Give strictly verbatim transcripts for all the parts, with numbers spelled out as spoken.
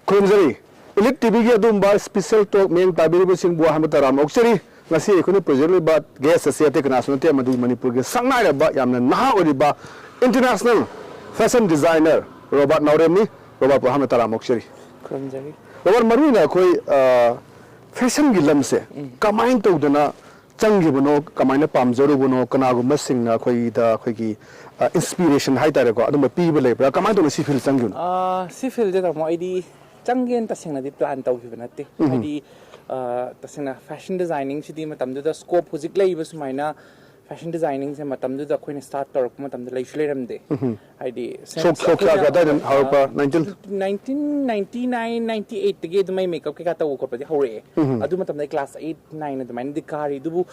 ꯈꯨꯔꯨꯝꯖꯔꯤ꯫ Elite ꯇꯤꯚꯤꯒꯤ ꯑꯗꯨꯒꯨꯝꯕ special talk ꯃꯤꯠꯌꯦꯡ ꯇꯥꯕꯤꯔꯤꯕꯁꯤꯡꯕꯨ ꯑꯍꯥꯟꯕ ꯇꯔꯥꯝꯅ ꯑꯣꯛꯆꯔꯤ꯫ ꯉꯁꯤ ꯑꯩꯈꯣꯏꯅ present ꯑꯣꯏꯕ guest ꯑꯁꯤ ꯑꯇꯩ ꯀꯅꯥꯁꯨ ꯅꯠꯇꯦ, ꯃꯗꯨꯗꯤ ꯃꯅꯤꯄꯨꯔꯒꯤ ꯁꯛꯅꯥꯏꯔꯕ, ꯌꯥꯝꯅ ꯅꯍꯥ ꯑꯣꯏꯔꯤꯕ international fashion designer ꯔꯣꯕꯥꯔꯠ ꯅꯥꯎꯔꯦꯝꯅꯤ꯫ ꯔꯣꯕꯥꯔꯠꯄꯨ ꯑꯍꯥꯟꯕ ꯇꯔꯥꯝꯅ ꯑꯣꯛꯆꯔꯤ꯫ ꯈꯨꯔꯨꯝꯖꯔꯤ꯫ ꯔꯣꯕꯥꯔꯠ, ꯃꯔꯨꯑꯣꯏꯅ ꯑꯩꯈꯣꯏ, ꯑ, fashionꯒꯤ ꯂꯝꯁꯦ ꯀꯃꯥꯏꯅ ꯇꯧꯗꯅ ꯆꯪꯈꯤꯕꯅꯣ, ꯀꯃꯥꯏꯅ ꯄꯥꯝꯖꯔꯨꯕꯅꯣ, ꯀꯅꯥꯒꯨꯝꯕꯁꯤꯡꯅ ꯑꯩꯈꯣꯏꯗ ꯑꯩꯈꯣꯏꯒꯤ, ꯑ, inspiration ꯍꯥꯏꯇꯥꯔꯦꯀꯣ, ꯑꯗꯨꯝꯕ ꯄꯤꯕ ꯂꯩꯕ꯭ꯔꯥ? ꯀꯃꯥꯏꯅ ꯇꯧꯅ ꯁꯤ field ꯆꯪꯈꯤꯕꯅꯣ? ꯑ, ꯁꯤ fieldꯁꯦ ꯇꯥꯃꯣ, ꯑꯩꯗꯤ ꯆꯪꯒꯦꯅ ꯇꯁꯦꯡꯅꯗꯤ plan ꯇꯧꯈꯤꯕ ꯅꯠꯇꯦ꯫ ꯎꯝ꯫ ꯍꯥꯏꯗꯤ, ꯑ, ꯇꯁꯦꯡꯅ fashion designingꯁꯤꯗꯤ ꯃꯇꯝꯗꯨꯗ scope ꯍꯧꯖꯤꯛ ꯂꯩꯔꯤꯕ ꯁꯨꯃꯥꯏꯅ fashion designingꯁꯦ ꯃꯇꯝꯗꯨꯗ ꯑꯩꯈꯣꯏꯅ start ꯇꯧꯔꯛꯄ ꯃꯇꯝꯗ ꯂꯩꯁꯨ ꯂꯩꯔꯝꯗꯦ꯫ ꯎꯝ꯫ ꯍꯥꯏꯗꯤ, ꯁꯣꯛ-, since ꯁꯣꯛ ꯀꯌꯥ ꯑꯩꯈꯣꯏꯅ, ꯀꯗꯥꯏꯗ ꯍꯧꯔꯛꯄ? ꯑ, nineteen? Nineteen ninety-nine ninety-eightꯇꯒꯤ ꯑꯗꯨꯝ ꯑꯩ makeup ꯀꯩꯀꯥ ꯇꯧꯕ ꯈꯣꯠꯄꯗꯤ ꯍꯧꯔꯛꯑꯦ꯫ ꯎꯝ꯫ ꯑꯗꯨ ꯃꯇꯝꯗ ꯑꯩ class eight nine ꯑꯗꯨꯃꯥꯏꯅꯗꯤ ꯀꯥꯔꯤ꯫ ꯑꯗꯨꯕꯨ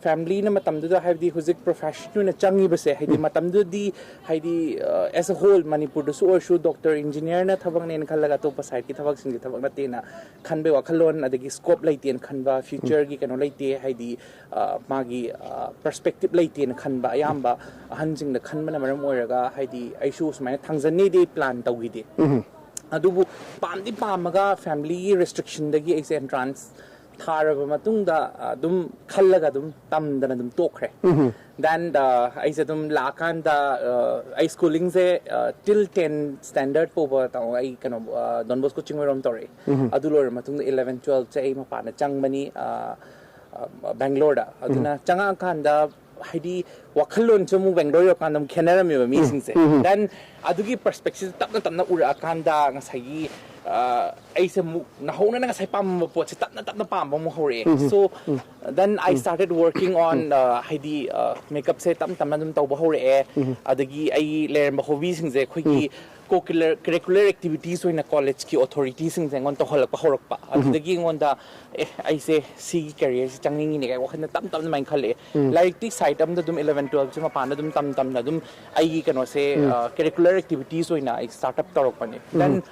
familyꯅ ꯃꯇꯝꯗꯨꯗ, ꯍꯥꯏꯕꯗꯤ, ꯍꯧꯖꯤꯛ profession ꯑꯣꯏꯅ ꯆꯪꯉꯤꯕꯁꯦ, ꯍꯥꯏꯗꯤ, ꯎꯝ꯫ ꯃꯇꯝꯗꯨꯗꯗꯤ, ꯍꯥꯏꯗꯤ, ꯑ, as a whole ꯃꯅꯤꯄꯨꯔꯗꯁꯨ ꯑꯣꯏꯔꯁꯨ doctor engineerꯅ ꯊꯕꯛꯅꯦꯅ ꯈꯜꯂꯒ ꯑꯇꯣꯞꯄ sideꯀꯤ ꯊꯕꯛꯁꯤꯡꯁꯦ ꯊꯕꯛ ꯅꯠꯇꯦꯅ ꯈꯟꯕꯒꯤ ꯋꯥꯈꯜꯂꯣꯟ, ꯑꯗꯒꯤ scope ꯂꯩꯇꯦꯅ ꯈꯟꯕ, ꯎꯝ꯫ Futureꯒꯤ ꯀꯩꯅꯣ ꯂꯩꯇꯦ, ꯍꯥꯏꯗꯤ, ꯑ, ꯃꯥꯒꯤ, ꯑ, perspective ꯂꯩꯇꯦꯅ ꯈꯟꯕ ꯑꯌꯥꯝꯕ ꯑꯍꯟꯁꯤꯡꯅ ꯈꯟꯕꯅ ꯃꯔꯝ ꯑꯣꯏꯔꯒ, ꯍꯥꯏꯗꯤ, ꯑꯩꯁꯨ ꯁꯨꯃꯥꯏꯅ ꯊꯥꯡꯖꯟꯅꯤꯗꯤ plan ꯇꯧꯈꯤꯗꯦ꯫ ꯎꯝ꯫ ꯑꯗꯨꯕꯨ ꯄꯥꯝꯗꯤ ꯄꯥꯝꯃꯒ familyꯒꯤ restrictionꯗꯒꯤ ꯑꯩꯁꯦ entrance ꯊꯥꯔꯕ ꯃꯇꯨꯡꯗ ꯑꯗꯨꯝ ꯈꯜꯂꯒ ꯑꯗꯨꯝ ꯇꯝꯗꯅ ꯑꯗꯨꯝ ꯇꯣꯛꯈ꯭ꯔꯦ꯫ ꯎꯝ꯫ Then, uh, ꯑꯩꯁꯦ ꯑꯗꯨꯝ ꯂꯥꯛꯑꯀꯥꯟꯗ, uh, ꯑꯩ schoolingꯁꯦ, uh, till ten standard ꯐꯥꯎꯕ ꯇꯧ-, ꯑꯩ ꯀꯩꯅꯣ, uh, Don Bosco ꯆꯤꯡꯃꯩꯔꯣꯡ ꯇꯧꯔꯛꯑꯦ꯫ ꯎꯝ꯫ ꯑꯗꯨ ꯂꯣꯏꯔꯕ ꯃꯇꯨꯡꯗ eleven twelveꯁꯦ ꯑꯩ ꯃꯄꯥꯟꯗ ꯆꯪꯕꯅꯤ꯫ Uh, uh, Bangaloreꯗ꯫ ꯑꯗꯨꯅ ꯎꯝ꯫ ꯆꯪꯉꯛꯑꯀꯥꯟꯗ ꯍꯥꯏꯗꯤ ꯋꯥꯈꯜꯂꯣꯟꯁꯨ ꯑꯃꯨꯛ Bangalore ꯌꯧꯔꯀꯥꯟꯗ ꯑꯃꯨꯛ ꯈꯦꯠꯅꯔꯝꯃꯦꯕ ꯎꯝ, ꯃꯤꯁꯤꯡꯁꯦ꯫ ꯎꯝ, ꯎꯝ꯫ Then ꯑꯗꯨꯒꯤ perspectiveꯁꯦ ꯇꯞꯅ ꯇꯞꯅ ꯎꯔꯛꯑꯀꯥꯟꯗ ꯉꯁꯥꯏꯒꯤ, ꯑ, ꯑꯩꯁꯦ ꯑꯃꯨꯛ ꯅꯧꯍꯧꯅꯅ ꯉꯁꯥꯏ ꯄꯥꯝꯕ ꯄꯣꯠꯁꯦ ꯇꯞꯅ ꯇꯞꯅ ꯄꯥꯝꯕ ꯑꯃꯨꯛ ꯍꯧꯔꯛꯑꯦ꯫ ꯎꯝ, ꯎꯝ꯫ So, um. Then I um. Started working on, ꯎꯝ꯫ ꯑ, ꯍꯥꯏꯗꯤ, ꯑ, makeupꯁꯦ ꯇꯞꯅ ꯇꯞꯅ ꯑꯗꯨꯝ ꯇꯧꯕ ꯍꯧꯔꯛꯑꯦ꯫ ꯎꯝ꯫ ꯑꯗꯒꯤ ꯑꯩ ꯂꯩꯔꯝꯕ hobbyꯁꯤꯡꯁꯦ ꯑꯩꯈꯣꯏꯒꯤ ꯎꯝ꯫ co-curricular, curricular activitiesꯑꯣꯏꯅ collegeꯀꯤ authorityꯁꯤꯡꯁꯦ ꯑꯩꯉꯣꯟꯗ ꯇꯧꯍꯜꯂꯛꯄ ꯍꯧꯔꯛꯄ꯫ ꯎꯝ꯫ ꯑꯗꯨꯗꯒꯤ ꯑꯩꯉꯣꯟꯗ, "ꯑꯦ, ꯑꯩꯁꯦ ꯁꯤꯒꯤ careerꯁꯦ ꯆꯪꯅꯤꯡꯉꯤꯅꯦ" ꯀꯥꯏꯅ ꯋꯥꯈꯜꯗ ꯇꯞ ꯇꯞꯅ ꯑꯗꯨꯃꯥꯏꯅ ꯈꯜꯂꯛꯑꯦ꯫ ꯎꯝ꯫ ꯂꯥꯏꯔꯤꯛꯇꯤ side ꯑꯃꯗ ꯑꯗꯨꯝ eleven twelveꯁꯦ ꯃꯄꯥꯟꯗ ꯑꯗꯨꯝ ꯇꯝ ꯇꯝꯅ ꯑꯗꯨꯝ ꯑꯩꯒꯤ ꯀꯩꯅꯣꯁꯦ, ꯎꯝ꯫ ꯑ, curricular activities ꯑꯣꯏꯅ ꯑꯩ start up ꯇꯧꯔꯛꯄꯅꯦ꯫ ꯎꯝ꯫ Then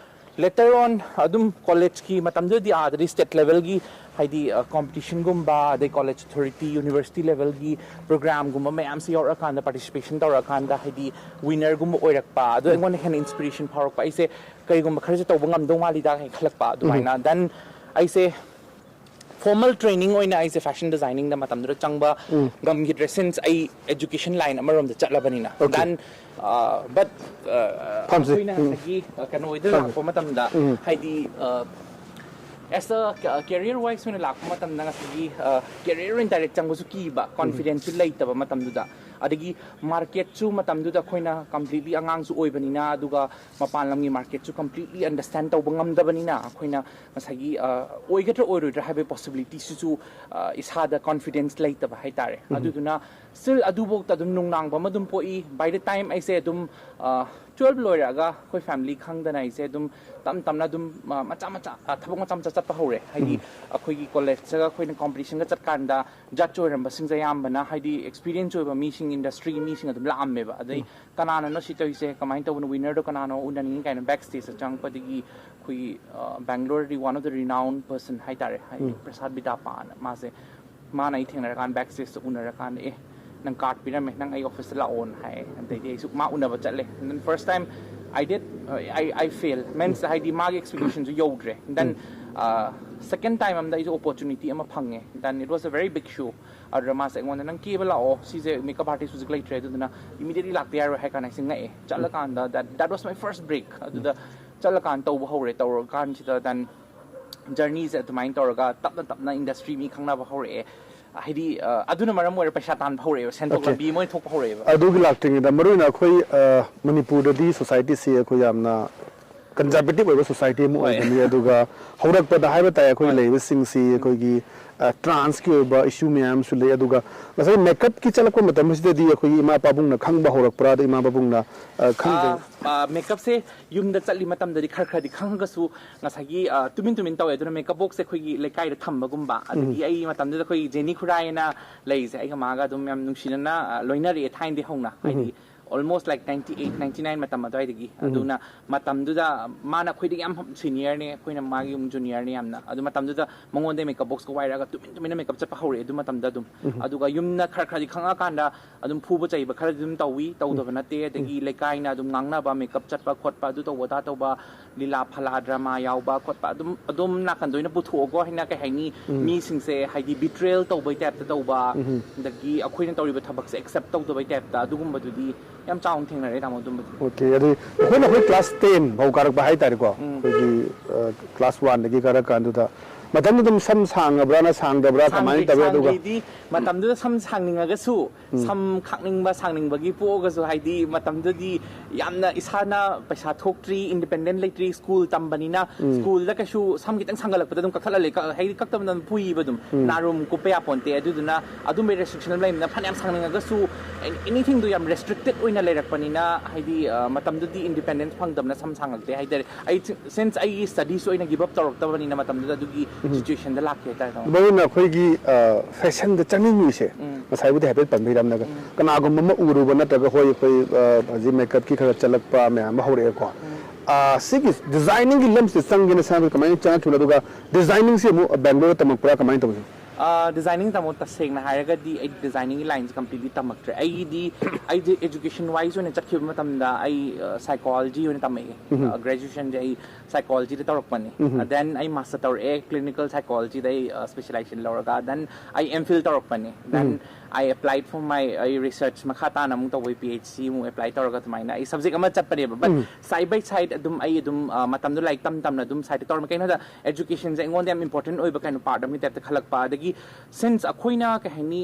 later on ꯑꯗꯨꯝ collegeꯀꯤ ꯃꯇꯝꯗꯨꯗꯗꯤ ꯑꯥꯗꯗꯤ state levelꯒꯤ ꯍꯥꯏꯗꯤ, ꯑ, competitionꯒꯨꯝꯕ, ꯑꯗꯩ college authority, university levelꯒꯤ programꯒꯨꯝꯕ ꯃꯌꯥꯝꯁꯤ ꯌꯥꯎꯔꯛꯑꯀꯥꯟꯗ, participation ꯇꯧꯔꯛꯑꯀꯥꯟꯗ ꯍꯥꯏꯗꯤ winnerꯒꯨꯝꯕ ꯑꯣꯏꯔꯛꯄ, ꯑꯗꯣ ꯎꯝ꯫ ꯑꯩꯉꯣꯟꯗ ꯍꯦꯟꯅ inspiration ꯐꯥꯎꯔꯛꯄ꯫ ꯑꯩꯁꯦ ꯀꯔꯤꯒꯨꯝꯕ ꯈꯔꯁꯨ ꯇꯧꯕ ꯉꯝꯗꯧ ꯃꯥꯜꯂꯤꯗ ꯍꯥꯏꯅ ꯈꯜꯂꯛꯄ ꯑꯗꯨꯃꯥꯏꯅ꯫ Then ꯑꯩꯁꯦ formal training ꯑꯣꯏꯅ ꯑꯩꯁꯦ fashion designingꯗ ꯃꯇꯝꯗꯨꯗ ꯆꯪꯕ ꯉꯝꯈꯤꯗ꯭ꯔꯦ, since ꯑꯩ education line ꯑꯃꯔꯣꯝꯗ ꯆꯠꯂꯕꯅꯤꯅ꯫ Okay. Then uh, but uh, ꯐꯝꯁꯤ꯫ ꯑꯩꯈꯣꯏꯅ ꯎꯝ꯫ ꯉꯁꯥꯏꯒꯤ uh, ꯀꯩꯅꯣ ꯑꯣꯏꯗ ꯂꯥꯛꯄ ꯃꯇꯝꯗ ꯍꯥꯏꯗꯤ uh, as a career wise ꯑꯣꯏꯅ ꯂꯥꯛꯄ ꯃꯇꯝꯗ ꯉꯁꯥꯏꯒꯤ career ꯑꯣꯏꯅ direct ꯆꯪꯕꯁꯨ ꯀꯤꯕ, confidenceꯁꯨ ꯂꯩꯇꯕ ꯃꯇꯝꯗꯨꯗ꯫ ꯑꯗꯒꯤ marketꯁꯨ ꯃꯇꯝꯗꯨꯗ ꯑꯩꯈꯣꯏꯅ completely ꯑꯉꯥꯡꯁꯨ ꯑꯣꯏꯕꯅꯤꯅ, ꯑꯗꯨꯒ ꯃꯄꯥꯟ ꯂꯝꯒꯤ marketꯁꯨ completely understand ꯇꯧꯕ ꯉꯝꯗꯕꯅꯤꯅ, ꯑꯩꯈꯣꯏꯅ ꯉꯁꯥꯏꯒꯤ ꯑ, ꯑꯣꯏꯒꯗ꯭ꯔꯥ ꯑꯣꯏꯔꯣꯏꯗ꯭ꯔꯥ ꯍꯥꯏꯕꯒꯤ possibilityꯁꯤꯁꯨ ꯑ, ꯏꯁꯥꯗ confidence ꯂꯩꯇꯕ ꯍꯥꯏꯇꯥꯔꯦ꯫ ꯑꯗꯨꯗꯨꯅ still ꯑꯗꯨꯐꯥꯎꯗ ꯑꯗꯨꯝ ꯅꯨꯡꯅꯥꯡꯕ ꯑꯃ ꯑꯗꯨꯝ ꯄꯣꯛꯏ꯫ By the time ꯑꯩꯁꯦ ꯑꯗꯨꯝ ꯑ, twelve ꯂꯣꯏꯔꯛꯑꯒ ꯑꯩꯈꯣꯏ family ꯈꯪꯗꯅ ꯑꯩꯁꯦ ꯑꯗꯨꯝ ꯇꯞ ꯇꯞꯅ ꯑꯗꯨꯝ ꯑ, ꯃꯆꯥ ꯃꯆꯥ ꯑ, ꯊꯕꯛ ꯃꯆꯥ ꯃꯆꯥ ꯆꯠꯄ ꯍꯧꯔꯦ꯫ ꯍꯥꯏꯗꯤ ꯑꯩꯈꯣꯏꯒꯤ collegeꯇꯒ ꯑꯩꯈꯣꯏꯅ competitionꯒ ꯆꯠꯀꯥꯟꯗ judge ꯑꯣꯏꯔꯝꯕꯁꯤꯡꯁꯦ ꯑꯌꯥꯝꯕꯅ ꯍꯥꯏꯗꯤ experience ꯑꯣꯏꯕ ꯃꯤꯁꯤꯡ, industryꯒꯤ ꯃꯤꯁꯤꯡ ꯑꯗꯨꯝ ꯂꯥꯛꯑꯝꯃꯦꯕ꯫ ꯑꯗꯩ ꯀꯅꯥꯅꯅꯣ ꯁꯤ ꯇꯧꯔꯤꯁꯦ, ꯀꯃꯥꯏꯅ ꯇꯧꯕꯅꯣ, winnerꯗꯣ ꯀꯅꯥꯅꯣ ꯎꯅꯅꯤꯡꯉꯤ ꯀꯥꯏꯅ backstageꯇ ꯆꯪꯉꯛꯄꯗꯒꯤ ꯑꯩꯈꯣꯏꯒꯤ Bangaloreꯗꯤ one of the renowned person ꯍꯥꯏꯇꯥꯔꯦ, ꯍꯥꯏꯗꯤ ꯄ꯭ꯔꯁꯥꯗ ꯕꯤꯗꯥꯄꯥꯅ꯫ ꯃꯥꯁꯦ, ꯃꯥꯅ ꯑꯩ ꯊꯦꯡꯅꯔꯀꯥꯟꯗ backstageꯇ ꯎꯅꯔꯀꯥꯟꯗ, "ꯑꯦ, ꯅꯪ card ꯄꯤꯔꯝꯃꯦ, ꯅꯪ ꯑꯩ officeꯇ ꯂꯥꯛꯑꯣꯅ" ꯍꯥꯏꯌꯦ꯫ ꯑꯗꯩꯗꯤ ꯑꯩꯁꯨ ꯃꯥ ꯎꯅꯕ ꯆꯠꯂꯦ꯫ And then first time I did, I, I fail means ꯍꯥꯏꯗꯤ ꯃꯥꯒꯤ expectationꯁꯨ ꯌꯧꯗ꯭ꯔꯦ꯫ Then second time ꯑꯃꯗ ꯑꯩꯁꯨ opportunity ꯑꯃ ꯐꯪꯉꯦ꯫ Then it was a very big show. ꯑꯗꯨꯗ ꯃꯥꯁꯦ ꯑꯩꯉꯣꯟꯗ, "ꯅꯪ ꯀꯦꯕ ꯂꯥꯛꯑꯣ, ꯁꯤꯁꯦ makeup artist ꯍꯧꯖꯤꯛ ꯂꯩꯇ꯭ꯔꯦ, ꯑꯗꯨꯗꯨꯅ immediately ꯂꯥꯛꯇ ꯌꯥꯔꯣꯏ" ꯍꯥꯏ ꯀꯥꯟꯗ ꯑꯩꯁꯦ ꯉꯛꯑꯦ꯫ ꯆꯠꯂꯀꯥꯟꯗ that, that was my first break꯫ ꯑꯗꯨꯗ ꯆꯠꯂꯀꯥꯟꯗ ꯇꯧꯕ ꯍꯧꯔꯦ꯫ ꯇꯧꯔꯀꯥꯟꯁꯤꯗ then journeyꯁꯦ ꯑꯗꯨꯃꯥꯏꯅ ꯇꯧꯔꯒ ꯇꯞꯅ ꯇꯞꯅ industry ꯃꯤ ꯈꯪꯅꯕ ꯍꯧꯔꯛꯑꯦ꯫ ꯍꯥꯏꯗꯤ ꯑ, ꯑꯗꯨꯅ ꯃꯔꯝ ꯑꯣꯏꯔ ꯄꯩꯁꯥ ꯇꯥꯟꯕ ꯍꯧꯔꯛꯑꯦꯕ, ꯁꯦꯟꯊꯣꯛ Okay. ꯂꯝꯕꯤ ꯑꯃ ꯑꯣꯏꯅ ꯊꯣꯛꯄ ꯍꯧꯔꯛꯑꯦꯕ꯫ ꯑꯗꯨꯒꯤ ꯂꯥꯛꯇ꯭ꯔꯤꯉꯩꯗ, ꯃꯔꯨ ꯑꯣꯏꯅ ꯑꯩꯈꯣꯏ ꯑ, ꯃꯅꯤꯄꯨꯔꯗꯗꯤ societyꯁꯤ ꯑꯩꯈꯣꯏ ꯌꯥꯝꯅ conservative ꯑꯣꯏꯕ society ꯑꯃ ꯍꯣꯏ꯫ ꯑꯣꯏꯕꯅꯤ꯫ ꯑꯗꯨꯒ ꯍꯧꯔꯛꯄꯗ ꯍꯥꯏꯕ ꯇꯥꯏ, ꯑꯩꯈꯣꯏ ꯍꯣꯏ꯫ ꯂꯩꯔꯤꯕꯁꯤꯡꯁꯤ ꯑꯩꯈꯣꯏꯒꯤ ꯑ, transꯀꯤ ꯑꯣꯏꯕ issue ꯃꯌꯥꯝ ꯑꯃꯁꯨ ꯂꯩ꯫ ꯑꯗꯨꯒ ꯉꯁꯥꯏ makeupꯀꯤ ꯆꯠꯂꯛꯄ ꯃꯇꯝꯁꯤꯗꯗꯤ ꯑꯩꯈꯣꯏꯒꯤ ꯏꯃꯥ ꯄꯥꯕꯨꯡꯅ ꯈꯪꯕ ꯍꯧꯔꯛꯄ꯭ꯔꯥ, ꯑꯗ ꯏꯃꯥ ꯄꯥꯕꯨꯡꯅ ꯑ, ꯈꯪꯗꯦ꯫ ꯑ, ꯑ, makeupꯁꯦ ꯌꯨꯝꯗ ꯆꯠꯂꯤ ꯃꯇꯝꯗꯗꯤ ꯈꯔ ꯈꯔꯗꯤ ꯈꯪꯉꯒꯁꯨ ꯉꯁꯥꯏꯒꯤ ꯑ, ꯇꯨꯃꯤꯟ ꯇꯨꯃꯤꯟ ꯇꯧꯋꯦ꯫ ꯑꯗꯨꯅ makeup boxꯁꯦ ꯑꯩꯈꯣꯏꯒꯤ ꯂꯩꯀꯥꯏꯗ ꯊꯝꯕꯒꯨꯝꯕ, ꯑꯗꯒꯤ ꯑꯩ ꯃꯇꯝꯗꯨꯗ ꯑꯩꯈꯣꯏꯒꯤ ꯖꯦꯅꯤ ꯈꯨꯔꯥꯏꯅ ꯂꯩꯁꯦ, ꯑꯩꯒ ꯃꯥꯒ ꯑꯗꯨꯝ ꯌꯥꯝ ꯅꯨꯡꯁꯤꯅꯅ ꯑ, ꯂꯣꯏꯅꯔꯛꯑꯦ ꯊꯥꯏꯅꯗꯤ ꯍꯧꯅ꯫ ꯍꯥꯏꯗꯤ Almost like ninety eight ninety nine ꯃꯇꯝ ꯑꯗꯨꯋꯥꯏꯗꯒꯤ꯫ ꯑꯗꯨꯅ ꯃꯇꯝꯗꯨꯗ ꯃꯥꯅ ꯑꯩꯈꯣꯏꯗꯒꯤ ꯌꯥꯝ ꯁꯤꯅꯤꯌꯔꯅꯦ, ꯑꯩꯈꯣꯏꯅ ꯃꯥꯒꯤ ꯑꯃꯨꯛ ꯖꯨꯅꯤꯌꯔꯅꯦ ꯌꯥꯝꯅ꯫ ꯑꯗꯨ ꯃꯇꯝꯗꯨꯗ ꯃꯉꯣꯟꯗ ꯃꯦꯀꯞ ꯕꯣꯛꯁꯀ ꯋꯥꯏꯔꯒ ꯇꯨꯃꯤꯟ ꯇꯨꯃꯤꯟꯅ ꯃꯦꯀꯞ ꯆꯠꯄ ꯍꯧꯔꯛꯑꯦ ꯑꯗꯨ ꯃꯇꯝꯗ ꯑꯗꯨꯝ꯫ ꯑꯗꯨꯒ ꯌꯨꯝꯅ ꯈꯔ ꯈꯔꯗꯤ ꯈꯪꯉꯛꯑꯀꯥꯟꯗ ꯑꯗꯨꯝ ꯐꯨꯕ ꯆꯩꯕ ꯈꯔꯗꯤ ꯑꯗꯨꯝ ꯇꯧꯋꯤ, ꯇꯧꯗꯕ ꯅꯠꯇꯦ꯫ ꯑꯗꯒꯤ ꯂꯩꯀꯥꯏꯅ ꯑꯗꯨꯝ ꯉꯥꯡꯅꯕ, ꯃꯦꯀꯞ ꯆꯠꯄ ꯈꯣꯠꯄ, ꯑꯗꯨ ꯇꯧꯕ ꯑꯗꯥ ꯇꯧꯕ, ꯂꯤꯂꯥ ꯐꯂꯥ ꯗ꯭ꯔꯃꯥ ꯌꯥꯎꯕ ꯈꯣꯠꯄ, ꯑꯗꯨꯝ ꯑꯗꯨꯝ ꯅꯥꯀꯟꯗ ꯑꯣꯏꯅ ꯄꯨꯊꯣꯛꯑꯒꯣ ꯍꯥꯏꯅ, ꯀꯩ ꯍꯥꯏꯅꯤ, ꯃꯤꯁꯤꯡꯁꯦ ꯍꯥꯏꯗꯤ ꯕꯤꯇ꯭ꯔꯦꯜ ꯇꯧꯕꯩ ꯇꯥꯏꯞꯇ ꯇꯧꯕ, ꯑꯗꯒꯤ ꯑꯩꯈꯣꯏꯅ ꯇꯧꯔꯤꯕ ꯊꯕꯛꯁꯦ ꯑꯦꯛꯁꯦꯞ ꯇꯧꯗꯕꯩ ꯇꯥꯏꯞꯇ, ꯑꯗꯨꯒꯨꯝꯕꯗꯨꯗꯤ ꯌꯥꯝ ꯆꯥꯎꯅ ꯊꯦꯡꯅꯔꯛꯑꯦ, ꯇꯥꯃꯣ, ꯑꯗꯨꯝꯕꯗꯤ꯫ ꯑꯣꯀꯦ꯫ ꯑꯗꯨꯗꯤ ꯑꯩꯈꯣꯏꯅ ꯑꯩꯈꯣꯏ ꯀ꯭ꯂꯥꯁ ꯇꯦꯟ ꯐꯥꯎ ꯀꯥꯔꯛꯄ ꯍꯥꯏꯇꯥꯔꯦꯀꯣ, ꯑꯩꯈꯣꯏꯒꯤ ꯀ꯭ꯂꯥꯁ ꯋꯥꯟꯗꯒꯤ ꯀꯥꯔꯛ ꯀꯥꯟꯗꯨꯗ ꯃꯇꯝꯗꯨ ꯑꯗꯨꯝ ꯁꯝ ꯁꯥꯡꯉꯕ꯭ꯔꯥ, ꯅꯠꯇ꯭ꯔꯒ ꯁꯥꯡꯗꯕ꯭ꯔꯥ, ꯀꯃꯥꯏꯅ ꯇꯧꯏ? ꯑꯗꯨꯒ ꯃꯇꯝꯗꯨꯗ ꯁꯝ ꯁꯥꯡꯅꯤꯡꯉꯒꯁꯨ, ꯁꯝ ꯈꯥꯛꯅꯤꯡꯕ ꯁꯥꯡꯅꯤꯡꯕꯒꯤ ꯄꯣꯛꯑꯒꯁꯨ, ꯍꯥꯏꯗꯤ ꯃꯇꯝꯗꯨꯗꯤ ꯌꯥꯝꯅ ꯏꯁꯥꯅ ꯄꯩꯁꯥ ꯊꯣꯛꯇ꯭ꯔꯤ, ꯏꯟꯗꯤꯄꯦꯟꯗꯦꯟ ꯂꯩꯇ꯭ꯔꯤ, ꯁ꯭ꯀꯨꯜ ꯇꯝꯕꯅꯤꯅ꯫ ꯁ꯭ꯀꯨꯜꯗ ꯀꯩꯁꯨ ꯁꯝ ꯈꯤꯇꯪ ꯁꯥꯡꯒꯠꯂꯛꯄꯗ ꯑꯗꯨꯝ ꯀꯛꯊꯠꯂ ꯂꯩ, ꯀꯛ- ꯍꯥꯏꯗꯤ ꯀꯛꯇꯕꯅ ꯑꯗꯨꯝ ꯐꯨꯏꯕ ꯑꯗꯨꯝ꯫ ꯅꯥꯔꯨꯝ ꯀꯨꯞꯄ ꯌꯥꯄꯣꯟꯇꯦ꯫ ꯑꯗꯨꯗꯨꯅ ꯑꯗꯨꯝꯕꯒꯤ ꯔꯦꯁꯇ꯭ꯔꯤꯛꯁꯟ ꯑꯃ ꯂꯩꯕꯅꯤꯅ ꯐꯅꯌꯥꯝ ꯁꯥꯡꯅꯤꯡꯉꯒꯁꯨ, ꯑꯦꯅꯤꯊꯤꯡꯗꯣ ꯌꯥꯝ ꯔꯦꯁꯇ꯭ꯔꯤꯛꯇꯦꯠ ꯑꯣꯏꯅ ꯂꯩꯔꯛꯄꯅꯤꯅ, ꯍꯥꯏꯗꯤ ꯃꯇꯝꯗꯨꯗꯤ ꯏꯟꯗꯤꯄꯦꯟꯗꯦꯟꯁ ꯐꯪꯗꯕꯅ ꯁꯝ ꯁꯥꯡꯉꯛꯇꯦ ꯍꯥꯏꯇꯥꯔꯦ꯫ ꯑꯩ ꯁꯤꯟꯁ ꯑꯩꯒꯤ ꯁ꯭ꯇꯗꯤꯁ ꯑꯣꯏꯅ ꯒꯤꯞ ꯑꯞ ꯇꯧꯔꯛꯇꯕꯅꯤꯅ ꯃꯇꯝꯗꯨꯗ ꯑꯗꯨꯒꯤ ꯁꯤꯆꯨꯋꯦꯁꯟꯗ ꯂꯥꯛꯈꯤ ꯍꯥꯏꯇꯥꯔꯦ, ꯇꯥꯃꯣ꯫ ꯃꯔꯨ ꯑꯣꯏꯅ ꯑꯩꯈꯣꯏꯒꯤ ꯐꯦꯁꯟꯗ ꯆꯪꯅꯤꯡꯉꯤꯁꯦ, ꯉꯁꯥꯏꯕꯨꯗꯤ ꯍꯥꯏꯐꯦꯠ ꯄꯟꯕꯤꯔꯝꯂꯒ, ꯀꯅꯥꯒꯨꯝꯕ ꯑꯃ ꯎꯔꯨꯕ ꯅꯠꯇ꯭ꯔꯒ, ꯍꯣꯏ, ꯑꯩꯈꯣꯏ ꯍꯧꯖꯤꯛ ꯃꯦꯀꯞꯀꯤ ꯈꯔ ꯆꯠꯂꯛꯄ ꯃꯌꯥꯝ ꯑꯃ ꯍꯧꯔꯛꯑꯦꯀꯣ꯫ ꯁꯤꯒꯤ ꯗꯤꯖꯥꯏꯅꯤꯡꯒꯤ ꯂꯝꯁꯤꯗ ꯆꯪꯒꯦꯅ ꯁꯥꯔ ꯀꯃꯥꯏꯅ ꯆꯪꯉꯛꯈꯤꯕꯅꯣ? ꯑꯗꯨꯒ ꯗꯤꯖꯥꯏꯅꯤꯡꯁꯦ ꯑꯃꯨꯛ ꯕꯦꯡꯒ꯭ꯂꯣꯔꯗ ꯇꯝꯃꯛꯄ꯭ꯔꯥ, ꯀꯃꯥꯏꯅ ꯇꯧꯕꯅꯣ? ꯗꯤꯖꯥꯏꯅꯤꯡ, ꯇꯥꯃꯣ, ꯇꯁꯦꯡꯅ ꯍꯥꯏꯔꯒꯗꯤ ꯑꯩ ꯗꯤꯖꯥꯏꯅꯤꯡꯒꯤ ꯂꯥꯏꯟꯁꯦ ꯀꯝꯄ꯭ꯂꯤꯠꯂꯤ ꯇꯝꯃꯛꯇ꯭ꯔꯦ꯫ ꯑꯩꯒꯤꯗꯤ, ꯑꯩꯁꯦ ꯑꯦꯖꯨꯀꯦꯁꯟ ꯋꯥꯏꯁ ꯑꯣꯏꯅ ꯆꯠꯈꯤꯕ ꯃꯇꯝꯗ ꯑꯩ ꯁꯥꯏꯀꯣꯂꯣꯖꯤ ꯑꯣꯏꯅ ꯇꯝꯃꯛꯑꯦ꯫ ꯒ꯭ꯔꯦꯖꯨꯑꯦꯁꯟꯁꯦ ꯑꯩ ꯁꯥꯏꯀꯣꯂꯣꯖꯤꯗ ꯇꯧꯔꯛꯄꯅꯦ꯫ ꯗꯦꯟ ꯑꯩ ꯃꯥꯁꯇꯔ ꯇꯧꯔꯛꯑꯦ, ꯀ꯭ꯂꯤꯅꯤꯀꯦꯜ ꯁꯥꯏꯀꯣꯂꯣꯖꯤꯗ ꯑꯩ ꯁ꯭ꯄꯦꯁꯤꯂꯥꯏꯖꯦꯁꯟ ꯂꯧꯔꯒ꯫ ꯗꯦꯟ ꯑꯩ ꯑꯦꯝ ꯐꯤꯜ ꯇꯧꯔꯛꯄꯅꯦ꯫ Then I applied for my, ꯑꯩ ꯔꯤꯁꯔꯆ ꯃꯈꯥ ꯇꯥꯅ ꯑꯃꯨꯛ ꯇꯧꯕꯩ ꯄꯤ ꯑꯩꯆ ꯁꯤ ꯑꯃꯨꯛ ꯑꯦꯄ꯭ꯂꯥꯏ ꯇꯧꯔꯒ ꯑꯗꯨꯃꯥꯏꯅ ꯑꯩ ꯁꯕꯖꯦꯛ ꯑꯃ ꯆꯠꯄꯅꯦꯕ꯫ ꯕꯠ ꯁꯥꯏꯠ ꯕꯥꯏ ꯁꯥꯏꯠ ꯑꯗꯨꯝ ꯑꯩ ꯑꯗꯨꯝ ꯃꯇꯝꯗꯣ ꯂꯥꯏꯔꯤꯛ ꯇꯝ ꯇꯝꯅ ꯑꯗꯨꯝ ꯁꯥꯏꯠꯇ ꯇꯧꯔꯝꯃꯦ꯫ ꯀꯩꯅꯣꯗ, ꯑꯦꯖꯨꯀꯦꯁꯟꯁꯦ ꯑꯩꯉꯣꯟꯗ ꯌꯥꯝ ꯏꯝꯄꯣꯔꯇꯦꯟ ꯑꯣꯏꯕ ꯀꯩꯅꯣ ꯄꯥꯔꯠ ꯑꯃꯒꯤ ꯇꯥꯏꯞꯇ ꯈꯜꯂꯛꯄ꯫ ꯑꯗꯒꯤ ꯁꯤꯟꯁ ꯑꯩꯈꯣꯏꯅ, ꯀꯩ ꯍꯥꯏꯅꯤ,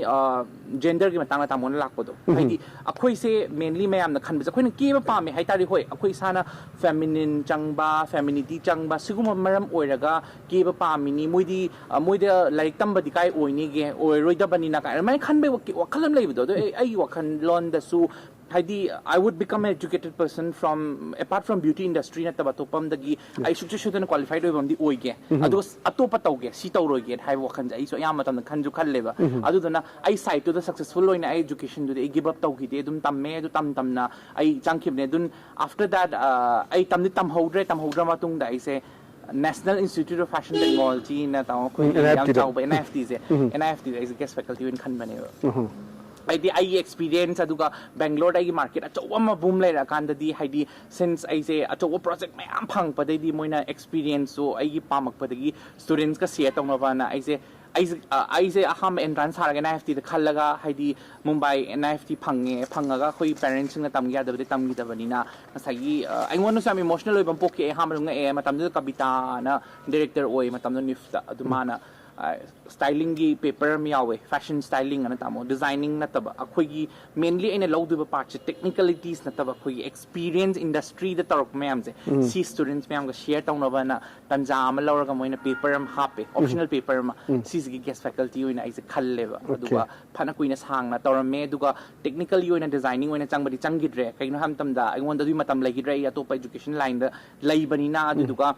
ꯖꯦꯟꯗꯔꯒꯤ ꯃꯇꯥꯡꯗ ꯇꯥꯃꯣꯅ ꯂꯥꯛꯄꯗꯣ, ꯍꯥꯏꯗꯤ ꯑꯩꯈꯣꯏꯁꯦ ꯃꯦꯟꯂꯤ ꯃꯌꯥꯝꯅ ꯈꯟꯕꯁꯦ ꯑꯩꯈꯣꯏꯅ ꯀꯦꯕ ꯄꯥꯝꯃꯦ ꯍꯥꯏꯇꯥꯔꯦ꯫ ꯍꯣꯏ, ꯑꯩꯈꯣꯏ ꯏꯁꯥꯅ ꯐꯦꯃꯤꯅꯤꯟ ꯆꯪꯕ, ꯐꯦꯃꯤꯅꯤꯇꯤ ꯆꯪꯕ, ꯁꯤꯒꯨꯝꯕ ꯃꯔꯝ ꯑꯣꯏꯔꯒ ꯀꯦꯕ ꯄꯥꯝꯃꯤꯅꯤ꯫ ꯃꯣꯏꯗꯤ, ꯃꯣꯏꯗ ꯂꯥꯏꯔꯤꯛ ꯇꯝꯕꯗꯤ ꯀꯥꯏ ꯑꯣꯏꯅꯤꯒꯦ, ꯑꯣꯏꯔꯣꯏꯗꯕꯅꯤꯅ ꯀꯥꯏꯅ ꯑꯗꯨꯃꯥꯏꯅ ꯈꯟꯕꯒꯤ ꯋꯥꯈꯜ ꯑꯃ ꯂꯩꯕꯗꯣ꯫ ꯑꯗꯣ ꯑꯩ, ꯑꯩꯒꯤ ꯋꯥꯈꯜꯂꯣꯟꯗꯁꯨ ꯍꯥꯏꯗꯤ, I would become an educated person from, apart from beauty industry ꯅꯠꯇꯕ ꯑꯇꯣꯞꯄ ꯑꯃꯗꯒꯤ ꯑꯩ ꯁꯨꯡꯁꯣꯏ ꯁꯣꯏꯗꯅ qualified ꯑꯣꯏꯕ ꯑꯃꯗꯤ ꯑꯣꯏꯒꯦ, ꯑꯗꯨꯒ ꯑꯇꯣꯞꯄ ꯇꯧꯒꯦ, ꯁꯤ ꯇꯧꯔꯣꯏꯒꯦ ꯍꯥꯏꯕ ꯋꯥꯈꯜꯁꯦ ꯑꯩꯁꯨ ꯑꯌꯥꯝꯕ ꯃꯇꯝꯗ ꯈꯟꯁꯨ ꯈꯜꯂꯦꯕ꯫ ꯑꯗꯨꯗꯨꯅ ꯑꯩ side ꯇꯨꯗ successful ꯑꯣꯏꯅ ꯑꯩ education ꯗꯨꯗꯤ ꯑꯩ give up ꯇꯧꯈꯤꯗꯦ, ꯑꯗꯨꯝ ꯇꯝꯃꯦ꯫ ꯑꯗꯨ ꯇꯝ ꯇꯝꯅ ꯑꯩ ꯆꯪꯈꯤꯕꯅꯦ꯫ ꯑꯗꯨꯝ after that, ꯑ, ꯑꯩ ꯇꯝꯗꯤ ꯇꯝꯍꯧꯗ꯭ꯔꯦ꯫ ꯇꯝꯍꯧꯗ꯭ꯔ ꯃꯇꯨꯡꯗ ꯑꯩꯁꯦ National Institute of Fashion Technology ꯅ ꯇꯥꯃꯣ ꯑꯩꯈꯣꯏꯒꯤ ꯎꯝ, ꯌꯥꯝ N I F T ꯗ꯫ ꯆꯥꯎꯕ N I F T say, N I F T ꯗ ꯑꯩꯁꯦ guest faculty ꯑꯣꯏꯅ ꯈꯟꯕꯅꯦꯕ꯫ ꯍꯥꯏꯗꯤ ꯑꯩꯒꯤ experience, ꯑꯗꯨꯒ ꯕꯦꯡꯒ꯭ꯂꯣꯔꯗ ꯑꯩꯒꯤ market ꯑꯆꯧꯕ ꯑꯃ boom ꯂꯩꯔꯛꯑꯀꯥꯟꯗꯗꯤ, ꯍꯥꯏꯗꯤ since ꯑꯩꯁꯦ ꯑꯆꯧꯕ project ꯃꯌꯥꯝ ꯐꯪꯉꯛꯄꯗꯩꯗꯤ ꯃꯣꯏꯅ experience ꯁꯨ ꯑꯩꯒꯤ ꯄꯥꯝꯃꯛꯄꯗꯒꯤ students ꯀ share ꯇꯧꯅꯕꯅ ꯑꯩꯁꯦ, ꯑꯩꯁꯦ, ꯑ, ꯑꯩꯁꯦ ꯑꯍꯥꯟꯕ entrance ꯊꯥꯔꯒ N I F T ꯗ ꯈꯜꯂꯒ, ꯍꯥꯏꯗꯤ Mumbai N I F T ꯐꯪꯉꯦ, ꯐꯪꯉꯒ ꯑꯩꯈꯣꯏ parents ꯁꯤꯡꯅ ꯇꯝꯒꯦ ꯌꯥꯗꯕꯗꯤ ꯇꯝꯈꯤꯗꯕꯅꯤꯅ, ꯉꯁꯥꯏꯒꯤ, ꯑ, ꯑꯩꯉꯣꯟꯗꯁꯨ ꯌꯥꯝ emotional ꯑꯣꯏꯕ ꯑꯃ ꯄꯣꯛꯈꯤ꯫ ꯑꯩ ꯑꯍꯥꯟꯕꯗ ꯉꯛꯑꯦ꯫ ꯃꯇꯝꯗꯨꯗ ꯀꯕꯤꯇꯥꯅ director ꯑꯣꯏ, ꯃꯇꯝꯗꯨꯗ ꯅꯤꯐꯇ꯫ ꯑꯗꯨ ꯃꯥꯅ, ꯑ, styling ꯒꯤ paper ꯑꯃ ꯌꯥꯎꯋꯦ, fashion styling ꯑꯅ ꯇꯥꯃꯣ, designing ꯅꯠꯇꯕ꯫ ꯑꯩꯈꯣꯏꯒꯤ mainly ꯑꯩꯅ ꯂꯧꯗꯣꯏꯕ part ꯁꯦ technicalities ꯅꯠꯇꯕ, ꯑꯩꯈꯣꯏꯒꯤ experience industry ꯗ ꯇꯧꯔꯛꯄ ꯃꯌꯥꯝꯁꯦ, ꯁꯤ students ꯃꯌꯥꯝꯒ share ꯇꯧꯅꯕꯅ ꯇꯟꯖꯥ ꯑꯃ ꯂꯧꯔꯒ ꯃꯣꯏꯅ paper ꯑꯃ ꯍꯥꯞꯄꯦ, optional paper ꯑꯃ꯫ ꯁꯤꯁꯤꯒꯤ guest faculty ꯑꯣꯏꯅ ꯑꯩꯁꯦ ꯈꯜꯂꯦꯕ꯫ ꯑꯗꯨꯒ ꯐꯅ ꯀꯨꯏꯅ ꯁꯥꯡꯅ ꯇꯧꯔꯝꯃꯦ꯫ ꯑꯗꯨꯒ technically ꯑꯣꯏꯅ designing ꯑꯣꯏꯅ ꯆꯪꯕꯗꯤ ꯆꯪꯈꯤꯗ꯭ꯔꯦ꯫ ꯀꯩꯒꯤꯅꯣ ꯍꯥꯏꯕ ꯃꯇꯝꯗ ꯑꯩꯉꯣꯟꯗ ꯑꯗꯨꯒꯤ ꯃꯇꯝ ꯂꯩꯈꯤꯗ꯭ꯔꯦ, ꯑꯩ ꯑꯇꯣꯞꯄ education line ꯗ ꯂꯩꯕꯅꯤꯅ꯫ ꯑꯗꯨꯗꯨꯒ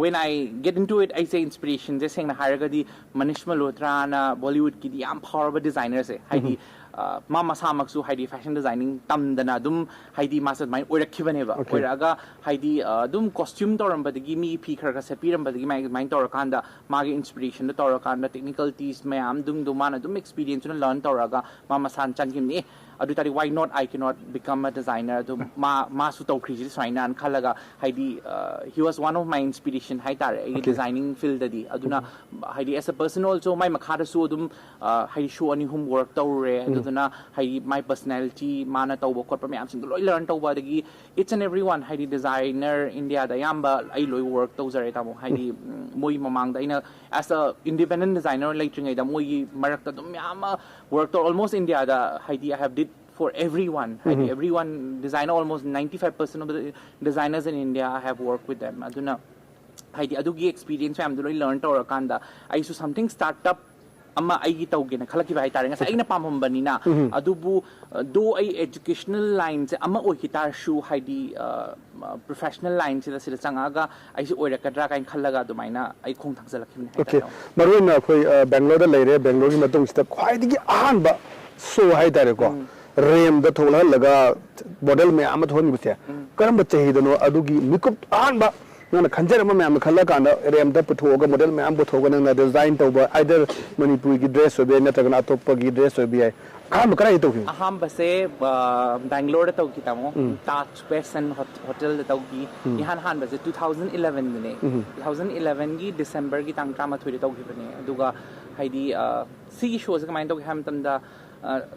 when I get into it, ꯑꯩꯁꯦ inspiration ꯁꯦ ꯁꯦꯡꯅ ꯍꯥꯏꯔꯒꯗꯤ ꯃꯅꯤꯁ ꯃꯜꯍꯣꯇ꯭ꯔꯥꯅ Bollywood ꯀꯤꯗꯤ ꯌꯥꯝ ꯐꯥꯎꯔꯕ designer ꯁꯦ, ꯍꯥꯏꯗꯤ, ꯑ, ꯃꯥ ꯃꯁꯥꯃꯛꯁꯨ ꯍꯥꯏꯗꯤ fashion designing ꯇꯝꯗꯅ ꯑꯗꯨꯝ, ꯍꯥꯏꯗꯤ ꯃꯥꯁꯦ ꯑꯗꯨꯃꯥꯏꯅ ꯑꯣꯏꯔꯛꯈꯤꯕꯅꯦꯕ꯫ ꯑꯣꯏꯔꯛꯑꯒ ꯍꯥꯏꯗꯤ, ꯑ, ꯑꯗꯨꯝ costume ꯇꯧꯔꯝꯕꯗꯒꯤ, ꯃꯤ ꯐꯤ ꯈꯔ ꯈꯔ ꯁꯦꯠꯄꯤꯔꯝꯕꯗꯒꯤ ꯃꯥꯏ ꯑꯗꯨꯃꯥꯏꯅ ꯇꯧꯔꯀꯥꯟꯗ, ꯃꯥꯒꯤ inspiration ꯗ ꯇꯧꯔꯀꯥꯟꯗ technicalities ꯃꯌꯥꯝꯗꯨꯝꯗꯣ ꯃꯥꯅ ꯑꯗꯨꯝ experience ꯇꯨꯅ learn ꯇꯧꯔꯒ ꯃꯥ ꯃꯁꯥꯅ ꯆꯪꯈꯤꯕꯅꯤ꯫ ꯑꯗꯨ ꯇꯥꯔꯗꯤ why not I cannot become a designer? ꯑꯗꯨ ꯃꯥ, ꯃꯥꯁꯨ ꯇꯧꯈ꯭ꯔꯤꯁꯤ ꯁꯨꯃꯥꯏꯅ ꯈꯜꯂꯒ, ꯍꯥꯏꯗꯤ, ꯑ, he was one of my inspiration ꯍꯥꯏꯇꯥꯔꯦ, ꯑꯩꯒꯤ designing field ꯗꯗꯤ꯫ ꯑꯗꯨꯅ ꯍꯥꯏꯗꯤ as a person also ꯃꯥꯏ ꯃꯈꯥꯗꯁꯨ ꯑꯗꯨꯝ, ꯑ, ꯍꯥꯏꯗꯤ show ꯑꯅꯤ ꯑꯍꯨꯝ work ꯇꯧꯔꯨꯔꯦ꯫ ꯑꯗꯨꯗꯨꯅ ꯍꯥꯏꯗꯤ ꯃꯥꯏ personality, ꯃꯥꯅ ꯇꯧꯕ ꯈꯣꯠꯄ ꯃꯌꯥꯝꯁꯤꯡꯗꯣ ꯂꯣꯏ learn ꯇꯧꯕ꯫ ꯑꯗꯒꯤ each and every one, ꯍꯥꯏꯗꯤ designer India ꯗ ꯑꯌꯥꯝꯕ ꯑꯩ ꯂꯣꯏ work ꯇꯧꯖꯔꯦ ꯇꯥꯃꯣ꯫ ꯍꯥꯏꯗꯤ, ꯎꯝ, ꯃꯣꯏ ꯃꯃꯥꯡꯗ ꯑꯩꯅ as a independent designer ꯂꯩꯇ꯭ꯔꯤꯉꯩꯗ ꯃꯣꯏꯒꯤ ꯃꯔꯛꯇ ꯑꯗꯨꯝ ꯃꯌꯥꯝ ꯑꯃ work ꯇꯧ, almost India ꯗ, ꯍꯥꯏꯗꯤ I have did for everyone, ꯍꯥꯏꯗꯤ everyone, designer almost ninety five percent of the designers in India I have worked with them꯫ ꯑꯗꯨꯅ ꯍꯥꯏꯗꯤ ꯑꯗꯨꯒꯤ experience ꯃꯌꯥꯝꯗꯣ ꯂꯣꯏ learn ꯇꯧꯔꯀꯥꯟꯗ ꯑꯩꯁꯨ something startup ꯑꯃ ꯑꯩꯒꯤ ꯇꯧꯒꯦꯅ ꯈꯜꯂꯛꯈꯤꯕ ꯍꯥꯏꯇꯥꯔꯦ꯫ ꯉꯁꯥꯏ ꯑꯩꯅ ꯄꯥꯝꯃꯝꯕꯅꯤꯅ꯫ ꯑꯗꯨꯕꯨ ꯑ, ꯗꯣ ꯑꯩ educational line ꯁꯦ ꯑꯃ ꯑꯣꯏꯈꯤ ꯇꯥꯔꯁꯨ, ꯍꯥꯏꯗꯤ, ꯑ, professional line ꯁꯤꯗ, ꯁꯤꯗ ꯆꯪꯉꯛꯑꯒ ꯑꯩꯁꯦ ꯑꯣꯏꯔꯛꯀꯗ꯭ꯔꯥ ꯀꯥꯏꯅ ꯈꯜꯂꯒ ꯑꯗꯨꯃꯥꯏꯅ ꯑꯩ ꯈꯣꯡ ꯊꯥꯡꯖꯜꯂꯛꯈꯤꯕꯅꯦ ꯍꯥꯏꯇꯥꯔꯦ꯫ ꯃꯔꯨ ꯑꯣꯏꯅ ꯑꯩꯈꯣꯏ ꯕꯦꯡꯒ꯭ꯂꯣꯔꯗ ꯂꯩꯔꯦ, ꯕꯦꯡꯒ꯭ꯂꯣꯔꯒꯤ ꯃꯇꯨꯡꯁꯤꯗ ꯈ꯭ꯋꯥꯏꯗꯒꯤ ꯑꯍꯥꯟꯕ ꯁꯣ ꯍꯥꯏꯇꯥꯔꯦꯀꯣ, ꯔꯦꯝꯗ ꯊꯣꯛꯂꯛꯍꯜꯂꯒ ꯃꯣꯗꯦꯜ ꯃꯌꯥꯝ ꯑꯃ ꯊꯣꯛꯍꯟꯕꯁꯦ ꯀꯔꯝꯕ ꯆꯍꯤꯗꯅꯣ? ꯑꯗꯨꯒꯤ ꯃꯤꯀꯨꯞ ꯑꯍꯥꯟꯕ ꯅꯪꯅ ꯈꯟꯖꯔꯝꯕ ꯃꯌꯥꯝꯗꯣ ꯈꯜꯂꯀꯥꯟꯗ ꯔꯦꯝꯗ ꯄꯨꯊꯣꯛꯑꯒ, ꯃꯣꯗꯦꯜ ꯃꯌꯥꯝ ꯄꯨꯊꯣꯛꯑꯒ ꯅꯪꯅ ꯗꯤꯖꯥꯏꯟ ꯇꯧꯕ, ꯑꯥꯏꯗꯔ ꯃꯅꯤꯄꯨꯔꯒꯤ ꯗ꯭ꯔꯦꯁ ꯑꯣꯏꯕ ꯌꯥꯏ, ꯅꯠꯇ꯭ꯔꯒꯅ ꯑꯇꯣꯞꯄꯒꯤ ꯗ꯭ꯔꯦꯁ ꯑꯣꯏꯕ ꯌꯥꯏ, ꯑꯍꯥꯟꯕ ꯀꯗꯥꯏꯗ ꯇꯧꯈꯤꯕ? ꯑꯍꯥꯟꯕꯁꯦ ꯕꯦꯡꯒ꯭ꯂꯣꯔꯗ ꯇꯧꯈꯤ, ꯇꯥꯃꯣ꯫ ꯇꯥꯖ ꯋꯦꯁ ꯑꯦꯟ ꯍꯣꯇꯦꯜꯗ ꯇꯧꯈꯤ꯫ ꯏꯍꯥꯟ ꯍꯥꯟꯕꯁꯦ two thousand elevenꯗꯅꯦ꯫ Two thousand elevenꯒꯤ ꯗꯤꯁꯦꯝꯕꯔꯒꯤ ꯇꯥꯡ ꯇꯔꯥꯃꯥꯊꯣꯏꯗ ꯇꯧꯈꯤꯕꯅꯦ꯫ ꯑꯗꯨꯒ ꯍꯥꯏꯗꯤ, ꯑ, ꯁꯤꯒꯤ ꯁꯣꯁꯦ ꯀꯃꯥꯏꯅ ꯇꯧꯒꯦ ꯍꯥꯏꯕ ꯃꯇꯝꯗ,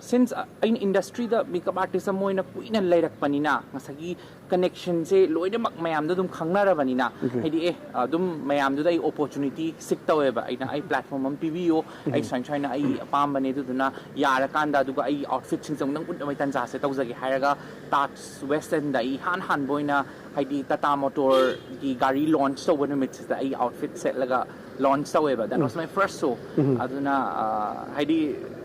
ꯁꯤꯟꯁ ꯑꯩꯅ ꯏꯟꯗꯁꯇ꯭ꯔꯤꯗ ꯃꯦꯀꯞ ꯑꯥꯔꯇꯤꯁ ꯑꯃ ꯑꯣꯏꯅ ꯀꯨꯏꯅ ꯂꯩꯔꯛꯄꯅꯤꯅ, ꯉꯁꯥꯏꯒꯤ ꯀꯅꯦꯛꯁꯟꯁꯦ ꯂꯣꯏꯅꯃꯛ ꯃꯌꯥꯝꯗ ꯑꯗꯨꯝ ꯈꯪꯅꯔꯕꯅꯤꯅ, ꯍꯥꯏꯗꯤ, ꯑꯦ, ꯑꯗꯨꯝ ꯃꯌꯥꯝꯗꯨꯗ ꯑꯩ ꯑꯣꯄꯣꯔꯆꯨꯅꯤꯇꯤ ꯁꯤꯛ ꯇꯧꯋꯦꯕ꯫ ꯑꯩꯅ, "ꯑꯩ ꯄ꯭ꯂꯦꯠꯐꯣꯝ ꯑꯃ ꯄꯤꯕꯤꯌꯨ, ꯑꯩ ꯁꯨꯃꯥꯏꯅ ꯁꯨꯃꯥꯏꯅ ꯑꯩ ꯑꯄꯥꯝꯕꯅꯦ, ꯑꯗꯨꯗꯨꯅ ꯌꯥꯔꯀꯥꯟꯗ ꯑꯗꯨꯒ ꯑꯩ ꯑꯥꯎꯠꯐꯤꯠꯁꯤꯡꯁꯦ ꯑꯃꯨꯛꯇꯪ ꯎꯠꯅꯕꯒꯤ ꯇꯥꯟꯖꯥꯁꯦ ꯇꯧꯖꯒꯦ" ꯍꯥꯏꯔꯒ ꯇꯥꯖ ꯋꯦꯁ ꯑꯦꯟꯗ ꯑꯩ ꯏꯍꯥꯟ ꯍꯥꯟꯕ ꯑꯣꯏꯅ, ꯍꯥꯏꯗꯤ, ꯇꯥꯇꯥ ꯃꯣꯇꯣꯔꯒꯤ ꯒꯥꯔꯤ ꯂꯣꯟꯆ ꯇꯧꯕ ꯅꯨꯃꯤꯠꯁꯤꯗ ꯑꯩ ꯑꯥꯎꯠꯐꯤꯠ ꯁꯦꯠꯂꯒ ꯂꯣꯟꯆ ꯇꯧꯋꯦꯕ꯫ That was my first show. ꯑꯗꯨꯅ, ꯑ, ꯍꯥꯏꯗꯤ,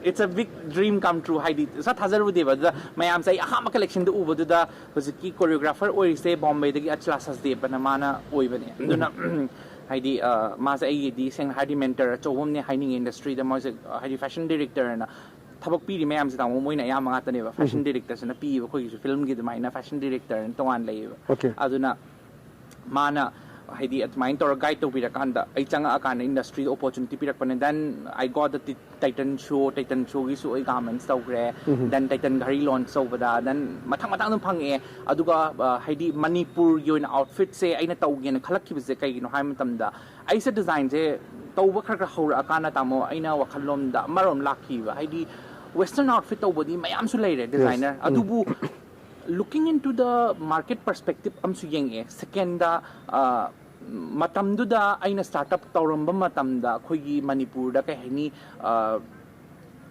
it's a big dream come true, ꯍꯥꯏꯗꯤ, ꯁꯨꯡꯊꯥ ꯊꯥꯖꯔꯨꯗꯦꯕ꯫ ꯑꯗꯨꯗ ꯃꯌꯥꯝꯁꯦ ꯑꯩ ꯑꯍꯥꯟꯕ ꯀꯂꯦꯛꯁꯟꯗ ꯎꯕꯗꯨꯗ ꯍꯧꯖꯤꯛꯀꯤ ꯀꯣꯔꯤꯌꯣꯒ꯭ꯔꯥꯐꯔ ꯑꯣꯏꯔꯤꯁꯦ ꯕꯣꯝꯕꯦꯗꯒꯤ ꯑꯆꯂꯥ ꯁꯆꯗꯦꯕꯅ ꯃꯥꯅ ꯑꯣꯏꯕꯅꯦ꯫ ꯑꯗꯨꯅ, ꯍꯥꯏꯗꯤ, ꯑ, ꯃꯥꯁꯦ ꯑꯩꯒꯤꯗꯤ ꯁꯦꯡꯅ ꯍꯥꯏꯔꯗꯤ ꯃꯦꯟꯇꯔ ꯑꯆꯧꯕ ꯑꯃꯅꯦ ꯍꯥꯏꯅꯤꯡꯉꯦ ꯏꯟꯗꯁꯇ꯭ꯔꯤꯗ꯫ ꯃꯣꯏꯁꯦ, ꯑ, ꯍꯥꯏꯗꯤ ꯐꯦꯁꯟ ꯗꯤꯔꯦꯛꯇꯔꯅ ꯊꯕꯛ ꯄꯤꯔꯤ ꯃꯌꯥꯝꯁꯦ, ꯇꯥꯃꯣ, ꯃꯣꯏꯅ ꯑꯌꯥꯝꯕ ꯉꯥꯛꯇꯅꯦꯕ꯫ ꯐꯦꯁꯟ ꯗꯤꯔꯦꯛꯇꯔꯁꯤꯅ ꯄꯤꯌꯦꯕ ꯑꯩꯈꯣꯏꯒꯤꯁꯨ ꯐꯤꯂꯝꯒꯤ ꯑꯗꯨꯃꯥꯏꯅ ꯐꯦꯁꯟ ꯗꯤꯔꯦꯛꯇꯔꯅ ꯇꯣꯉꯥꯟꯅ ꯂꯩꯌꯦꯕ꯫ Okay. ꯑꯗꯨꯅ ꯃꯥꯅ ꯍꯥꯏꯗꯤ ꯑꯗꯨꯃꯥꯏꯅ ꯇꯧꯔꯒ ꯒꯥꯏꯗ ꯇꯧꯕꯤꯔꯀꯥꯟꯗ ꯑꯩ ꯆꯪꯉꯛꯑꯀꯥꯟꯗ ꯏꯟꯗꯁꯇ꯭ꯔꯤꯗ ꯑꯣꯄꯣꯔꯆꯨꯅꯤꯇꯤ ꯄꯤꯔꯛꯄꯅꯦ꯫ Then I got the Ti-, Titan show, Titan showꯒꯤꯁꯨ ꯑꯩ ꯒꯥꯔꯃꯦꯟꯠꯁ ꯇꯧꯈ꯭ꯔꯦ꯫ Then Titan ꯘꯔꯤ ꯂꯣꯟꯆ ꯇꯧꯕꯗ, then ꯃꯊꯪ ꯃꯊꯪ ꯑꯗꯨꯝ ꯐꯪꯉꯛꯑꯦ꯫ ꯑꯗꯨꯒ, ꯑ, ꯍꯥꯏꯗꯤ ꯃꯅꯤꯄꯨꯔꯒꯤ ꯑꯣꯏꯅ ꯑꯥꯎꯠꯐꯤꯠꯁꯦ ꯑꯩꯅ ꯇꯧꯒꯦꯅ ꯈꯜꯂꯛꯈꯤꯕꯁꯦ ꯀꯩꯒꯤꯅꯣ ꯍꯥꯏꯕ ꯃꯇꯝꯗ, ꯑꯩꯁꯦ ꯗꯤꯖꯥꯏꯟꯁꯦ ꯇꯧꯕ ꯈꯔ ꯈꯔ ꯍꯧꯔꯛꯑꯀꯥꯟꯗ, ꯇꯥꯃꯣ, ꯑꯩꯅ ꯋꯥꯈꯜꯂꯣꯝꯗ ꯑꯃꯔꯣꯝ ꯂꯥꯛꯈꯤꯕ, ꯍꯥꯏꯗꯤ ꯋꯦꯁꯇꯔꯟ ꯑꯥꯎꯠꯐꯤꯠ ꯇꯧꯕꯗꯤ ꯃꯌꯥꯝꯁꯨ ꯂꯩꯔꯦ ꯗꯤꯖꯥꯏꯅꯔ꯫ ꯑꯗꯨꯕꯨ looking into the market perspective ꯑꯃꯁꯨ ꯌꯦꯡꯉꯛꯑꯦ꯫ ꯁꯦꯀꯦꯟꯗ, ꯑ, ꯃꯇꯝꯗꯨꯗ ꯑꯩꯅ ꯁ꯭ꯇꯥꯔꯠ ꯑꯞ ꯇꯧꯔꯝꯕ ꯃꯇꯝꯗ ꯑꯩꯈꯣꯏꯒꯤ ꯃꯅꯤꯄꯨꯔꯗ, ꯀꯩ ꯍꯥꯏꯅꯤ, ꯑ,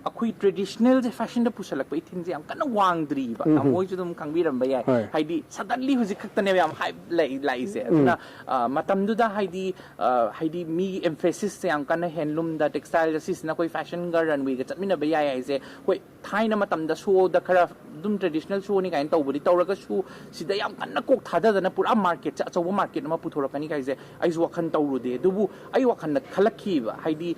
ꯑꯩꯈꯣꯏ ꯇ꯭ꯔꯦꯗꯤꯁꯅꯦꯜꯁꯦ ꯐꯦꯁꯟꯗ ꯄꯨꯁꯜꯂꯛꯄ ꯏꯊꯤꯟꯁꯦ ꯌꯥꯝ ꯀꯟꯅ ꯋꯥꯡꯗ꯭ꯔꯤꯕ꯫ ꯃꯣꯏꯁꯨ ꯑꯗꯨꯝ ꯈꯪꯕꯤꯔꯝꯕ ꯌꯥꯏ꯫ ꯍꯣꯏ꯫ ꯍꯥꯏꯗꯤ ꯁꯗꯟꯂꯤ ꯍꯧꯖꯤꯛ ꯈꯛꯇꯅꯦꯕ ꯌꯥꯝ ꯍꯥꯏꯞ ꯂꯥꯛꯏꯁꯦ꯫ ꯑꯗꯨꯅ ꯑ, ꯃꯇꯝꯗꯨꯗ ꯍꯥꯏꯗꯤ ꯑ, ꯍꯥꯏꯗꯤ ꯃꯤꯒꯤ ꯑꯦꯝꯐꯦꯁꯤꯁꯁꯦ ꯌꯥꯝ ꯀꯟꯅ ꯍꯦꯟꯂꯨꯝꯗ, ꯇꯦꯛꯁꯇꯥꯏꯜꯗ, ꯁꯤꯁꯤꯅ ꯑꯩꯈꯣꯏ ꯐꯦꯁꯟꯒ ꯔꯟꯋꯦꯒ ꯆꯠꯃꯤꯟꯅꯕ ꯌꯥꯏ ꯍꯥꯏꯁꯦ꯫ ꯍꯣꯏ, ꯊꯥꯏꯅ ꯃꯇꯝꯗ ꯁꯣꯗ ꯈꯔ ꯑꯗꯨꯝ ꯇ꯭ꯔꯦꯗꯤꯁꯅꯦꯜ ꯁꯣꯅꯤ ꯀꯥꯏꯅ ꯇꯧꯕꯗꯤ ꯇꯧꯔꯒꯁꯨ, ꯁꯤꯗ ꯌꯥꯝ ꯀꯟꯅ ꯀꯣꯛ ꯊꯥꯗꯗꯅ ꯄꯨꯔꯥ ꯃꯥꯔꯀꯦꯠꯁꯦ, ꯑꯆꯧꯕ ꯃꯥꯔꯀꯦꯠ ꯑꯃ ꯄꯨꯊꯣꯔꯛꯀꯅꯤ ꯀꯥꯏꯁꯦ ꯑꯩꯁꯨ ꯋꯥꯈꯜ ꯇꯧꯔꯨꯗꯦ꯫ ꯑꯗꯨꯕꯨ ꯑꯩ ꯋꯥꯈꯜꯗ ꯈꯜꯂꯛꯈꯤꯕ, ꯍꯥꯏꯗꯤ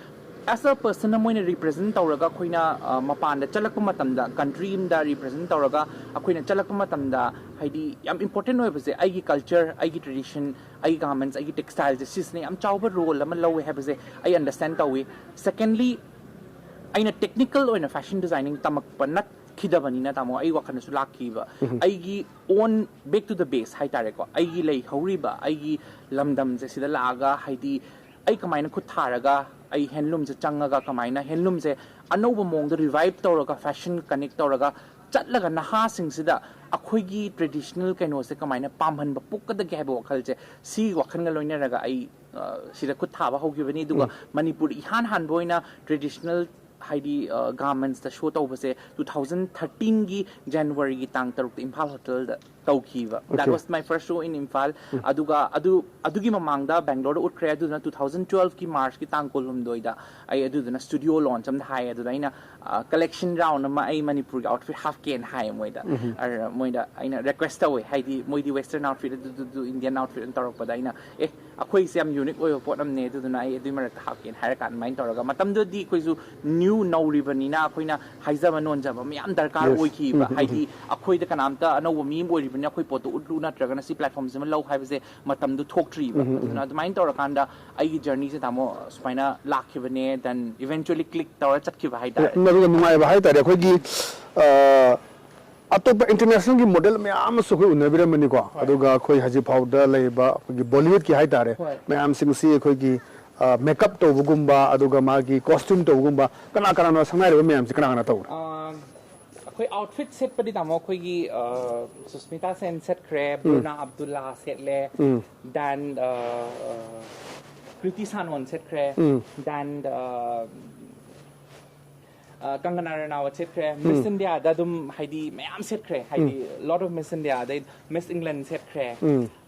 ꯑꯦꯁ ꯑ ꯄꯔꯁꯟꯅ ꯃꯣꯏꯅ ꯔꯤꯄ꯭ꯔꯖꯦꯟ ꯇꯧꯔꯒ ꯑꯩꯈꯣꯏꯅ ꯑ, ꯃꯄꯥꯟꯗ ꯆꯠꯂꯛꯄ ꯃꯇꯝꯗ, ꯀꯟꯇ꯭ꯔꯤ ꯑꯃꯗ ꯔꯤꯄ꯭ꯔꯖꯦꯟ ꯇꯧꯔꯒ ꯑꯩꯈꯣꯏꯅ ꯆꯠꯂꯛꯄ ꯃꯇꯝꯗ, ꯍꯥꯏꯗꯤ ꯌꯥꯝ ꯏꯝꯄꯣꯔꯇꯦꯟ ꯑꯣꯏꯕꯁꯦ ꯑꯩꯒꯤ ꯀꯜꯆꯔ, ꯑꯩꯒꯤ ꯇ꯭ꯔꯦꯗꯤꯁꯟ, ꯑꯩꯒꯤ ꯒꯥꯔꯃꯦꯟꯠꯁ, ꯑꯩꯒꯤ ꯇꯦꯛꯁꯇꯥꯏꯜꯁꯦ, ꯁꯤꯁꯤꯅ ꯌꯥꯝ ꯆꯥꯎꯕ ꯔꯣꯜ ꯑꯃ ꯂꯧꯋꯦ ꯍꯥꯏꯕꯁꯦ ꯑꯩ ꯑꯟꯗꯔꯁꯇꯦꯟ ꯇꯧꯋꯤ꯫ ꯁꯦꯀꯦꯟꯂꯤ, ꯑꯩꯅ ꯇꯦꯛꯅꯤꯀꯦꯜ ꯑꯣꯏꯅ ꯐꯦꯁꯟ ꯗꯤꯖꯥꯏꯅꯤꯡ ꯇꯝꯃꯛꯄ ꯅꯠꯈꯤꯗꯕꯅꯤꯅ, ꯇꯥꯃꯣ, ꯑꯩ ꯋꯥꯈꯜꯗꯁꯨ ꯂꯥꯛꯈꯤꯕ꯫ ꯑꯩꯒꯤ ꯑꯣꯟ, ꯕꯦꯛ ꯇꯨ ꯗ ꯕꯦꯁ ꯍꯥꯏꯇꯥꯔꯦꯀꯣ, ꯑꯩꯒꯤ ꯂꯩꯍꯧꯔꯤꯕ ꯑꯩꯒꯤ ꯂꯝꯗꯝꯁꯦ ꯁꯤꯗ ꯂꯥꯛꯑꯒ, ꯍꯥꯏꯗꯤ ꯑꯩ ꯀꯃꯥꯏꯅ ꯈꯨꯠ ꯊꯥꯔꯒ, ꯑꯩ ꯍꯦꯟꯂꯨꯝꯁꯦ ꯆꯪꯉꯒ, ꯀꯃꯥꯏꯅ ꯍꯦꯟꯂꯨꯝꯁꯦ ꯑꯅꯧꯕ ꯃꯑꯣꯡꯗ ꯔꯤꯚꯥꯏꯞ ꯇꯧꯔꯒ, ꯐꯦꯁꯟ ꯀꯅꯦꯛ ꯇꯧꯔꯒ ꯆꯠꯂꯒ, ꯅꯍꯥꯁꯤꯡꯁꯤꯗ ꯑꯩꯈꯣꯏꯒꯤ ꯇ꯭ꯔꯦꯗꯤꯁꯅꯦꯜ ꯀꯩꯅꯣꯁꯦ ꯀꯃꯥꯏꯅ ꯄꯥꯝꯍꯟꯕ ꯄꯣꯛꯀꯗꯒꯦ ꯍꯥꯏꯕ ꯋꯥꯈꯜꯁꯦ, ꯁꯤꯒꯤ ꯋꯥꯈꯜꯒ ꯂꯣꯏꯅꯔꯒ ꯑꯩ ꯑ, ꯁꯤꯗ ꯈꯨꯠ ꯊꯥꯕ ꯍꯧꯈꯤꯕꯅꯤ꯫ ꯑꯗꯨꯒ ꯃꯅꯤꯄꯨꯔꯗ ꯏꯍꯥꯟ ꯍꯥꯟꯕ ꯑꯣꯏꯅ ꯇ꯭ꯔꯦꯗꯤꯁꯅꯦꯜ, ꯍꯥꯏꯗꯤ ꯒꯥꯔꯃꯦꯟꯠꯁꯇ ꯁꯣ ꯇꯧꯕꯁꯦ ꯇꯨ ꯊꯥꯎꯖꯟ ꯊꯥꯔꯇꯤꯟꯒꯤ ꯖꯅꯋꯥꯔꯤꯒꯤ ꯇꯥꯡ ꯇꯔꯨꯛꯇ ꯏꯝꯐꯥꯜ ꯍꯣꯇꯦꯜꯗ ꯇꯧꯈꯤꯕ꯫ That Okay. was my first show in Imphal. ꯑꯗꯨꯒ ꯑꯗꯨ, ꯑꯗꯨꯒꯤ ꯃꯃꯥꯡꯗ ꯕꯦꯡꯒ꯭ꯂꯣꯔꯗ ꯎꯠꯈ꯭ꯔꯦ꯫ ꯑꯗꯨꯗꯨꯅ ꯇꯨ ꯊꯥꯎꯖꯟ ꯇꯨꯋꯦꯜꯐꯀꯤ ꯃꯥꯔꯆꯀꯤ ꯇꯥꯡ ꯀꯨꯟꯍꯨꯝꯗꯣꯏꯗ ꯑꯩ ꯑꯗꯨꯗꯨꯅ ꯁ꯭ꯇꯨꯗꯤꯑꯣ ꯂꯣꯟꯆ ꯑꯃꯗ ꯍꯥꯏꯌꯦ꯫ ꯑꯗꯨꯗ ꯑꯩꯅ ꯀꯂꯦꯛꯁꯟ ꯔꯥꯎꯟ ꯑꯃ, ꯑꯩ ꯃꯅꯤꯄꯨꯔꯒꯤ ꯑꯥꯎꯠꯐꯤꯠ ꯍꯥꯞꯀꯦꯅ ꯍꯥꯏꯌꯦ ꯃꯣꯏꯗ꯫ ꯑꯗ ꯃꯣꯏꯗ ꯑꯩꯅ ꯔꯤꯀ꯭ꯋꯦꯁ ꯇꯧꯋꯦ, ꯍꯥꯏꯗꯤ ꯃꯣꯏꯗꯤ ꯋꯦꯁꯇꯔꯟ ꯑꯥꯎꯠꯐꯤꯠ, ꯑꯗꯨꯗꯨꯗꯨ ꯏꯟꯗꯤꯌꯟ ꯑꯥꯎꯠꯐꯤꯠ ꯑꯗꯨꯝ ꯇꯧꯔꯛꯄꯗ ꯑꯩꯅ, ꯑꯦ, ꯑꯩꯈꯣꯏꯁꯦ ꯌꯥꯝ ꯌꯨꯅꯤꯛ ꯑꯣꯏꯕ ꯄꯣꯠ ꯑꯃꯅꯦ, ꯑꯗꯨꯗꯨꯅ ꯑꯩ ꯑꯗꯨꯏ ꯃꯔꯛꯇ ꯍꯥꯞꯀꯦꯅ ꯍꯥꯏꯔ ꯀꯥꯟꯗ ꯑꯗꯨꯃꯥꯏꯅ ꯇꯧꯔꯒ, ꯃꯇꯝꯗꯨꯗꯗꯤ ꯑꯩꯈꯣꯏꯁꯨ ꯅ꯭ꯌꯨ ꯅꯧꯔꯤꯕꯅꯤꯅ ꯑꯩꯈꯣꯏꯅ ꯍꯥꯏꯖꯕ ꯅꯣꯟꯖꯕ ꯃꯌꯥꯝ ꯗꯔꯀꯥꯔ Yes. ꯑꯣꯏꯈꯤꯕ꯫ ꯍꯥꯏꯗꯤ ꯑꯩꯈꯣꯏꯗ ꯀꯅꯥꯝꯇ ꯑꯅꯧꯕ ꯃꯤ ꯑꯃ ꯑꯣꯏꯔꯤꯕꯅꯤꯅ ꯑꯩꯈꯣꯏ ꯄꯣꯠꯇꯣ ꯎꯠꯂꯨ ꯅꯠꯇ꯭ꯔꯒꯅ ꯁꯤ ꯄ꯭ꯂꯦꯠꯐꯣꯝꯁꯤꯃ ꯂꯧ ꯍꯥꯏꯕꯁꯦ ꯃꯇꯝꯗꯨ ꯊꯣꯛꯇ꯭ꯔꯤꯕ꯫ ꯑꯗꯨꯅ ꯑꯗꯨꯃꯥꯏꯅ ꯇꯧꯔꯀꯥꯟꯗ ꯑꯩꯒꯤ ꯖꯔꯅꯤꯁꯦ, ꯇꯥꯃꯣ, ꯁꯨꯃꯥꯏꯅ ꯂꯥꯛꯈꯤꯕꯅꯦ, then eventually click ꯇꯧꯔ ꯆꯠꯈꯤꯕ ꯍꯥꯏꯇꯥꯔꯦ꯫ ꯑꯗꯨꯒ ꯅꯨꯡꯉꯥꯏꯕ ꯍꯥꯏꯇꯥꯔꯦ, ꯑꯩꯈꯣꯏꯒꯤ ꯑ, ꯑꯇꯣꯞꯄ ꯏꯟꯇꯔꯅꯦꯁꯅꯦꯜꯒꯤ ꯃꯣꯗꯦꯜ ꯃꯌꯥꯝ ꯑꯃꯁꯨ ꯑꯩꯈꯣꯏ ꯎꯅꯕꯤꯔꯝꯃꯅꯤꯀꯣ꯫ ꯑꯗꯨꯒ ꯑꯩꯈꯣꯏ ꯍꯧꯖꯤꯛ ꯐꯥꯎꯗ ꯂꯩꯔꯤꯕ ꯑꯩꯈꯣꯏꯒꯤ ꯕꯣꯂꯤꯋꯨꯗꯀꯤ ꯍꯥꯏꯇꯥꯔꯦ, ꯍꯣꯏ꯫ ꯃꯌꯥꯝꯁꯤꯡꯁꯤ ꯑꯩꯈꯣꯏꯒꯤ ꯃꯦꯀꯞ ꯇꯧꯕꯒꯨꯝꯕ, ꯑꯗꯨꯒ ꯃꯥꯒꯤ ꯀꯣꯁꯇ꯭ꯌꯨꯝ ꯇꯧꯕꯒꯨꯝꯕ, ꯀꯅꯥ ꯀꯅꯥꯅꯣ ꯁꯛꯅꯥꯏꯔꯤꯕ ꯃꯌꯥꯝꯁꯤ ꯀꯅꯥ ꯀꯅꯥ ꯇꯧꯕ꯭ꯔꯥ? ꯑ, ꯑꯩꯈꯣꯏ ꯑꯥꯎꯠꯐꯤꯠ ꯁꯦꯠꯄꯗꯤ, ꯇꯥꯃꯣ, ꯑꯩꯈꯣꯏꯒꯤ ꯑ, ꯁꯨꯁꯃꯤꯇꯥ ꯁꯦꯟ ꯁꯦꯠꯈ꯭ꯔꯦ, ꯕ꯭ꯔꯨꯅꯥ ꯑꯕꯗꯨꯜꯂꯥ ꯁꯦꯠꯂꯦ, then ꯑ, ꯑ, ꯀ꯭ꯔꯤꯇꯤ ꯁꯥꯅꯣꯟ ꯁꯦꯠꯈ꯭ꯔꯦ, then ꯑ, ꯑ, ꯀꯪꯒꯅꯥ ꯔꯅꯥꯋꯠ ꯁꯦꯠꯈ꯭ꯔꯦ꯫ ꯃꯤꯁ ꯏꯟꯗꯤꯌꯥꯗ ꯑꯗꯨꯝ ꯍꯥꯏꯗꯤ ꯃꯌꯥꯝ ꯁꯦꯠꯈ꯭ꯔꯦ, ꯍꯥꯏꯗꯤ ꯂꯣꯠ ꯑꯣꯐ ꯃꯤꯁ ꯏꯟꯗꯤꯌꯥ, ꯑꯗꯩ ꯃꯤꯁ ꯏꯪꯂꯦꯟ ꯁꯦꯠꯈ꯭ꯔꯦ꯫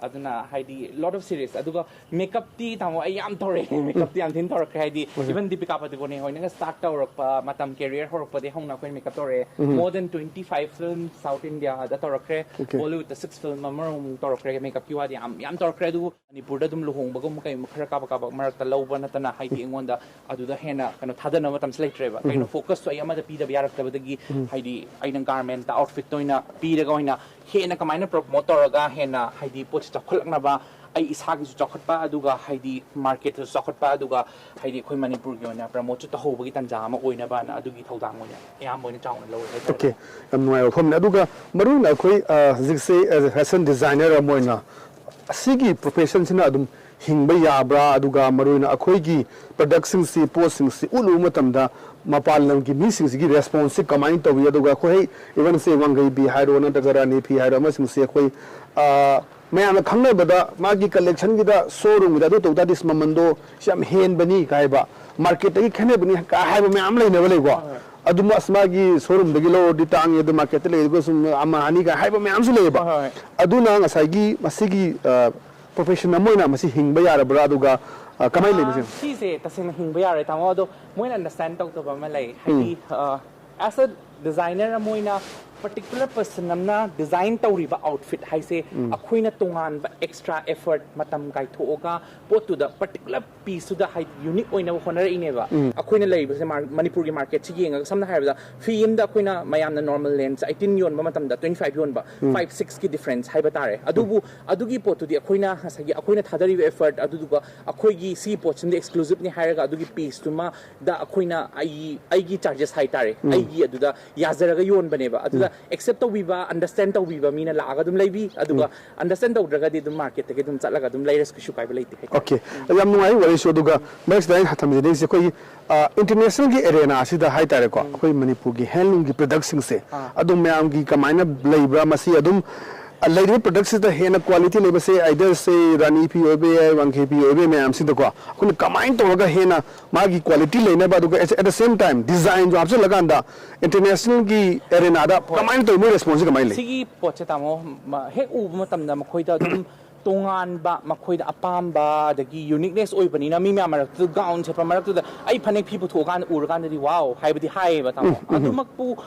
ꯑꯗꯨꯅ ꯍꯥꯏꯗꯤ ꯂꯣꯠ ꯑꯣꯐ ꯁꯤꯔꯤꯁ꯫ ꯑꯗꯨꯒ ꯃꯦꯀꯞꯇꯤ, ꯇꯥꯃꯣ, ꯑꯩ ꯌꯥꯝ ꯇꯧꯔꯛꯑꯦ꯫ ꯃꯦꯀꯞꯇꯤ ꯌꯥꯝ ꯊꯤꯅ ꯇꯧꯔꯛꯈ꯭ꯔꯦ, ꯍꯥꯏꯗꯤ ꯏꯚꯟ ꯗꯤꯄꯤꯀꯥ ꯄꯗꯨꯀꯣꯅꯦ ꯍꯣꯏꯅꯒ ꯁ꯭ꯇꯥꯔꯠ ꯇꯧꯔꯛꯄ ꯃꯇꯝ, ꯀꯦꯔꯤꯌꯔ ꯍꯧꯔꯛꯄꯗꯒꯤ ꯍꯧꯅ ꯑꯩꯈꯣꯏꯅ ꯃꯦꯀꯞ ꯇꯧꯔꯛꯑꯦ꯫ More than twenty five film south ꯏꯟꯗꯤꯌꯥꯗ ꯇꯧꯔꯛꯈ꯭ꯔꯦ꯫ ꯕꯣꯂꯤꯋꯨꯗꯇ ꯁꯤꯛꯁ ꯐꯤꯜꯝ ꯑꯃꯔꯣꯝ ꯇꯧꯔꯛꯈ꯭ꯔꯦ꯫ ꯃꯦꯀꯞꯀꯤ ꯋꯥꯗꯤ ꯌꯥꯝ ꯌꯥꯝ ꯇꯧꯔꯛꯈ꯭ꯔꯦ꯫ ꯑꯗꯨꯕꯨ ꯃꯅꯤꯄꯨꯔꯗ ꯑꯗꯨꯝ ꯂꯨꯍꯣꯡꯕꯒꯨꯝꯕ ꯀꯩꯒꯨꯝꯕ ꯈꯔ ꯀꯥꯕꯛ ꯀꯥꯕꯛ ꯃꯔꯛꯇ ꯂꯧꯕ ꯅꯠꯇꯅ, ꯍꯥꯏꯗꯤ ꯑꯩꯉꯣꯟꯗ ꯑꯗꯨꯗ ꯍꯦꯟꯅ ꯀꯩꯅꯣ ꯊꯥꯗꯅꯕ ꯃꯇꯝꯁꯨ ꯂꯩꯇ꯭ꯔꯦꯕ꯫ ꯀꯩꯅꯣ, ꯐꯣꯀꯁꯇꯣ ꯑꯩ ꯑꯃꯗ ꯄꯤꯗꯕ ꯌꯥꯔꯛꯇꯕꯗꯒꯤ, ꯍꯥꯏꯗꯤ ꯑꯩꯅ ꯒꯥꯔꯃꯦꯟꯇ ꯑꯥꯎꯠꯐꯤꯠꯇ ꯑꯣꯏꯅ ꯄꯤꯔꯒ ꯑꯣꯏꯅ ꯍꯦꯟꯅ ꯀꯃꯥꯏꯅ ꯄ꯭ꯔꯣꯃꯣꯠ ꯇꯧꯔꯒ ꯍꯦꯟꯅ, ꯍꯥꯏꯗꯤ, ꯄꯣꯠꯁꯤ ꯆꯥꯎꯈꯠꯂꯛꯅꯕ, ꯑꯩ ꯏꯁꯥꯒꯤꯁꯨ ꯆꯥꯎꯈꯠꯄ, ꯑꯗꯨꯒ ꯍꯥꯏꯗꯤ ꯃꯥꯔꯀꯦꯠꯇꯁꯨ ꯆꯥꯎꯈꯠꯄ, ꯑꯗꯨꯒ ꯍꯥꯏꯗꯤ ꯑꯩꯈꯣꯏ ꯃꯅꯤꯄꯨꯔꯒꯤ ꯑꯣꯏꯅ ꯄ꯭ꯔꯃꯣꯠꯁꯨ ꯇꯧꯍꯧꯕꯒꯤ ꯇꯥꯟꯖꯥ ꯑꯃ ꯑꯣꯏꯅꯕꯅ ꯑꯗꯨꯒꯤ ꯊꯧꯗꯥꯡ ꯑꯣꯏꯅ ꯑꯌꯥꯝꯕ ꯑꯣꯏꯅ ꯆꯥꯎꯅ ꯂꯧꯋꯦ ꯍꯥꯏꯇꯥꯔꯦ꯫ ꯑꯣꯀꯦ, ꯌꯥꯝ ꯅꯨꯡꯉꯥꯏꯕ ꯋꯥꯐꯝꯅꯤ꯫ ꯑꯗꯨꯒ ꯃꯔꯨ ꯑꯣꯏꯅ ꯑꯩꯈꯣꯏ, ꯑ, ꯍꯧꯖꯤꯛꯁꯦ, ꯑ, ꯐꯦꯁꯟ ꯗꯤꯖꯥꯏꯅꯔ ꯑꯃ ꯑꯣꯏꯅ ꯑꯁꯤꯒꯤ ꯄ꯭ꯔꯣꯐꯦꯁꯟꯁꯤꯅ ꯑꯗꯨꯝ ꯍꯤꯡꯕ ꯌꯥꯕ꯭ꯔꯥ? ꯑꯗꯨꯒ ꯃꯔꯨ ꯑꯣꯏꯅ ꯑꯩꯈꯣꯏꯒꯤ ꯄ꯭ꯔꯗꯛꯁꯤꯡꯁꯤ, ꯄꯣꯠꯁꯤꯡꯁꯤ ꯎꯠꯂꯨꯕ ꯃꯇꯝꯗ ꯃꯄꯥꯟ ꯂꯝꯒꯤ ꯃꯤꯁꯤꯡꯁꯤꯒꯤ ꯔꯦꯁꯄꯣꯟꯁꯁꯤ ꯀꯃꯥꯏꯅ ꯇꯧꯏ? ꯑꯗꯨꯒ ꯑꯩꯈꯣꯏ ꯏꯚꯟ ꯁꯦ ꯋꯥꯡꯒꯩ ꯐꯤ ꯍꯥꯏꯔꯣ, ꯅꯠꯇ꯭ꯔꯒ ꯔꯥꯅꯤ ꯐꯤ ꯍꯥꯏꯔꯣ, ꯑꯃꯁꯤꯡꯁꯤ ꯑꯩꯈꯣꯏ, ꯑ, ꯃꯌꯥꯝꯅ ꯈꯪꯅꯕꯗ ꯃꯥꯒꯤ ꯀꯂꯦꯛꯁꯟꯒꯤꯗ ꯁꯣꯔꯨꯝꯒꯤꯗ ꯑꯗꯨ ꯇꯧ ꯇꯥꯔꯗꯤ ꯃꯃꯟꯗꯣ ꯁꯤ ꯌꯥꯝ ꯍꯦꯟꯕꯅꯤ ꯀꯥꯏ ꯍꯥꯏꯕ, ꯃꯥꯔꯀꯦꯠꯇꯒꯤ ꯈꯦꯠꯅꯕꯅꯤ ꯀꯥꯏ ꯍꯥꯏꯕ ꯃꯌꯥꯝ ꯂꯩꯅꯕ ꯂꯩꯀꯣ꯫ ꯑꯗꯨꯝ ꯑꯁ ꯃꯥꯒꯤ ꯁꯣꯔꯨꯝꯗꯒꯤ ꯂꯧꯔꯗꯤ ꯇꯥꯡꯉꯦ, ꯑꯗꯨ ꯃꯥꯔꯀꯦꯠꯇ ꯂꯩꯔꯒ ꯁꯨꯝ ꯑꯃ ꯑꯅꯤ ꯀꯥꯏ ꯍꯥꯏꯕ ꯃꯌꯥꯝꯁꯨ ꯂꯩꯌꯦꯕ꯫ ꯍꯣꯏ, ꯍꯣꯏ꯫ ꯑꯗꯨꯅ ꯉꯁꯥꯏꯒꯤ ꯃꯁꯤꯒꯤ, ꯑ, ꯄ꯭ꯔꯣꯐꯦꯁꯟ ꯑꯃ ꯑꯣꯏꯅ ꯃꯁꯤ ꯍꯤꯡꯕ ꯌꯥꯔꯕ꯭ꯔꯥ? ꯑꯗꯨꯒ, ꯑ, ꯀꯃꯥꯏꯅ ꯂꯩ ꯃꯁꯤ? ꯑꯥ, ꯁꯤꯁꯦ ꯇꯁꯦꯡꯅ ꯍꯤꯡꯕ ꯌꯥꯔꯣꯏ, ꯇꯥꯃꯣ꯫ ꯑꯗꯣ ꯃꯣꯏꯅ ꯑꯟꯗꯔꯁ꯭ꯇꯦꯟ ꯇꯧꯗꯕ ꯑꯃ ꯂꯩ, ꯍꯥꯏꯗꯤ, ꯑ, ꯑꯦꯁ ꯑ ꯗꯤꯖꯥꯏꯅꯔ ꯑꯃ ꯑꯣꯏꯅ ꯄꯔꯇꯤꯀꯨꯂꯔ ꯄꯔꯁꯟ ꯑꯃꯅ ꯗꯤꯖꯥꯏꯟ ꯇꯧꯔꯤꯕ ꯑꯥꯎꯠꯐꯤꯠ ꯍꯥꯏꯁꯦ ꯑꯩꯈꯣꯏꯅ ꯇꯣꯉꯥꯟꯕ ꯑꯦꯛꯁꯇ꯭ꯔꯥ ꯑꯦꯐꯔꯠ, ꯃꯇꯝ ꯀꯥꯏꯊꯣꯛꯑꯒ ꯄꯣꯠꯇꯨꯗ, ꯄꯔꯇꯤꯀꯨꯂꯔ ꯄꯤꯁꯇꯨꯗ ꯍꯥꯏꯗꯤ ꯌꯨꯅꯤꯛ ꯑꯣꯏꯅꯕ ꯍꯣꯠꯅꯔꯛꯏꯅꯦꯕ꯫ ꯑꯩꯈꯣꯏꯅ ꯂꯩꯔꯤꯕꯁꯦ ꯃꯥ-, ꯃꯅꯤꯄꯨꯔꯒꯤ ꯃꯥꯔꯀꯦꯠꯁꯤ ꯌꯦꯡꯉꯒ, ꯁꯝꯅ ꯍꯥꯏꯔꯕꯗ, ꯐꯤ ꯑꯃꯗ ꯑꯩꯈꯣꯏꯅ ꯃꯌꯥꯝꯅ ꯅꯣꯔꯃꯦꯜ ꯂꯦꯟꯁ ꯑꯩꯠꯇꯤꯟ ꯌꯣꯟꯕ ꯃꯇꯝꯗ, ꯇ꯭ꯋꯦꯟꯇꯤ ꯐꯥꯏꯚ ꯌꯣꯟꯕ, ꯐꯥꯏꯚ ꯁꯤꯛꯁꯀꯤ ꯗꯤꯐ꯭ꯔꯦꯟꯁ ꯍꯥꯏꯕ ꯇꯥꯔꯦ꯫ ꯑꯗꯨꯕꯨ ꯑꯗꯨꯒꯤ ꯄꯣꯠꯇꯨꯗꯤ ꯑꯩꯈꯣꯏꯅ ꯉꯁꯥꯏꯒꯤ ꯑꯩꯈꯣꯏꯅ ꯊꯥꯗꯔꯤꯕ ꯑꯦꯐꯔꯠ, ꯑꯗꯨꯗꯨꯒ ꯑꯩꯈꯣꯏꯒꯤ ꯁꯤ ꯄꯣꯠꯁꯤꯃꯗꯤ ꯑꯦꯛꯁꯀ꯭ꯂꯨꯁꯤꯞꯅꯤ ꯍꯥꯏꯔꯒ ꯑꯗꯨꯒꯤ ꯄꯤꯁꯇꯨꯃ ꯗ ꯑꯩꯈꯣꯏꯅ ꯑꯩ, ꯑꯩꯒꯤ ꯆꯥꯔꯖꯦꯁ ꯍꯥꯏꯇꯥꯔꯦ, ꯑꯩꯒꯤ ꯑꯗꯨꯗ ꯌꯥꯖꯔꯒ ꯌꯣꯟꯕꯅꯦꯕ꯫ ꯑꯗꯨꯗ ꯑꯦꯛꯁꯦꯞ ꯇꯧꯕꯤꯕ, ꯑꯟꯗꯔꯁ꯭ꯇꯦꯟ ꯇꯧꯕꯤꯕ ꯃꯤꯅ ꯂꯥꯛꯑꯒ ꯑꯗꯨꯝ ꯂꯩꯕꯤ, ꯑꯗꯨꯒ ꯑꯟꯗꯔꯁ꯭ꯇꯦꯟ ꯇꯧꯗ꯭ꯔꯒꯗꯤ ꯑꯗꯨꯝ ꯃꯥꯔꯀꯦꯠꯇꯒꯤ ꯑꯗꯨꯝ ꯆꯠꯂꯒ ꯑꯗꯨꯝ ꯂꯩꯔꯁꯨ ꯀꯩꯁꯨ ꯀꯥꯏꯕ ꯂꯩꯇꯦ ꯍꯥꯏꯇꯥꯔꯦ꯫ ꯑꯣꯀꯦ, ꯌꯥꯝ ꯅꯨꯡꯉꯥꯏ ꯋꯥꯔꯤꯁꯨ꯫ ꯑꯗꯨꯒ ꯃꯔꯛꯁꯤꯗ ꯑꯩꯅ ꯊꯝꯖꯅꯤꯡꯉꯤꯁꯦ, ꯑꯩꯈꯣꯏꯒꯤ, ꯑ, ꯏꯟꯇꯔꯅꯦꯁꯅꯦꯜꯒꯤ ꯑꯦꯔꯦꯅꯥꯁꯤꯗ ꯍꯥꯏꯇꯥꯔꯦꯀꯣ, ꯑꯩꯈꯣꯏ ꯃꯅꯤꯄꯨꯔꯒꯤ ꯍꯦꯟꯂꯨꯝꯒꯤ ꯄ꯭ꯔꯗꯛꯁꯤꯡꯁꯦ ꯑꯥ꯫ ꯑꯗꯨꯝ ꯃꯌꯥꯝꯒꯤ ꯀꯃꯥꯏꯅ ꯂꯩꯕ꯭ꯔꯥ? ꯃꯁꯤ ꯑꯗꯨꯝ ꯂꯩꯔꯤꯕ ꯄ꯭ꯔꯗꯛꯁꯤꯗ ꯍꯦꯟꯅ ꯀ꯭ꯋꯥꯂꯤꯇꯤ ꯂꯩꯕꯁꯦ, ꯑꯥꯏꯗꯔꯁꯦ ꯔꯥꯅꯤ ꯐꯤ ꯑꯣꯏꯕ ꯌꯥꯏ, ꯋꯥꯡꯈꯩ ꯐꯤ ꯑꯣꯏꯕ ꯌꯥꯏ, ꯃꯌꯥꯝꯁꯤꯗꯀꯣ ꯑꯩꯈꯣꯏꯅ ꯀꯃꯥꯏꯅ ꯇꯧꯔꯒ ꯍꯦꯟꯅ ꯃꯥꯒꯤ ꯀ꯭ꯋꯥꯂꯤꯇꯤ ꯂꯩꯅꯕ, ꯑꯗꯨꯒ at the same time ꯗꯤꯖꯥꯏꯟꯁꯨ ꯍꯥꯞꯆꯤꯜꯂꯀꯥꯟꯗ ꯏꯟꯇꯔꯅꯦꯁꯅꯦꯜꯒꯤ ꯑꯦꯔꯦꯅꯥꯗ ꯀꯃꯥꯏꯅ ꯇꯧꯏ, ꯃꯣꯏ ꯔꯦꯁꯄꯣꯟꯁꯁꯦ ꯀꯃꯥꯏꯅ ꯂꯩ? ꯁꯤꯒꯤ ꯄꯣꯠꯁꯦ, ꯇꯥꯃꯣ, ꯃ-, ꯍꯦꯛ ꯎꯕ ꯃꯇꯝꯗ ꯃꯈꯣꯏꯗ ꯑꯗꯨꯝ ꯇꯣꯉꯥꯟꯕ, ꯃꯈꯣꯏꯗ ꯑꯄꯥꯝꯕ, ꯑꯗꯒꯤ ꯌꯨꯅꯤꯛꯅꯦꯁ ꯑꯣꯏꯕꯅꯤꯅ, ꯃꯤ ꯃꯌꯥꯝ ꯃꯔꯛꯇꯨꯗ, ꯒꯥꯎꯟ ꯁꯦꯠꯄ ꯃꯔꯛꯇꯨꯗ ꯑꯩ ꯐꯅꯦꯛ ꯐꯤ ꯄꯨꯊꯣꯛꯑꯀꯥꯟꯗ ꯎꯔꯀꯥꯟꯗꯗꯤ "ꯋꯥꯎ" ꯍꯥꯏꯕꯗꯤ ꯍꯥꯏꯌꯦꯕ, ꯇꯥꯃꯣ꯫ ꯑꯗꯨꯃꯛꯄꯨ,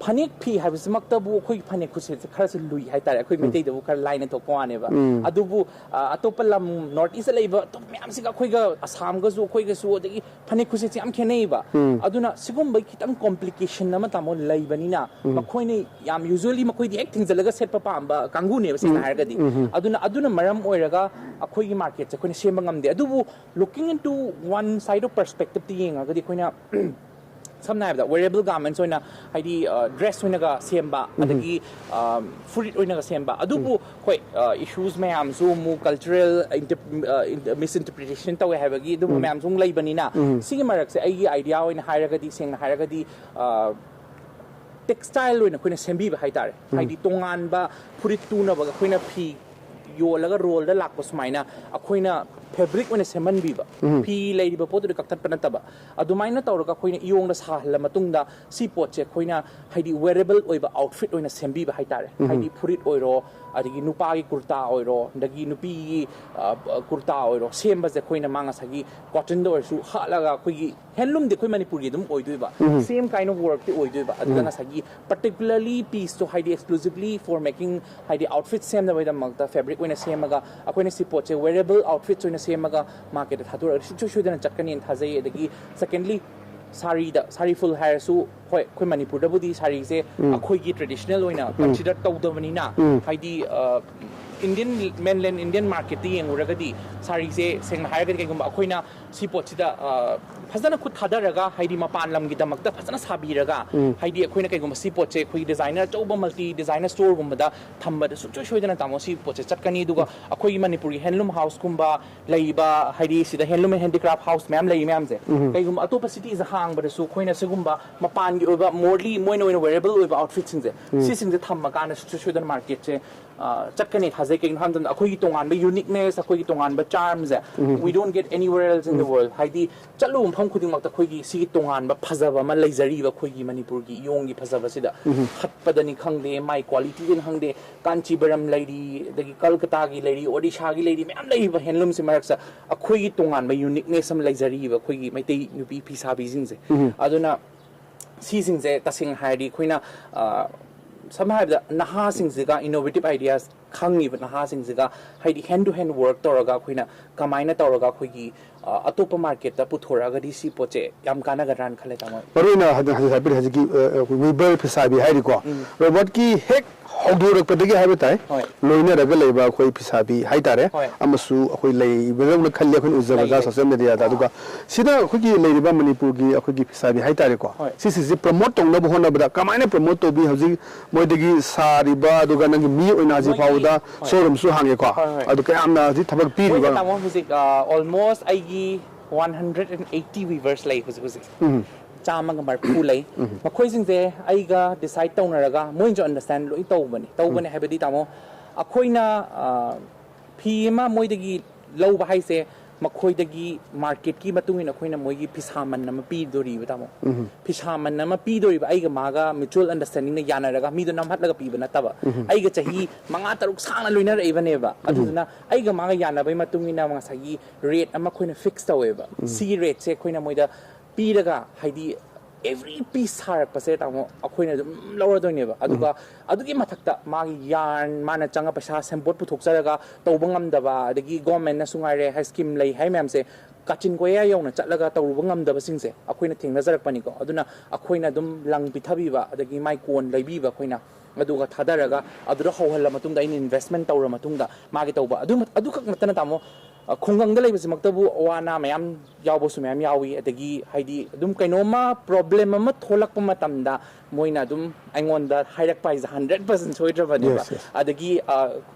ꯐꯅꯦꯛ ꯐꯤ ꯍꯥꯏꯕꯁꯤꯃꯛꯇꯕꯨ ꯑꯩꯈꯣꯏꯒꯤ ꯐꯅꯦꯛ ꯈꯨꯠꯁꯦꯠꯁꯦ ꯈꯔꯁꯨ ꯂꯨꯏ ꯍꯥꯏꯇꯥꯔꯦ, ꯑꯩꯈꯣꯏ ꯃꯩꯇꯩꯗꯕꯨ ꯈꯔ ꯂꯥꯏꯅ ꯊꯣꯛꯄ ꯋꯥꯅꯦꯕ꯫ ꯑꯗꯨꯕꯨ, ꯑ, ꯑꯇꯣꯞꯄ ꯂꯝ, ꯅꯣꯔꯠ ꯏꯁꯇ ꯂꯩꯕ ꯑꯇꯣꯞꯄ ꯃꯌꯥꯝꯁꯤꯒ, ꯑꯩꯈꯣꯏꯒ, ꯑꯁꯥꯝꯒꯁꯨ ꯑꯩꯈꯣꯏꯒꯁꯨ, ꯑꯗꯒꯤ ꯐꯅꯦꯛ ꯈꯨꯠꯁꯦꯠꯁꯦ ꯌꯥꯝ ꯈꯦꯠꯅꯩꯕ꯫ ꯑꯗꯨꯅ ꯁꯤꯒꯨꯝꯕꯒꯤ ꯈꯤꯇꯪ ꯀꯣꯝꯄ꯭ꯂꯤꯀꯦꯁꯟ ꯑꯃ, ꯇꯥꯃꯣ, ꯂꯩꯕꯅꯤꯅ, ꯃꯈꯣꯏꯅ ꯌꯥꯝ, usually ꯃꯈꯣꯏꯗꯤ ꯍꯦꯛ ꯊꯤꯡꯖꯤꯜꯂꯒ ꯁꯦꯠꯄ ꯄꯥꯝꯕ ꯀꯥꯡꯕꯨꯅꯦꯕ, ꯁꯦꯡꯅ ꯍꯥꯏꯔꯒꯗꯤ꯫ ꯑꯗꯨꯅ, ꯑꯗꯨꯅ ꯃꯔꯝ ꯑꯣꯏꯔꯒ ꯑꯩꯈꯣꯏꯒꯤ ꯃꯥꯔꯀꯦꯠꯁꯦ ꯑꯩꯈꯣꯏꯅ ꯁꯦꯝꯕ ꯉꯝꯗꯦ꯫ ꯑꯗꯨꯕꯨ, looking into one side of perspective ꯇ ꯌꯦꯡꯉꯒꯗꯤ, ꯑꯩꯈꯣꯏꯅ ꯁꯝꯅ ꯍꯥꯏꯔꯕꯗ, wearable garments ꯑꯣꯏꯅ, ꯍꯥꯏꯗꯤ, ꯑ, ꯗ꯭ꯔꯦꯁ ꯑꯣꯏꯅꯒ ꯁꯦꯝꯕ, ꯑꯗꯒꯤ, ꯑ, ꯐꯨꯔꯤꯠ ꯑꯣꯏꯅꯒ ꯁꯦꯝꯕ, ꯑꯗꯨꯕꯨ ꯍꯣꯏ, ꯑ, ꯏꯁꯨꯁ ꯃꯌꯥꯝꯁꯨ ꯑꯃꯨꯛ, ꯀꯜꯆꯔꯦꯜ ꯏꯟꯇꯔ-, ꯑ, ꯏꯟꯇ-, ꯃꯤꯁꯏꯟꯇꯔꯄ꯭ꯔꯤꯇꯦꯁꯟ ꯇꯧꯋꯦ ꯍꯥꯏꯕꯒꯤ ꯑꯗꯨꯝꯕ ꯃꯌꯥꯝꯁꯨ ꯑꯃꯨꯛ ꯂꯩꯕꯅꯤꯅ, ꯁꯤꯒꯤ ꯃꯔꯛꯁꯦ ꯑꯩꯒꯤ ꯑꯥꯏꯗꯤꯌꯥ ꯑꯣꯏꯅ ꯍꯥꯏꯔꯒꯗꯤ, ꯁꯦꯡꯅ ꯍꯥꯏꯔꯒꯗꯤ, ꯑ, ꯇꯦꯛꯁꯇꯥꯏꯜ ꯑꯣꯏꯅ ꯑꯩꯈꯣꯏꯅ ꯁꯦꯝꯕꯤꯕ ꯍꯥꯏꯇꯥꯔꯦ꯫ ꯍꯥꯏꯗꯤ, ꯇꯣꯉꯥꯟꯕ ꯐꯨꯔꯤꯠ ꯇꯨꯅꯕꯒ ꯑꯩꯈꯣꯏꯅ ꯐꯤ ꯌꯣꯜꯂꯒ ꯔꯣꯜꯗ ꯂꯥꯛꯄ ꯁꯨꯃꯥꯏꯅ ꯑꯩꯈꯣꯏꯅ ꯐꯦꯕ꯭ꯔꯤꯛ ꯑꯣꯏꯅ ꯁꯦꯝꯍꯟꯕꯤꯕ, ꯐꯤ ꯂꯩꯔꯤꯕ ꯄꯣꯠꯇꯨꯗ ꯀꯛꯊꯠꯄ ꯅꯠꯇꯕ, ꯑꯗꯨꯃꯥꯏꯅ ꯇꯧꯔꯒ ꯑꯩꯈꯣꯏꯅ ꯏꯌꯣꯡꯗ ꯁꯥꯍꯜꯂ ꯃꯇꯨꯡꯗ, ꯁꯤ ꯄꯣꯠꯁꯦ ꯑꯩꯈꯣꯏꯅ, ꯍꯥꯏꯗꯤ, ꯋꯦꯔꯦꯕꯜ ꯑꯣꯏꯕ ꯑꯥꯎꯠꯐꯤꯠ ꯑꯣꯏꯅ ꯁꯦꯝꯕꯤꯕ ꯍꯥꯏꯇꯥꯔꯦ꯫ ꯍꯥꯏꯗꯤ, ꯐꯨꯔꯤꯠ ꯑꯣꯏꯔꯣ, ꯑꯗꯒꯤ ꯅꯨꯄꯥꯒꯤ ꯀꯨꯔꯇꯥ ꯑꯣꯏꯔꯣ, ꯑꯗꯒꯤ ꯅꯨꯄꯤꯒꯤ, ꯑ, ꯀꯨꯔꯇꯥ ꯑꯣꯏꯔꯣ, ꯁꯦꯝꯕꯁꯦ ꯑꯩꯈꯣꯏꯅ, ꯃꯥ ꯉꯁꯥꯏꯒꯤ ꯀꯣꯇꯟꯗ ꯑꯣꯏꯔꯁꯨ ꯍꯥꯠꯂꯒ, ꯑꯩꯈꯣꯏꯒꯤ ꯍꯦꯟꯂꯨꯝꯗꯤ ꯑꯩꯈꯣꯏ ꯃꯅꯤꯄꯨꯔꯒꯤ ꯑꯗꯨꯝ ꯑꯣꯏꯗꯣꯏꯕ, same kind of work T ꯑꯣꯏꯗꯣꯏꯕ꯫ ꯑꯗꯨꯗ ꯉꯁꯥꯏꯒꯤ particularly piece ꯇꯣ, ꯍꯥꯏꯗꯤ, exclusively for making, ꯍꯥꯏꯗꯤ, ꯑꯥꯎꯠꯐꯤꯠ ꯁꯦꯝꯅꯕꯒꯤꯗꯃꯛꯇ ꯐꯦꯕ꯭ꯔꯤꯛ ꯑꯣꯏꯅ ꯁꯦꯝꯃꯒ, ꯑꯩꯈꯣꯏꯅ ꯁꯤ ꯄꯣꯠꯁꯦ ꯋꯦꯔꯦꯕꯜ ꯑꯥꯎꯠꯐꯤꯠꯁ ꯑꯣꯏꯅ ꯁꯦꯝꯃꯒ ꯃꯥꯔꯀꯦꯠꯇ ꯊꯥꯗꯣꯔꯛꯑꯒ ꯁꯨꯡꯁꯣꯏ ꯁꯣꯏꯗꯅ ꯆꯠꯀꯅꯤꯅ ꯊꯥꯖꯩ꯫ ꯑꯗꯒꯤ, secondly, ꯁꯥꯔꯤꯗ, ꯁꯥꯔꯤ ꯐꯨꯜ ꯍꯥꯏꯔꯁꯨ, ꯍꯣꯏ, ꯑꯩꯈꯣꯏ ꯃꯅꯤꯄꯨꯔꯗꯕꯨꯗꯤ ꯁꯥꯔꯤꯁꯦ ꯑꯩꯈꯣꯏꯒꯤ ꯇ꯭ꯔꯦꯗꯤꯁꯅꯦꯜ ꯑꯣꯏꯅ ꯀꯟꯁꯤꯗꯔ ꯇꯧꯗꯕꯅꯤꯅ, ꯍꯥꯏꯗꯤ, ꯑ, Indian, mainland Indian marketꯇ ꯌꯦꯡꯉꯨꯔꯒꯗꯤ ꯁꯥꯔꯤꯁꯦ ꯁꯦꯡꯅ ꯍꯥꯏꯔꯒꯗꯤ ꯀꯩꯒꯨꯝꯕ ꯑꯩꯈꯣꯏꯅ ꯁꯤ ꯄꯣꯠꯁꯤꯗ ꯐꯖꯅ ꯈꯨꯠ ꯊꯥꯗꯔꯒ, ꯍꯥꯏꯗꯤ ꯃꯄꯥꯟ ꯂꯝꯒꯤꯗꯃꯛꯇ ꯐꯖꯅ ꯁꯥꯕꯤꯔꯒ, ꯍꯥꯏꯗꯤ ꯑꯩꯈꯣꯏꯅ ꯀꯩꯒꯨꯝꯕ ꯁꯤ ꯄꯣꯠꯁꯦ ꯑꯩꯈꯣꯏꯒꯤ designer ꯑꯆꯧꯕ multi designer storeꯒꯨꯝꯕꯗ ꯊꯝꯕꯗ ꯁꯨꯡꯁꯣꯏ ꯁꯣꯏꯗꯅ ꯇꯥꯃꯣ ꯁꯤ ꯄꯣꯠꯁꯦ ꯆꯠꯀꯅꯤ꯫ ꯑꯗꯨꯒ ꯑꯩꯈꯣꯏꯒꯤ ꯃꯅꯤꯄꯨꯔꯒꯤ handloom houseꯀꯨꯝꯕ ꯂꯩꯕ, ꯍꯥꯏꯗꯤ ꯁꯤꯗ handloom and handicraft house ꯃꯌꯥꯝ ꯂꯩ ꯃꯌꯥꯝꯁꯦ, ꯀꯩꯒꯨꯝꯕ ꯑꯇꯣꯞꯄ cityꯁ ꯍꯥꯡꯕꯗꯁꯨ ꯑꯩꯈꯣꯏꯅ ꯁꯤꯒꯨꯝꯕ ꯃꯄꯥꯟꯒꯤ ꯑꯣꯏꯕ, morely ꯃꯣꯏꯅ ꯑꯣꯏꯅ wearable ꯑꯣꯏꯕ outfitꯁꯤꯡꯁꯦ, ꯁꯤꯁꯤꯡꯁꯦ ꯊꯝꯃꯀꯥꯟꯗ ꯁꯨꯡꯁꯣꯏ ꯁꯣꯏꯗꯅ marketꯁꯦ ꯑ, ꯆꯠꯀꯅꯤ ꯊꯥꯖꯩ꯫ ꯀꯩꯒꯤꯅꯣ ꯍꯥꯏꯕ ꯃꯇꯝꯗ ꯑꯩꯈꯣꯏꯒꯤ ꯇꯣꯉꯥꯟꯕ uniqueness, ꯑꯩꯈꯣꯏꯒꯤ ꯇꯣꯉꯥꯟꯕ charmꯁꯦ, we don't get anywhere else in the world. ꯍꯥꯏꯗꯤ ꯆꯠꯂꯨꯕ ꯃꯐꯝ ꯈꯨꯗꯤꯡꯃꯛꯇ ꯑꯩꯈꯣꯏꯒꯤ ꯁꯤꯒꯤ ꯇꯣꯉꯥꯟꯕ ꯐꯖꯕ ꯑꯃ ꯂꯩꯖꯔꯤꯕ ꯑꯩꯈꯣꯏꯒꯤ ꯃꯅꯤꯄꯨꯔꯒꯤ ꯏꯌꯣꯡꯒꯤ ꯐꯖꯕꯁꯤꯗ ꯍꯠꯄꯗꯅꯤ ꯈꯪꯗꯦ, ꯃꯥꯏ qualityꯗꯅꯤ ꯈꯪꯗꯦ, ꯀꯥꯟꯆꯤꯕꯔꯝ ꯂꯩꯔꯤ, ꯑꯗꯒꯤ ꯀꯜꯀꯇꯥꯒꯤ ꯂꯩꯔꯤ, ꯑꯣꯗꯤꯁꯥꯒꯤ ꯂꯩꯔꯤ, ꯃꯌꯥꯝ ꯂꯩꯔꯤꯕ handloomꯁꯤ ꯃꯔꯛꯁꯤꯗ ꯑꯩꯈꯣꯏꯒꯤ ꯇꯣꯉꯥꯟꯕ uniqueness ꯑꯃ ꯂꯩꯖꯔꯤꯕ ꯑꯩꯈꯣꯏꯒꯤ ꯃꯩꯇꯩ ꯅꯨꯄꯤ ꯐꯤꯁꯥꯕꯤꯁꯤꯡꯁꯦ꯫ ꯑꯗꯨꯅ ꯁꯤꯁꯤꯡꯁꯦ ꯇꯁꯦꯡꯅ ꯍꯥꯏꯔꯗꯤ ꯑꯩꯈꯣꯏꯅ, ꯑ, ꯁꯝꯅ ꯍꯥꯏꯔꯕꯗ ꯅꯍꯥꯁꯤꯡꯁꯤꯒ innovative ideas ꯈꯪꯉꯤꯕ ꯅꯍꯥꯁꯤꯡꯁꯤꯒ ꯍꯥꯏꯗꯤ hand to hand work ꯇꯧꯔꯒ ꯑꯩꯈꯣꯏꯅ ꯀꯃꯥꯏꯅ ꯇꯧꯔꯒ ꯑꯩꯈꯣꯏꯒꯤ, ꯑ, ꯑꯇꯣꯞꯄ marketꯇ ꯄꯨꯊꯣꯔꯛꯑꯒꯗꯤ ꯁꯤ ꯄꯣꯠꯁꯦ ꯌꯥꯝ ꯀꯥꯟꯅꯒꯗ꯭ꯔꯥꯅ ꯈꯜꯂꯦ, ꯇꯥꯃꯣ꯫ ꯃꯔꯨ ꯑꯣꯏꯅ ꯍꯧꯖꯤꯛ, ꯍꯧꯖꯤꯛ ꯍꯥꯏꯕꯤꯔꯤ ꯍꯧꯖꯤꯛꯀꯤ, ꯑ, weaver ꯐꯤꯁꯥꯕꯤ ꯍꯥꯏꯔꯤꯀꯣ, robotsꯀꯤ ꯍꯦꯛ ꯍꯧꯗꯣꯔꯛꯄꯗꯒꯤ ꯍꯥꯏꯕ ꯇꯥꯏ, ꯍꯣꯏ꯫ ꯂꯣꯏꯅꯔꯒ ꯂꯩꯕ ꯑꯩꯈꯣꯏ ꯐꯤꯁꯥꯕꯤ ꯍꯥꯏꯇꯥꯔꯦ, ꯍꯣꯏ꯫ ꯑꯃꯁꯨ ꯑꯩꯈꯣꯏ ꯂꯩꯕꯗꯧꯅ ꯈꯜꯂꯤ ꯑꯩꯈꯣꯏꯅ ꯎꯖꯕꯗ ꯂꯩ, ꯂꯩ꯫ Social mediaꯗ꯫ ꯑꯗꯨꯒ ꯁꯤꯗ ꯑꯩꯈꯣꯏꯒꯤ ꯂꯩꯔꯤꯕ ꯃꯅꯤꯄꯨꯔꯒꯤ ꯑꯩꯈꯣꯏꯒꯤ ꯐꯤꯁꯥꯕꯤ ꯍꯥꯏꯇꯥꯔꯦꯀꯣ, ꯍꯣꯏ꯫ ꯁꯤꯁꯤꯁꯦ promote ꯇꯧꯅꯕ ꯍꯣꯠꯅꯕꯗ ꯀꯃꯥꯏꯅ promote ꯇꯧꯕꯤ? ꯍꯧꯖꯤꯛ ꯃꯣꯏꯗꯒꯤ ꯁꯥꯔꯤꯕ, ꯑꯗꯨꯒ ꯅꯪꯒꯤ ꯃꯤ ꯑꯣꯏꯅ ꯍꯧꯖꯤꯛ ꯃꯣꯏꯒꯤ, ꯐꯥꯎꯕꯗ ꯍꯣꯏ꯫ Showroomꯁꯨ ꯍꯥꯡꯉꯦꯀꯣ꯫ ꯍꯣꯏ, ꯍꯣꯏ꯫ ꯑꯗꯨ ꯀꯌꯥꯝꯅ ꯍꯧꯖꯤꯛ ꯊꯕꯛ ꯃꯣꯏꯁꯦ ꯄꯤꯔꯤꯕ? ꯇꯥꯃꯣ ꯍꯧꯖꯤꯛ, ꯑ, almost ꯑꯩꯒꯤ one hundred and eighty weavers ꯂꯩ ꯍꯧꯖꯤꯛ ꯍꯧꯖꯤꯛ꯫ ꯎꯝ꯫ ꯆꯥꯝꯃꯒ ꯃꯔꯤꯐꯨ ꯂꯩ꯫ ꯎꯝ꯫ ꯃꯈꯣꯏꯁꯤꯡꯁꯦ ꯑꯩꯒ decide ꯇꯧꯅꯔꯒ ꯃꯣꯏꯅꯁꯨ understand ꯂꯣꯏ ꯇꯧꯕꯅꯤ꯫ ꯇꯧꯕꯅꯤ ꯎꯝ꯫ ꯍꯥꯏꯕꯗꯤ ꯇꯥꯃꯣ, ꯑꯩꯈꯣꯏꯅ, ꯑ, ꯐꯤ ꯑꯃ ꯃꯣꯏꯗꯒꯤ ꯂꯧꯕ ꯍꯥꯏꯁꯦ ꯃꯈꯣꯏꯗꯒꯤ marketꯀꯤ ꯃꯇꯨꯡ ꯏꯟꯅ ꯑꯩꯈꯣꯏꯅ ꯃꯣꯏꯒꯤ ꯐꯤꯁꯥꯃꯟ ꯑꯃ ꯄꯤꯗꯣꯔꯤꯕ, ꯇꯥꯃꯣ꯫ ꯎꯝ꯫ ꯐꯤꯁꯥꯃꯟ ꯑꯃ ꯄꯤꯗꯣꯔꯤꯕ ꯑꯩꯒ ꯃꯥꯒ mutual understandingꯅ ꯌꯥꯅꯔꯒ ꯃꯤꯗꯣ ꯅꯝꯍꯠꯂꯒ ꯄꯤꯕ ꯅꯠꯇꯕ꯫ ꯎꯝ꯫ ꯑꯩꯒ ꯆꯍꯤ ꯃꯉꯥ ꯇꯔꯨꯛ ꯁꯥꯡꯅ ꯂꯣꯏꯅꯔꯛꯏꯕꯅꯦꯕ꯫ ꯎꯝ꯫ ꯑꯗꯨꯗꯨꯅ ꯑꯩꯒ ꯃꯥꯒ ꯌꯥꯅꯕꯒꯤ ꯃꯇꯨꯡ ꯏꯟꯅ ꯉꯁꯥꯏꯒꯤ rate ꯑꯃ ꯑꯩꯈꯣꯏꯅ fix ꯇꯧꯋꯦꯕ꯫ ꯎꯝ꯫ ꯁꯤꯒꯤ rateꯁꯦ ꯑꯩꯈꯣꯏꯅ ꯃꯣꯏꯗ ꯄꯤꯔꯒ, ꯍꯥꯏꯗꯤ every piece ꯁꯥꯔꯛꯄꯁꯦ ꯇꯥꯃꯣ ꯑꯩꯈꯣꯏꯅ ꯑꯗꯨꯝ ꯂꯧꯔꯗꯣꯏꯅꯦꯕ꯫ ꯑꯗꯨꯒ ꯎꯝ꯫ ꯑꯗꯨꯒꯤ ꯃꯊꯛꯇ ꯃꯥꯒꯤ yarn, ꯃꯥꯅ ꯆꯪꯉ ꯄꯩꯁꯥ ꯁꯦꯝꯄꯣꯠ ꯄꯨꯊꯣꯛꯆꯔꯒ ꯇꯧꯕ ꯉꯝꯗꯕ, ꯑꯗꯒꯤ governmentꯅꯁꯨ ꯉꯥꯏꯔꯦ, ꯍꯥꯏ scheme ꯂꯩ ꯍꯥꯏ ꯃꯌꯥꯝꯁꯦ ꯀꯥꯆꯤꯟ ꯀꯣꯌꯥ ꯌꯧꯅ ꯆꯠꯂꯒ ꯇꯧꯔꯨꯕ ꯉꯝꯗꯕꯁꯤꯡꯁꯦ ꯑꯩꯈꯣꯏꯅ ꯊꯦꯡꯅꯖꯔꯛꯄꯅꯤꯀꯣ꯫ ꯑꯗꯨꯅ ꯑꯩꯈꯣꯏꯅ ꯑꯗꯨꯝ ꯂꯪ ꯄꯤꯊꯕꯤꯕ, ꯑꯗꯒꯤ ꯃꯥꯏ ꯀꯣꯟ ꯂꯩꯕꯤꯕ ꯑꯩꯈꯣꯏꯅ꯫ ꯑꯗꯨꯒ ꯊꯥꯗꯔꯒ ꯑꯗꯨꯗ ꯍꯧꯍꯜꯂ ꯃꯇꯨꯡꯗ ꯑꯩꯅ ꯏꯟꯚꯦꯁ꯭ꯠꯃꯦꯟꯠ ꯇꯧꯔ ꯃꯇꯨꯡꯗ ꯃꯥꯒꯤ ꯇꯧꯕ꯫ ꯑꯗꯨ ꯑꯗꯨꯈꯛ ꯅꯠꯇꯅ ꯇꯥꯃꯣ, ꯑ, ꯈꯨꯡꯒꯪꯗ ꯂꯩꯕꯁꯤꯃꯛꯇꯕꯨ ꯑꯋꯥ ꯑꯅꯥ ꯃꯌꯥꯝ ꯌꯥꯎꯕꯁꯨ ꯃꯌꯥꯝ ꯌꯥꯎꯏ꯫ ꯑꯗꯒꯤ ꯍꯥꯏꯗꯤ ꯑꯗꯨꯝ ꯀꯩꯅꯣꯝꯃ ꯄ꯭ꯔꯣꯕ꯭ꯂꯦꯝ ꯑꯃ ꯊꯣꯛꯂꯛꯄ ꯃꯇꯝꯗ ꯃꯣꯏꯅ ꯑꯗꯨꯝ ꯑꯩꯉꯣꯟꯗ ꯍꯥꯏꯔꯛꯄ ꯍꯥꯏꯁꯦ ꯍꯟꯗ꯭ꯔꯦꯠ ꯄꯥꯔꯁꯦꯟ ꯁꯣꯏꯗ꯭ꯔꯕꯅꯦꯕ꯫ Yes, yes. ꯑꯗꯒꯤ, ꯑ,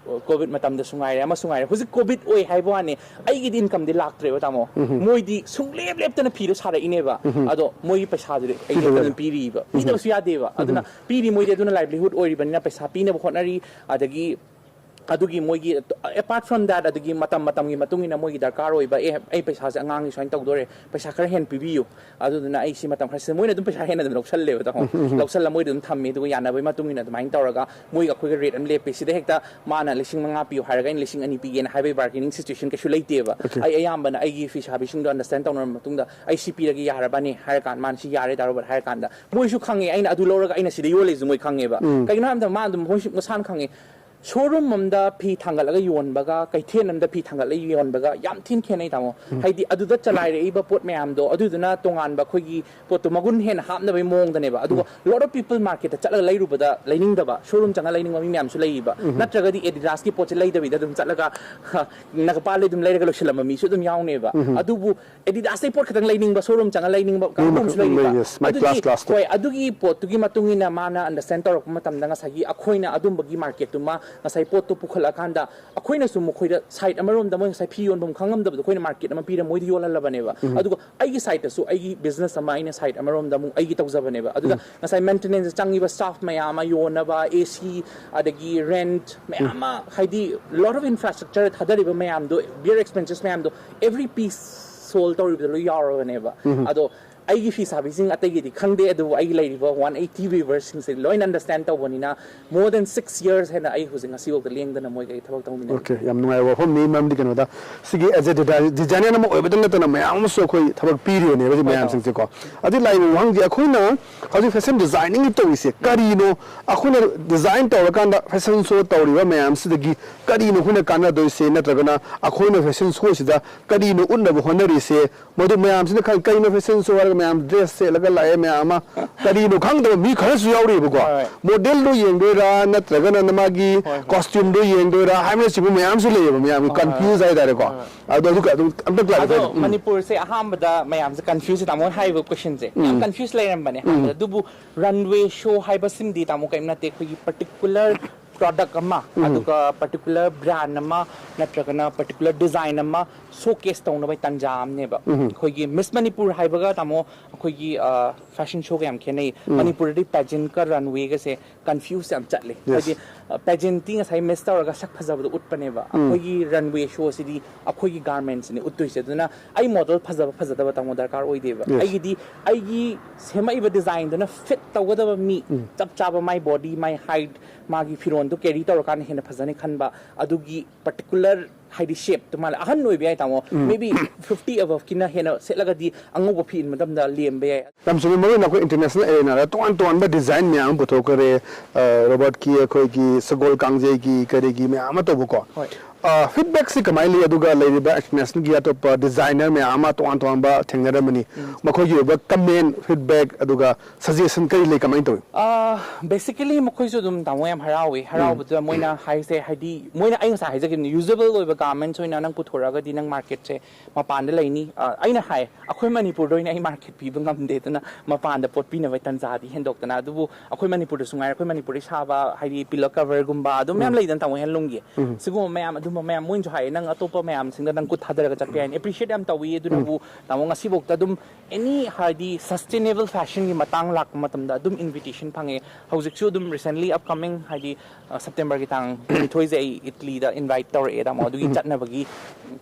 ꯀꯣꯚꯤꯗ ꯃꯇꯝꯗꯁꯨ ꯉꯥꯏꯔꯦ, ꯑꯃꯁꯨ ꯉꯥꯏꯔꯦ, ꯍꯧꯖꯤꯛ ꯀꯣꯚꯤꯗ ꯑꯣꯏ ꯍꯥꯏꯕ ꯋꯥꯅꯤ, ꯑꯩꯒꯤꯗꯤ ꯏꯟꯀꯝꯗꯤ ꯂꯥꯛꯇ꯭ꯔꯦꯕ ꯇꯥꯃꯣ꯫ ꯃꯣꯏꯗꯤ ꯁꯨꯡꯂꯦꯞ ꯂꯦꯞꯇꯅ ꯐꯤꯗꯣ ꯁꯥꯔꯛꯏꯅꯦꯕ꯫ ꯑꯗꯣ ꯃꯣꯏꯒꯤ ꯄꯩꯁꯥꯗꯨꯗꯤ ꯑꯩ ꯄꯤꯗꯕ ꯂꯦꯞꯇꯅ ꯌꯥꯗꯦ꯫ ꯄꯤꯔꯤꯕ, ꯄꯤꯗꯕꯁꯨ ꯌꯥꯗꯦꯕ꯫ ꯑꯗꯨꯅ ꯄꯤꯔꯤ, ꯃꯣꯏꯗꯤ ꯑꯗꯨꯅ ꯂꯥꯏꯚꯂꯤꯍꯨꯗ ꯑꯣꯏꯔꯤꯕꯅꯤꯅ ꯄꯩꯁꯥ ꯄꯤꯅꯕ ꯍꯣꯠꯅꯔꯤ꯫ ꯑꯗꯒꯤ ꯑꯗꯨꯒꯤ ꯃꯣꯏꯒꯤ, apart from that, ꯑꯗꯨꯒꯤ ꯃꯇꯝ ꯃꯇꯝꯒꯤ ꯃꯇꯨꯡ ꯏꯟꯅ ꯃꯣꯏꯒꯤ ꯗꯔꯀꯥꯔ ꯑꯣꯏꯕ, "ꯑꯦ, ꯑꯩ ꯄꯩꯁꯥꯁꯦ ꯑꯉꯥꯡꯒꯤ ꯁꯨꯃꯥꯏꯅ ꯇꯧꯗꯣꯔꯦ, ꯄꯩꯁꯥ ꯈꯔ ꯍꯦꯟꯅ ꯄꯤꯕꯤꯌꯨ", ꯑꯗꯨꯗꯨꯅ ꯑꯩ ꯁꯤ ꯃꯇꯝ ꯈꯔ ꯁꯤꯗ ꯃꯣꯏꯅ ꯑꯗꯨꯝ ꯄꯩꯁꯥ ꯍꯦꯟꯅ ꯑꯗꯨꯝ ꯂꯧꯁꯜꯂꯦꯕ ꯇꯥꯃꯣ꯫ ꯂꯧꯁꯜꯂ ꯃꯣꯏꯗ ꯑꯗꯨꯝ ꯊꯝꯃꯤ꯫ ꯑꯗꯨꯒ ꯌꯥꯅꯕꯒꯤ ꯃꯇꯨꯡ ꯏꯟꯅ ꯑꯗꯨꯃꯥꯏꯅ ꯇꯧꯔꯒ ꯃꯣꯏꯒ ꯑꯩꯈꯣꯏꯒ ꯔꯦꯠ ꯑꯃ ꯂꯦꯞꯄꯤ꯫ ꯁꯤꯗ ꯍꯦꯛꯇ ꯃꯥꯅ ꯂꯤꯁꯤꯡ ꯃꯉꯥ ꯄꯤꯌꯨ ꯍꯥꯏꯔꯒ ꯑꯩꯅ ꯂꯤꯁꯤꯡ ꯑꯅꯤ ꯄꯤꯒꯦꯅ ꯍꯥꯏꯕꯒꯤ ꯕꯥꯔꯒꯦꯅꯤꯡ ꯁꯤꯆꯨꯋꯦꯁꯟ ꯀꯩꯁꯨ ꯂꯩꯇꯦꯕ꯫ ꯑꯩ ꯑꯌꯥꯝꯕꯅ ꯑꯩꯒꯤ ꯐꯤ ꯁꯥꯕꯤꯁꯤꯡꯗꯣ ꯑꯟꯗꯔꯁ꯭ꯇꯦꯟ ꯇꯧꯅꯔꯕ ꯃꯇꯨꯡꯗ, "ꯑꯩ ꯁꯤ ꯄꯤꯔꯒꯦ, ꯌꯥꯔꯕꯅꯤ?" ꯍꯥꯏꯔ ꯀꯥꯟꯗ ꯃꯥꯅ, "ꯁꯤ ꯌꯥꯔꯦ ꯇꯥꯔꯣꯕꯠ" ꯍꯥꯏꯔ ꯀꯥꯟꯗ ꯃꯣꯏꯁꯨ ꯈꯪꯉꯦ ꯑꯩꯅ ꯑꯗꯨ ꯂꯧꯔꯒ ꯑꯩꯅ ꯁꯤꯗ ꯌꯣꯜꯂꯤꯁꯦ ꯃꯣꯏ ꯈꯪꯉꯦꯕ꯫ ꯀꯩꯒꯤꯅꯣ ꯍꯥꯏꯕ ꯃꯇꯝꯗ ꯃꯥ ꯑꯗꯨꯝ ꯃꯣꯏꯁꯨ ꯃꯁꯥꯅ ꯈꯪꯉꯦ꯫ ꯁꯣꯔꯨꯝ ꯑꯃꯗ ꯐꯤ ꯊꯥꯡꯒꯠꯂꯒ ꯌꯣꯟꯕꯒ ꯀꯩꯊꯦꯜ ꯑꯃꯗ ꯐꯤ ꯊꯥꯡꯒꯠꯂꯒ ꯌꯣꯟꯕꯒ ꯌꯥꯝ ꯊꯤꯅ ꯈꯦꯠꯅꯩ ꯇꯥꯃꯣ꯫ ꯍꯥꯏꯗꯤ ꯑꯗꯨꯗ ꯆꯂꯥꯏꯔꯛꯏꯕ ꯄꯣꯠ ꯃꯌꯥꯝꯗꯣ, ꯑꯗꯨꯗꯨꯅ ꯇꯣꯉꯥꯟꯕ ꯑꯩꯈꯣꯏꯒꯤ ꯄꯣꯠꯇꯣ ꯃꯒꯨꯟ ꯍꯦꯟꯅ ꯍꯥꯞꯅꯕꯒꯤ ꯃꯑꯣꯡꯗꯅꯦꯕ꯫ ꯑꯗꯨꯒ lot of people marketꯇ ꯆꯠꯂꯒ ꯂꯩꯔꯨꯕꯗ ꯂꯩꯅꯤꯡꯗꯕ, ꯁꯣꯔꯨꯝ ꯆꯪꯉ ꯂꯩꯅꯤꯡꯕ ꯃꯤ ꯃꯌꯥꯝꯁꯨ ꯂꯩꯌꯦꯕ꯫ ꯅꯠꯇ꯭ꯔꯒꯗꯤ Adidasꯀꯤ ꯄꯣꯠꯁꯦ ꯂꯩꯗꯕꯤꯗ ꯑꯗꯨꯝ ꯆꯠꯂꯒ, ꯍ, ꯅꯒꯄꯥꯜꯗꯩ ꯑꯗꯨꯝ ꯂꯩꯔꯒ ꯂꯣꯏꯁꯤꯜꯂꯝꯕ ꯃꯤꯁꯨ ꯑꯗꯨꯝ ꯌꯥꯎꯅꯦꯕ꯫ ꯑꯗꯨꯕꯨ Adidasꯇꯩ ꯄꯣꯠ ꯈꯛꯇꯪ ꯂꯩꯅꯤꯡꯕ, ꯁꯣꯔꯨꯝ ꯆꯪꯉ ꯂꯩꯅꯤꯡꯕ ꯀꯥꯡꯕꯨ ꯑꯃꯁꯨ ꯂꯩꯌꯦꯕ꯫ Yes, my class, classꯇ꯫ ꯍꯣꯏ, ꯑꯗꯨꯒꯤ ꯄꯣꯠꯇꯨꯒꯤ ꯃꯇꯨꯡ ꯏꯟꯅ ꯃꯥꯅ ꯑꯟꯗꯔꯁ꯭ꯇꯦꯟ ꯇꯧꯔꯛꯄ ꯃꯇꯝꯗ ꯉꯁꯥꯏꯒꯤ ꯑꯩꯈꯣꯏꯅ ꯑꯗꯨꯝꯕꯒꯤ ꯃꯥꯔꯀꯦꯠꯇꯨꯃ ꯉꯁꯥꯏ ꯄꯣꯠꯇꯣ ꯄꯨꯈꯠꯂꯛꯑꯀꯥꯟꯗ ꯑꯩꯈꯣꯏꯅꯁꯨ ꯃꯈꯣꯏꯗ ꯁꯥꯏꯠ ꯑꯃꯔꯣꯝꯗ ꯃꯣꯏ ꯉꯁꯥꯏ ꯐꯤ ꯌꯣꯟꯐꯝ ꯈꯪꯉꯝꯗꯕꯗꯣ ꯑꯩꯈꯣꯏꯅ ꯃꯥꯔꯀꯦꯠ ꯑꯃ ꯄꯤꯔ ꯃꯣꯏꯗ ꯌꯣꯜꯍꯜꯂꯕꯅꯦꯕ꯫ ꯑꯗꯨꯒ ꯑꯩꯒꯤ ꯁꯥꯏꯠꯇꯁꯨ ꯑꯩꯒꯤ ꯕꯤꯖꯤꯅꯦꯁ ꯑꯃ ꯑꯩꯅ ꯁꯥꯏꯠ ꯑꯃꯔꯣꯝꯗ ꯑꯃꯨꯛ ꯑꯩꯒꯤ ꯇꯧꯖꯕꯅꯦꯕ꯫ ꯑꯗꯨꯗ ꯉꯁꯥꯏ ꯃꯦꯟꯇꯦꯅꯦꯟꯁ ꯆꯪꯉꯤꯕ ꯁ꯭ꯇꯥꯐ ꯃꯌꯥꯝ ꯑꯃ, ꯌꯣꯟꯅꯕ, ꯑꯦ ꯁꯤ, ꯑꯗꯒꯤ ꯔꯦꯟꯠ ꯃꯌꯥꯝ ꯑꯃ, ꯍꯥꯏꯗꯤ lot of infrastructure ꯊꯥꯗꯔꯤꯕ ꯃꯌꯥꯝꯗꯣ, ꯕꯤꯌꯔ ꯑꯦꯛꯁꯄꯦꯟꯁꯦꯁ ꯃꯌꯥꯝꯗꯣ, every piece sold ꯇꯧꯔꯤꯕꯗ ꯂꯣꯏ ꯌꯥꯎꯔꯕꯅꯦꯕ꯫ ꯑꯗꯣ ꯑꯩꯒꯤ ꯐꯤ ꯁꯥꯕꯤꯁꯤꯡ ꯑꯇꯩꯒꯤꯗꯤ ꯈꯪꯗꯦ, ꯑꯗꯨꯕꯨ ꯑꯩꯒꯤ ꯂꯩꯔꯤꯕ ꯋꯥꯟ ꯑꯩꯠꯇꯤ ꯚ꯭ꯌꯨꯋꯔꯁꯤꯡꯁꯦ ꯂꯣꯏꯅ ꯑꯟꯗꯔꯁ꯭ꯇꯦꯟ ꯇꯧꯕꯅꯤꯅ, more than six years ꯍꯦꯟꯅ ꯑꯩ ꯍꯧꯖꯤꯛ ꯉꯁꯤꯐꯥꯎꯗ ꯂꯦꯡꯗꯅ ꯃꯣꯏꯒ ꯑꯩ ꯊꯕꯛ ꯇꯧꯃꯤꯟꯅꯔꯤ꯫ ꯑꯣꯀꯦ, ꯌꯥꯝ ꯅꯨꯡꯉꯥꯏꯕ ꯋꯥꯐꯝꯅꯤ꯫ ꯃꯔꯝꯗꯤ ꯀꯩꯅꯣꯗ, ꯁꯤꯒꯤ as a desi-, designer ꯑꯃ ꯑꯣꯏꯕꯗ ꯅꯠꯇꯅ ꯃꯌꯥꯝ ꯑꯃꯁꯨ ꯑꯩꯈꯣꯏ ꯊꯕꯛ ꯄꯤꯔꯤꯕꯅꯦꯕ ꯁꯤ ꯍꯣꯏ, ꯇꯥꯃꯣ꯫ ꯃꯌꯥꯝꯁꯤꯡꯁꯦꯀꯣ꯫ ꯑꯗꯨ ꯂꯥꯛꯏꯕ ꯋꯥꯍꯪꯗꯤ, ꯑꯩꯈꯣꯏꯅ ꯍꯧꯖꯤꯛ ꯐꯦꯁꯟ ꯗꯤꯖꯥꯏꯅꯤꯡꯒꯤ ꯇꯧꯔꯤꯁꯦ ꯀꯔꯤꯅꯣ? ꯑꯩꯈꯣꯏꯅ ꯗꯤꯖꯥꯏꯟ ꯇꯧꯔꯀꯥꯟꯗ ꯐꯦꯁꯟ ꯁꯣ ꯇꯧꯔꯤꯕ ꯃꯌꯥꯝꯁꯤꯗꯒꯤ ꯀꯔꯤꯅꯣ ꯑꯩꯈꯣꯏꯅ ꯀꯥꯟꯅꯗꯣꯏꯁꯦ? ꯅꯠꯇ꯭ꯔꯒꯅ ꯑꯩꯈꯣꯏꯅ ꯐꯦꯁꯟ ꯁꯣꯁꯤꯗ ꯀꯔꯤꯅꯣ ꯎꯠꯅꯕ ꯍꯣꯠꯅꯔꯤꯁꯦ? ꯃꯗꯨ ꯃꯌꯥꯝꯁꯤꯅ ꯈꯪ-, ꯀꯩꯅꯣ ꯐꯦꯁꯟ ꯁꯣ ꯍꯥꯏꯔꯒ ꯃꯌꯥꯝ ꯗ꯭ꯔꯦꯁ ꯁꯦꯠꯂꯒ ꯂꯥꯛꯑꯦ ꯃꯌꯥꯝ ꯑꯃ, ꯀꯔꯤꯅꯣ ꯈꯪꯗꯕ ꯃꯤ ꯈꯔꯁꯨ ꯌꯥꯎꯔꯤꯕꯀꯣ꯫ ꯍꯣꯏ꯫ ꯃꯣꯗꯦꯜꯗꯣ ꯌꯦꯡꯗꯣꯏꯔꯥ ꯅꯠꯇ꯭ꯔꯒꯅ ꯃꯥꯒꯤ ꯍꯣꯏ, ꯍꯣꯏ꯫ ꯀꯣꯁꯇ꯭ꯌꯨꯝꯗꯣ ꯌꯦꯡꯗꯣꯏꯔꯥ ꯍꯥꯏꯕꯅꯆꯤꯡꯕ ꯃꯌꯥꯝꯁꯨ ꯂꯩꯌꯦꯕ, ꯃꯌꯥꯝꯒꯤ ꯍꯣꯏ, ꯍꯣꯏ꯫ ꯀꯟꯐ꯭ꯌꯨꯖ ꯍꯥꯏꯇꯥꯔꯦꯀꯣ꯫ ꯍꯣꯏ, ꯍꯣꯏ꯫ ꯑꯗꯣ ꯑꯗꯨꯒ ꯑꯗꯨꯝ ꯑꯝꯇ clarify ꯑꯗꯣ ꯇꯧ-, ꯎꯝ꯫ ꯃꯅꯤꯄꯨꯔꯁꯦ ꯑꯍꯥꯟꯕꯗ ꯃꯌꯥꯝꯁꯦ ꯀꯟꯐ꯭ꯌꯨꯁ, ꯇꯥꯃꯣꯅ ꯍꯥꯏꯔꯤꯕ ꯀꯣꯏꯁꯟꯁꯦ ꯌꯥꯝ ꯎꯝ꯫ ꯀꯟꯐ꯭ꯌꯨꯁ ꯂꯩꯔꯝꯕꯅꯦ ꯍꯥꯟꯅꯗ꯫ ꯑꯗꯨꯕꯨ ꯔꯟꯋꯦ ꯁꯣ ꯍꯥꯏꯕꯁꯤꯃꯗꯤ, ꯇꯥꯃꯣ, ꯀꯔꯤꯝ ꯅꯠꯇꯦ, ꯑꯩꯈꯣꯏꯒꯤ ꯄꯔꯇꯤꯀꯨꯂꯔ ꯄ꯭ꯔꯣꯗꯛ ꯑꯃ, ꯑꯗꯨꯒ ꯄꯔꯇꯤꯀꯨꯂꯔ ꯕ꯭ꯔꯥꯟ ꯑꯃ, ꯅꯠꯇ꯭ꯔꯒꯅ ꯄꯔꯇꯤꯀꯨꯂꯔ ꯗꯤꯖꯥꯏꯟ ꯑꯃ ꯁꯣꯀꯦꯁ ꯇꯧꯅꯕ ꯇꯥꯟꯖꯥ ꯑꯃꯅꯦꯕ꯫ ꯑꯩꯈꯣꯏꯒꯤ ꯃꯤꯁ ꯃꯅꯤꯄꯨꯔ ꯍꯥꯏꯕꯒ, ꯇꯥꯃꯣ, ꯑꯩꯈꯣꯏꯒꯤ ꯐꯦꯁꯟ ꯁꯣꯒ ꯌꯥꯝ ꯈꯦꯠꯅꯩ꯫ ꯃꯅꯤꯄꯨꯔꯗꯗꯤ ꯄꯦꯖꯦꯟꯀ ꯔꯟꯋꯦꯒꯁꯦ ꯀꯟꯐ꯭ꯌꯨꯁ ꯌꯥꯝ ꯆꯠꯂꯦ꯫ Yes. ꯍꯥꯏꯗꯤ ꯄꯦꯖꯦꯟꯇꯤ ꯉꯁꯥꯏ ꯃꯤꯁ ꯇꯧꯔꯒ ꯁꯛ ꯐꯖꯕꯗꯣ ꯎꯠꯄꯅꯦꯕ꯫ ꯑꯩꯈꯣꯏꯒꯤ ꯔꯟꯋꯦ ꯁꯣꯁꯤꯗꯤ ꯑꯩꯈꯣꯏꯒꯤ ꯒꯥꯔꯃꯦꯟꯁꯤꯅꯦ ꯎꯠꯇꯣꯏꯁꯦ꯫ ꯑꯗꯨꯅ ꯑꯩ ꯃꯣꯗꯦꯜ ꯐꯖꯕ ꯐꯖꯗꯕ, ꯇꯥꯃꯣ, ꯗꯔꯀꯥꯔ ꯑꯣꯏꯗꯦꯕ꯫ Yes. ꯑꯩꯒꯤꯗꯤ ꯑꯩꯒꯤ ꯁꯦꯝꯃꯛꯏꯕ ꯗꯤꯖꯥꯏꯟꯗꯨꯅ ꯐꯤꯠ ꯇꯧꯒꯗꯕ ꯃꯤ, ꯆꯞ ꯆꯥꯕ, ꯃꯥꯏ ꯕꯣꯗꯤ, ꯃꯥꯏ ꯍꯥꯏꯠ, ꯃꯥꯒꯤ ꯐꯤꯔꯣꯟꯗꯣ ꯀꯦꯔꯤ ꯇꯧꯔꯀꯥꯟꯗ ꯍꯦꯟꯅ ꯐꯖꯅꯤ ꯈꯟꯕ, ꯑꯗꯨꯒꯤ ꯄꯔꯇꯤꯀꯨꯂꯔ, ꯍꯥꯏꯗꯤ, ꯁꯦꯞꯇꯨ ꯃꯥꯜꯂꯦ꯫ ꯑꯍꯟ ꯑꯣꯏꯕ ꯌꯥꯏ, ꯇꯥꯃꯣ, ꯃꯦ ꯕꯤ ꯐꯤꯐꯇꯤ ꯑꯕꯞꯀꯤꯅ ꯍꯦꯟꯅ ꯁꯦꯠꯂꯒꯗꯤ ꯑꯉꯧꯕ ꯐꯤ ꯏꯟꯕ ꯃꯇꯝꯗ ꯂꯦꯝꯕ ꯌꯥꯏ꯫ ꯌꯥꯝ ꯆꯨꯝꯃꯤ, ꯃꯔꯨ ꯑꯣꯏꯅ ꯑꯩꯈꯣꯏ ꯏꯟꯇꯔꯅꯦꯁꯅꯦꯜ ꯑꯦꯔꯦꯅꯥꯗ ꯇꯣꯉꯥꯟ ꯇꯣꯉꯥꯟꯕ ꯗꯤꯖꯥꯏꯟ ꯃꯌꯥꯝ ꯑꯃ ꯄꯨꯊꯣꯛꯈ꯭ꯔꯦ꯫ ꯑ, ꯔꯣꯕꯣꯠꯀꯤ, ꯑꯩꯈꯣꯏꯒꯤ ꯁꯒꯣꯜ ꯀꯥꯡꯖꯩꯒꯤ, ꯀꯔꯤꯒꯤ ꯃꯌꯥꯝ ꯑꯃ ꯇꯧꯕꯀꯣ꯫ ꯍꯣꯏ꯫ ꯑ, ꯐꯤꯗꯕꯦꯛꯁꯤ ꯀꯃꯥꯏꯅ ꯂꯩ? ꯑꯗꯨꯒ ꯂꯩꯔꯤꯕ ꯏꯟꯇꯔꯅꯦꯁꯅꯦꯜꯒꯤ ꯑꯇꯣꯞꯄ ꯗꯤꯖꯥꯏꯅꯔ ꯃꯌꯥꯝ ꯑꯃ ꯇꯣꯉꯥꯟ ꯇꯣꯉꯥꯟꯕ ꯊꯦꯡꯅꯔꯝꯕꯅꯤ꯫ ꯃꯈꯣꯏꯒꯤ ꯑꯣꯏꯕ ꯀꯃꯦꯟ, ꯐꯤꯗꯕꯦꯛ, ꯑꯗꯨꯒ ꯁꯖꯦꯁꯟ ꯀꯔꯤ ꯂꯩ, ꯀꯃꯥꯏꯅ ꯇꯧꯏ? ꯕꯦꯁꯤꯀꯦꯂꯤ ꯃꯈꯣꯏꯁꯨ ꯑꯗꯨꯝ, ꯇꯥꯃꯣ, ꯌꯥꯝ ꯍꯔꯥꯎꯋꯤ꯫ ꯍꯔꯥꯎꯕꯗꯨꯗ ꯃꯣꯏꯅ ꯍꯥꯏꯁꯦ, ꯍꯥꯏꯗꯤ, ꯃꯣꯏꯅ, ꯑꯩ ꯉꯁꯥꯏ ꯍꯥꯏꯖꯈꯤꯕꯅꯤ, ꯌꯨꯖꯦꯕꯜ ꯑꯣꯏꯕ ꯒꯥꯔꯃꯦꯟꯁ ꯑꯣꯏꯅ ꯅꯪ ꯄꯨꯊꯣꯔꯛꯑꯒꯗꯤ ꯅꯪ ꯃꯥꯔꯀꯦꯠꯁꯦ ꯃꯄꯥꯟꯗ ꯂꯩꯅꯤ꯫ ꯑ, ꯑꯩꯅ ꯍꯥꯏ, ꯑꯩꯈꯣꯏ ꯃꯅꯤꯄꯨꯔꯗ ꯑꯣꯏꯅ ꯑꯩ ꯃꯥꯔꯀꯦꯠ ꯄꯤꯕ ꯉꯝꯗꯦ, ꯑꯗꯨꯅ ꯃꯄꯥꯟꯗ ꯄꯣꯠ ꯄꯤꯅꯕ ꯇꯟꯖꯥꯗꯤ ꯍꯦꯟꯗꯣꯛꯇꯅ꯫ ꯑꯗꯨꯕꯨ ꯑꯩꯈꯣꯏ ꯃꯅꯤꯄꯨꯔꯗꯁꯨ ꯉꯥꯏꯔꯦ, ꯑꯩꯈꯣꯏ ꯃꯅꯤꯄꯨꯔꯗꯒꯤ ꯁꯥꯕ, ꯍꯥꯏꯗꯤ, ꯄꯤꯂꯣ ꯀꯚꯔꯒꯨꯝꯕ ꯑꯗꯨꯝ ꯃꯌꯥꯝ ꯂꯩꯗꯅ, ꯇꯥꯃꯣ, ꯍꯦꯟꯂꯨꯝꯒꯤ꯫ ꯁꯤꯒꯨꯝꯕ ꯃꯌꯥꯝ, ꯑꯗꯨꯝꯕ ꯃꯌꯥꯝ ꯃꯣꯏꯅꯁꯨ ꯍꯥꯏꯌꯦ, "ꯅꯪ ꯑꯇꯣꯞꯄ ꯃꯌꯥꯝꯁꯤꯡꯗ ꯅꯪ ꯈꯨꯠ ꯊꯥꯗꯔꯒ ꯆꯠꯄ ꯌꯥꯏꯅ"꯫ ꯑꯦꯄ꯭ꯔꯤꯁꯤꯌꯦꯠ ꯌꯥꯝ ꯇꯧꯏ꯫ ꯑꯗꯨꯅꯕꯨ, ꯇꯥꯃꯣ, ꯉꯁꯤꯐꯥꯎꯗ ꯑꯗꯨꯝ ꯑꯦꯅꯤ, ꯍꯥꯏꯗꯤ, ꯁꯁꯇꯦꯅꯦꯕꯜ ꯐꯦꯁꯟꯒꯤ ꯃꯇꯥꯡ ꯂꯥꯛꯄ ꯃꯇꯝꯗ ꯑꯗꯨꯝ ꯏꯟꯚꯤꯇꯦꯁꯟ ꯐꯪꯉꯦ꯫ ꯍꯧꯖꯤꯛꯁꯨ ꯑꯗꯨꯝ ꯔꯤꯁꯦꯟꯂꯤ ꯑꯞꯀꯃꯤꯡ, ꯍꯥꯏꯗꯤ, ꯑ, ꯁꯦꯞꯇꯦꯝꯕꯔꯒꯤ ꯇꯥꯡ ꯀꯨꯟꯅꯤꯊꯣꯏꯁꯦ ꯑꯩ ꯏꯠꯂꯤꯗ ꯏꯟꯚꯥꯏꯠ ꯇꯧꯔꯛꯑꯦ, ꯇꯥꯃꯣ꯫ ꯑꯗꯨꯒꯤ ꯆꯠꯅꯕꯒꯤ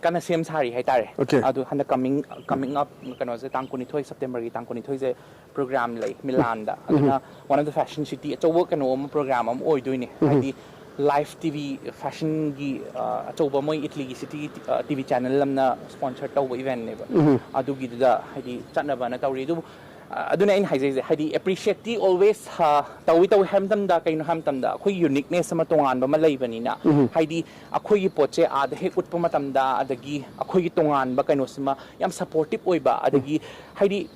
ꯀꯟꯅ ꯁꯦꯝ ꯁꯥꯔꯤ ꯍꯥꯏꯇꯥꯔꯦ꯫ Okay. ꯑꯗꯨ ꯍꯟꯗꯛ ꯀꯃꯤꯡ, ꯀꯃꯤꯡ ꯑꯞ, ꯀꯩꯅꯣꯁꯦ, ꯇꯥꯡ ꯀꯨꯟꯅꯤꯊꯣꯏ, ꯁꯦꯞꯇꯦꯝꯕꯔꯒꯤ ꯇꯥꯡ ꯀꯨꯟꯅꯤꯊꯣꯏꯁꯦ ꯄ꯭ꯔꯣꯒ꯭ꯔꯥꯝ ꯂꯩ ꯃꯤꯂꯥꯟꯗ꯫ ꯑꯗꯨꯅ one of the fashion city ꯑꯆꯧꯕ ꯀꯩꯅꯣ ꯑꯃ, ꯄ꯭ꯔꯣꯒ꯭ꯔꯥꯝ ꯑꯃ ꯑꯣꯏꯗꯣꯏꯅꯦ꯫ ꯍꯥꯏꯗꯤ ꯂꯥꯏꯐ ꯇꯤ ꯚꯤ ꯐꯦꯁꯟꯒꯤ, ꯑ, ꯑꯆꯧꯕ, ꯃꯣꯏ ꯏꯠꯂꯤꯒꯤ ꯁꯤꯇꯤ, ꯑ, ꯇꯤ ꯚꯤ ꯆꯦꯅꯦꯜ ꯑꯃꯅ ꯁ꯭ꯄꯣꯟꯁꯔ ꯇꯧꯕ ꯏꯚꯦꯟꯠꯅꯦꯕ꯫ ꯑꯗꯨꯒꯤꯗꯨꯗ ꯍꯥꯏꯗꯤ ꯆꯠꯅꯕꯅ ꯇꯧꯔꯤ꯫ ꯑꯗꯨꯕꯨ, ꯑ, ꯑꯗꯨꯅ ꯑꯩꯅ ꯍꯥꯏꯖꯩꯁꯦ, ꯍꯥꯏꯗꯤ ꯑꯦꯄ꯭ꯔꯤꯁꯤꯌꯦꯠꯇꯤ ꯑꯣꯜꯋꯦꯁ, ꯑ, ꯇꯧꯏ꯫ ꯇꯧꯏ ꯍꯥꯏꯕ ꯃꯇꯝꯗ, ꯀꯩꯅꯣ ꯍꯥꯏꯕ ꯃꯇꯝꯗ, ꯑꯩꯈꯣꯏ ꯌꯨꯅꯤꯛꯅꯦꯁ ꯑꯃ ꯇꯣꯉꯥꯟꯕ ꯑꯃ ꯂꯩꯕꯅꯤꯅ, ꯍꯥꯏꯗꯤ ꯑꯩꯈꯣꯏꯒꯤ ꯄꯣꯠꯁꯦ ꯑꯥꯗ ꯍꯦꯛ ꯎꯠꯄ ꯃꯇꯝꯗ, ꯑꯗꯒꯤ ꯑꯩꯈꯣꯏꯒꯤ ꯇꯣꯉꯥꯟꯕ ꯀꯩꯅꯣꯁꯤꯃ ꯌꯥꯝ ꯁꯄꯣꯔꯇꯤꯞ ꯑꯣꯏꯕ, ꯑꯗꯒꯤ ꯍꯥꯏꯗꯤ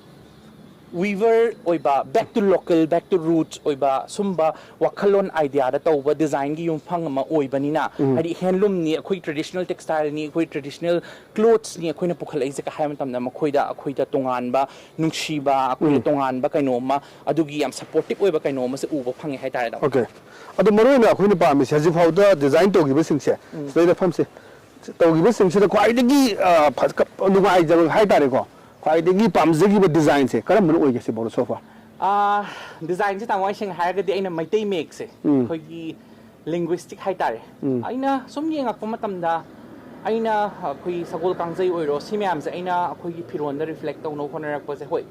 Weaver ꯑꯣꯏꯕ, back to local, back to roots ꯑꯣꯏꯕ ꯁꯨꯝꯕ ꯋꯥꯈꯜꯂꯣꯟ, ideaꯗ ꯇꯧꯕ designꯒꯤ ꯌꯨꯝꯐꯝ ꯑꯃ ꯑꯣꯏꯕꯅꯤꯅ, ꯍꯥꯏꯗꯤ handloomꯅꯤ, ꯑꯩꯈꯣꯏ traditional textileꯅꯤ, ꯑꯩꯈꯣꯏ traditional clothesꯅꯤ ꯑꯩꯈꯣꯏꯅ ꯄꯨꯈꯠꯂꯛꯏꯁꯦ ꯀ ꯍꯥꯏꯕ ꯃꯇꯝꯗ, ꯃꯈꯣꯏꯗ ꯑꯩꯈꯣꯏꯗ ꯇꯣꯉꯥꯟꯕ ꯅꯨꯡꯁꯤꯕ, ꯑꯩꯈꯣꯏꯗ ꯇꯣꯉꯥꯟꯕ ꯀꯩꯅꯣꯝꯃ, ꯑꯗꯨꯒꯤ ꯌꯥꯝ supportive ꯑꯣꯏꯕ ꯀꯩꯅꯣꯝ ꯑꯃꯁꯦ ꯎꯕ ꯐꯪꯉꯦ ꯍꯥꯏꯇꯥꯔꯦ, ꯇꯥꯃꯣ꯫ Okay꯫ ꯑꯗꯣ ꯃꯔꯨ ꯑꯣꯏꯅ ꯑꯩꯈꯣꯏꯅ ꯄꯥꯝꯃꯤꯁꯦ, ꯍꯧꯖꯤꯛ ꯐꯥꯎꯗ design ꯇꯧꯈꯤꯕꯁꯤꯡꯁꯦ, ꯁꯤꯗꯩꯗ ꯐꯝꯁꯦ, ꯇꯧꯈꯤꯕꯁꯤꯡꯁꯤꯗ ꯈ꯭ꯋꯥꯏꯗꯒꯤ ꯑ, ꯐ- ꯀ- ꯅꯨꯡꯉꯥꯏꯖꯕ ꯍꯥꯏꯇꯥꯔꯦꯀꯣ, ꯈ꯭ꯋꯥꯏꯗꯒꯤ ꯄꯥꯝꯖꯈꯤꯕ designꯁꯦ ꯀꯔꯝꯕꯅ ꯑꯣꯏꯒꯦ ꯁꯤꯐꯥꯎꯗ so far? ꯑꯥ, designꯁꯦ, ꯇꯥꯃꯣ, ꯑꯩ ꯁꯦꯡꯅ ꯍꯥꯏꯔꯒꯗꯤ ꯑꯩꯅ ꯃꯩꯇꯩ ꯃꯌꯦꯛꯁꯦ, ꯑꯩꯈꯣꯏꯒꯤ linguistic ꯍꯥꯏꯇꯥꯔꯦ, ꯑꯩꯅ ꯁꯨꯝ ꯌꯦꯡꯉꯛꯄ ꯃꯇꯝꯗ, ꯑꯩꯅ ꯑꯩꯈꯣꯏ ꯁꯒꯣꯜ ꯀꯥꯡꯖꯩ ꯑꯣꯏꯔꯣ, ꯁꯤ ꯃꯌꯥꯝꯁꯦ ꯑꯩꯅ ꯑꯩꯈꯣꯏꯒꯤ ꯐꯤꯔꯣꯟꯗ reflect ꯇꯧꯅꯕ ꯍꯣꯠꯅꯔꯛꯄꯁꯦ, ꯍꯣꯏ,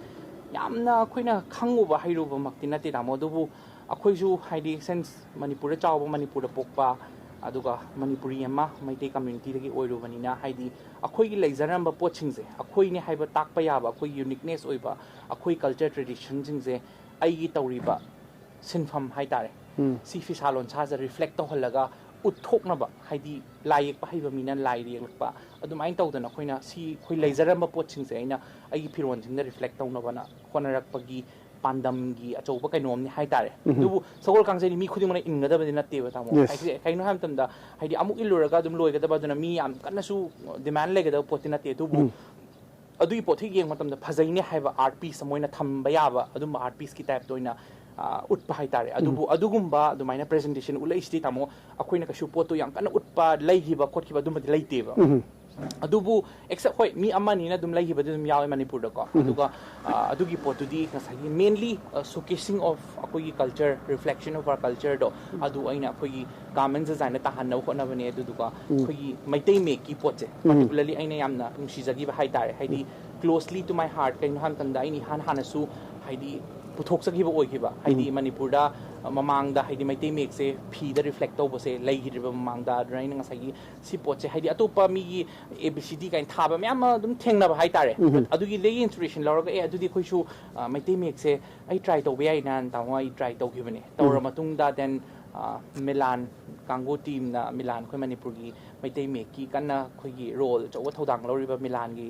ꯌꯥꯝꯅ ꯑꯩꯈꯣꯏꯅ ꯈꯪꯉꯨꯕ ꯍꯩꯔꯨꯕꯃꯛꯇꯤ ꯅꯠꯇꯦ, ꯇꯥꯃꯣ, ꯑꯗꯨꯕꯨ ꯑꯩꯈꯣꯏꯁꯨ, ꯍꯥꯏꯗꯤ, since ꯃꯅꯤꯄꯨꯔꯗ ꯆꯥꯎꯕ, ꯃꯅꯤꯄꯨꯔꯗ ꯄꯣꯛꯄ, ꯑꯗꯨꯒ ꯃꯅꯤꯄꯨꯔꯤ ꯑꯃ ꯃꯩꯇꯩ communityꯗꯒꯤ ꯑꯣꯏꯔꯨꯕꯅꯤꯅ, ꯍꯥꯏꯗꯤ, ꯑꯩꯈꯣꯏꯒꯤ ꯂꯩꯖꯔꯝꯕ ꯄꯣꯠꯁꯤꯡꯁꯦ, ꯑꯩꯈꯣꯏꯅꯦ ꯍꯥꯏꯕ ꯇꯥꯛꯄ ꯌꯥꯕ, ꯑꯩꯈꯣꯏ uniqueness ꯑꯣꯏꯕ, ꯑꯩꯈꯣꯏ culture traditionꯁꯤꯡꯁꯦ ꯑꯩꯒꯤ ꯇꯧꯔꯤꯕ ꯁꯤꯟꯐꯝ ꯍꯥꯏꯇꯥꯔꯦ, ꯁꯤ ꯐꯤꯁꯥ ꯂꯣꯟꯁꯥꯁꯦ reflect ꯇꯧꯍꯜꯂꯒ ꯎꯠꯊꯣꯛꯅꯕ, ꯍꯥꯏꯗꯤ, ꯂꯥꯏ ꯌꯦꯛꯄ ꯍꯩꯕ ꯃꯤꯅ ꯂꯥꯏ ꯌꯦꯛꯂꯛꯄ, ꯑꯗꯨꯃꯥꯏꯅ ꯇꯧꯗꯅ ꯑꯩꯈꯣꯏꯅ ꯁꯤ ꯑꯩꯈꯣꯏ ꯂꯩꯖꯔꯝꯕ ꯄꯣꯠꯁꯤꯡꯁꯦ ꯑꯩꯅ ꯑꯩꯒꯤ ꯐꯤꯔꯣꯟꯁꯤꯡꯗ reflect ꯇꯧꯅꯕꯅ ꯍꯣꯠꯅꯔꯛꯄꯒꯤ ꯄꯥꯟꯗꯝꯒꯤ ꯑꯆꯧꯕ ꯀꯩꯅꯣꯝꯅꯤ ꯍꯥꯏꯇꯥꯔꯦ꯫ ꯑꯗꯨꯕꯨ ꯁꯒꯣꯜ ꯀꯥꯡꯖꯩꯗꯤ ꯃꯤ ꯈꯨꯗꯤꯡꯃꯛꯅ ꯏꯟꯒꯗꯕꯗꯤ ꯅꯠꯇꯦꯕ, ꯇꯥꯃꯣ꯫ Yes꯫ ꯍꯥꯏꯗꯤ, ꯀꯩꯅꯣ ꯍꯥꯏꯕ ꯃꯇꯝꯗ, ꯍꯥꯏꯗꯤ, ꯑꯃꯨꯛ ꯏꯜꯂꯨꯔꯒ ꯑꯗꯨꯝ ꯂꯣꯏꯒꯗꯕ, ꯑꯗꯨꯅ ꯃꯤ ꯌꯥꯝ ꯀꯟꯅꯁꯨ demand ꯂꯩꯒꯗꯕ ꯄꯣꯠꯇꯤ ꯅꯠꯇꯦ꯫ ꯑꯗꯨꯕꯨ ꯑꯗꯨꯒꯤ ꯄꯣꯠꯇꯨ ꯌꯦꯡꯕ ꯃꯇꯝꯗ ꯐꯖꯩꯅꯦ ꯍꯥꯏꯕ art piece ꯑꯃ ꯑꯣꯏꯅ ꯊꯝꯕ ꯌꯥꯕ, ꯑꯗꯨꯝꯕ art pieceꯀꯤ typeꯇ ꯑꯣꯏꯅ, ꯑ, ꯎꯠꯄ ꯍꯥꯏꯇꯥꯔꯦ꯫ ꯑꯗꯨꯕꯨ ꯑꯗꯨꯒꯨꯝꯕ ꯑꯗꯨꯃꯥꯏꯅ presentation ꯎꯠꯂꯛꯏꯁꯤꯗꯤ, ꯇꯥꯃꯣ, ꯑꯩꯈꯣꯏꯅ ꯀꯩꯁꯨ ꯄꯣꯠꯇꯣ ꯌꯥꯝ ꯀꯟꯅ ꯎꯠꯄ, ꯂꯩꯈꯤꯕ ꯈꯣꯠꯈꯤꯕ ꯑꯗꯨꯝꯕꯗꯤ ꯂꯩꯇꯦꯕ꯫ ꯑꯗꯨꯕꯨ except, ꯍꯣꯏ, ꯃꯤ ꯑꯃꯅꯤꯅ ꯑꯗꯨꯝ ꯂꯩꯈꯤꯕꯗꯤ ꯑꯗꯨꯝ ꯌꯥꯎꯋꯦ ꯃꯅꯤꯄꯨꯔꯗꯀꯣ꯫ ꯑꯗꯨꯒ, ꯑ, ꯑꯗꯨꯒꯤ ꯄꯣꯠꯇꯨꯗꯤ ꯉꯁꯥꯏꯒꯤ mainly, ꯑ, showcasing of ꯑꯩꯈꯣꯏꯒꯤ culture, reflection of our cultureꯗꯣ, ꯑꯗꯨ ꯑꯩꯅ ꯑꯩꯈꯣꯏꯒꯤ garments designꯗ ꯇꯥꯍꯟꯅꯕ ꯍꯣꯠꯅꯕꯅꯦ꯫ ꯑꯗꯨꯗꯨꯒ ꯑꯩꯈꯣꯏꯒꯤ ꯃꯩꯇꯩ ꯃꯌꯦꯛꯀꯤ ꯄꯣꯠꯁꯦ particularly ꯑꯩꯅ ꯌꯥꯝꯅ ꯅꯨꯡꯁꯤꯖꯈꯤꯕ ꯍꯥꯏꯇꯥꯔꯦ, ꯍꯥꯏꯗꯤ closely to my heart꯫ ꯀꯩꯅꯣ ꯍꯥꯏꯕ ꯃꯇꯝꯗ, ꯑꯩꯅ ꯏꯍꯥꯟ ꯍꯥꯟꯅꯁꯨ, ꯍꯥꯏꯗꯤ, ꯄꯨꯊꯣꯛꯆꯈꯤꯕ ꯑꯣꯏꯈꯤꯕ, ꯍꯥꯏꯗꯤ, ꯃꯅꯤꯄꯨꯔꯗ, ꯑ, ꯃꯃꯥꯡꯗ, ꯍꯥꯏꯗꯤ, ꯃꯩꯇꯩ ꯃꯌꯦꯛꯁꯦ ꯐꯤꯗ reflect ꯇꯧꯕꯁꯦ ꯂꯩꯈꯤꯗ꯭ꯔꯤꯕ ꯃꯃꯥꯡꯗ꯫ ꯑꯗꯨꯅ ꯑꯩꯅ ꯉꯁꯥꯏꯒꯤ ꯁꯤ ꯄꯣꯠꯁꯦ, ꯍꯥꯏꯗꯤ, ꯑꯇꯣꯞꯄ ꯃꯤꯒꯤ A B C D ꯀꯥꯏꯅ ꯊꯥꯕ ꯃꯌꯥꯝ ꯑꯃ ꯑꯗꯨꯝ ꯊꯦꯡꯅꯕ ꯍꯥꯏꯇꯥꯔꯦ꯫ ꯑꯗꯨꯒꯤꯗꯒꯤ inspiration ꯂꯧꯔꯒ, "ꯑꯦ, ꯑꯗꯨꯗꯤ ꯑꯩꯈꯣꯏꯁꯨ, ꯑ, ꯃꯩꯇꯩ ꯃꯌꯦꯛꯁꯦ ꯑꯩ try ꯇꯧꯕ ꯌꯥꯏꯅ", ꯇꯥꯃꯣ, ꯑꯩ try ꯇꯧꯈꯤꯕꯅꯦ꯫ ꯇꯧꯔ ꯃꯇꯨꯡꯗ then ꯃꯤꯂꯥꯟ ꯀꯥꯡꯕꯨ ꯇꯤꯝꯅ, ꯃꯤꯂꯥꯟ ꯑꯩꯈꯣꯏ ꯃꯅꯤꯄꯨꯔꯒꯤ ꯃꯩꯇꯩ ꯃꯌꯦꯛꯀꯤ ꯀꯟꯅ ꯑꯩꯈꯣꯏꯒꯤ ꯔꯣꯜ ꯑꯆꯧꯕ ꯊꯧꯗꯥꯡ ꯂꯧꯔꯤꯕ ꯃꯤꯂꯥꯟꯒꯤ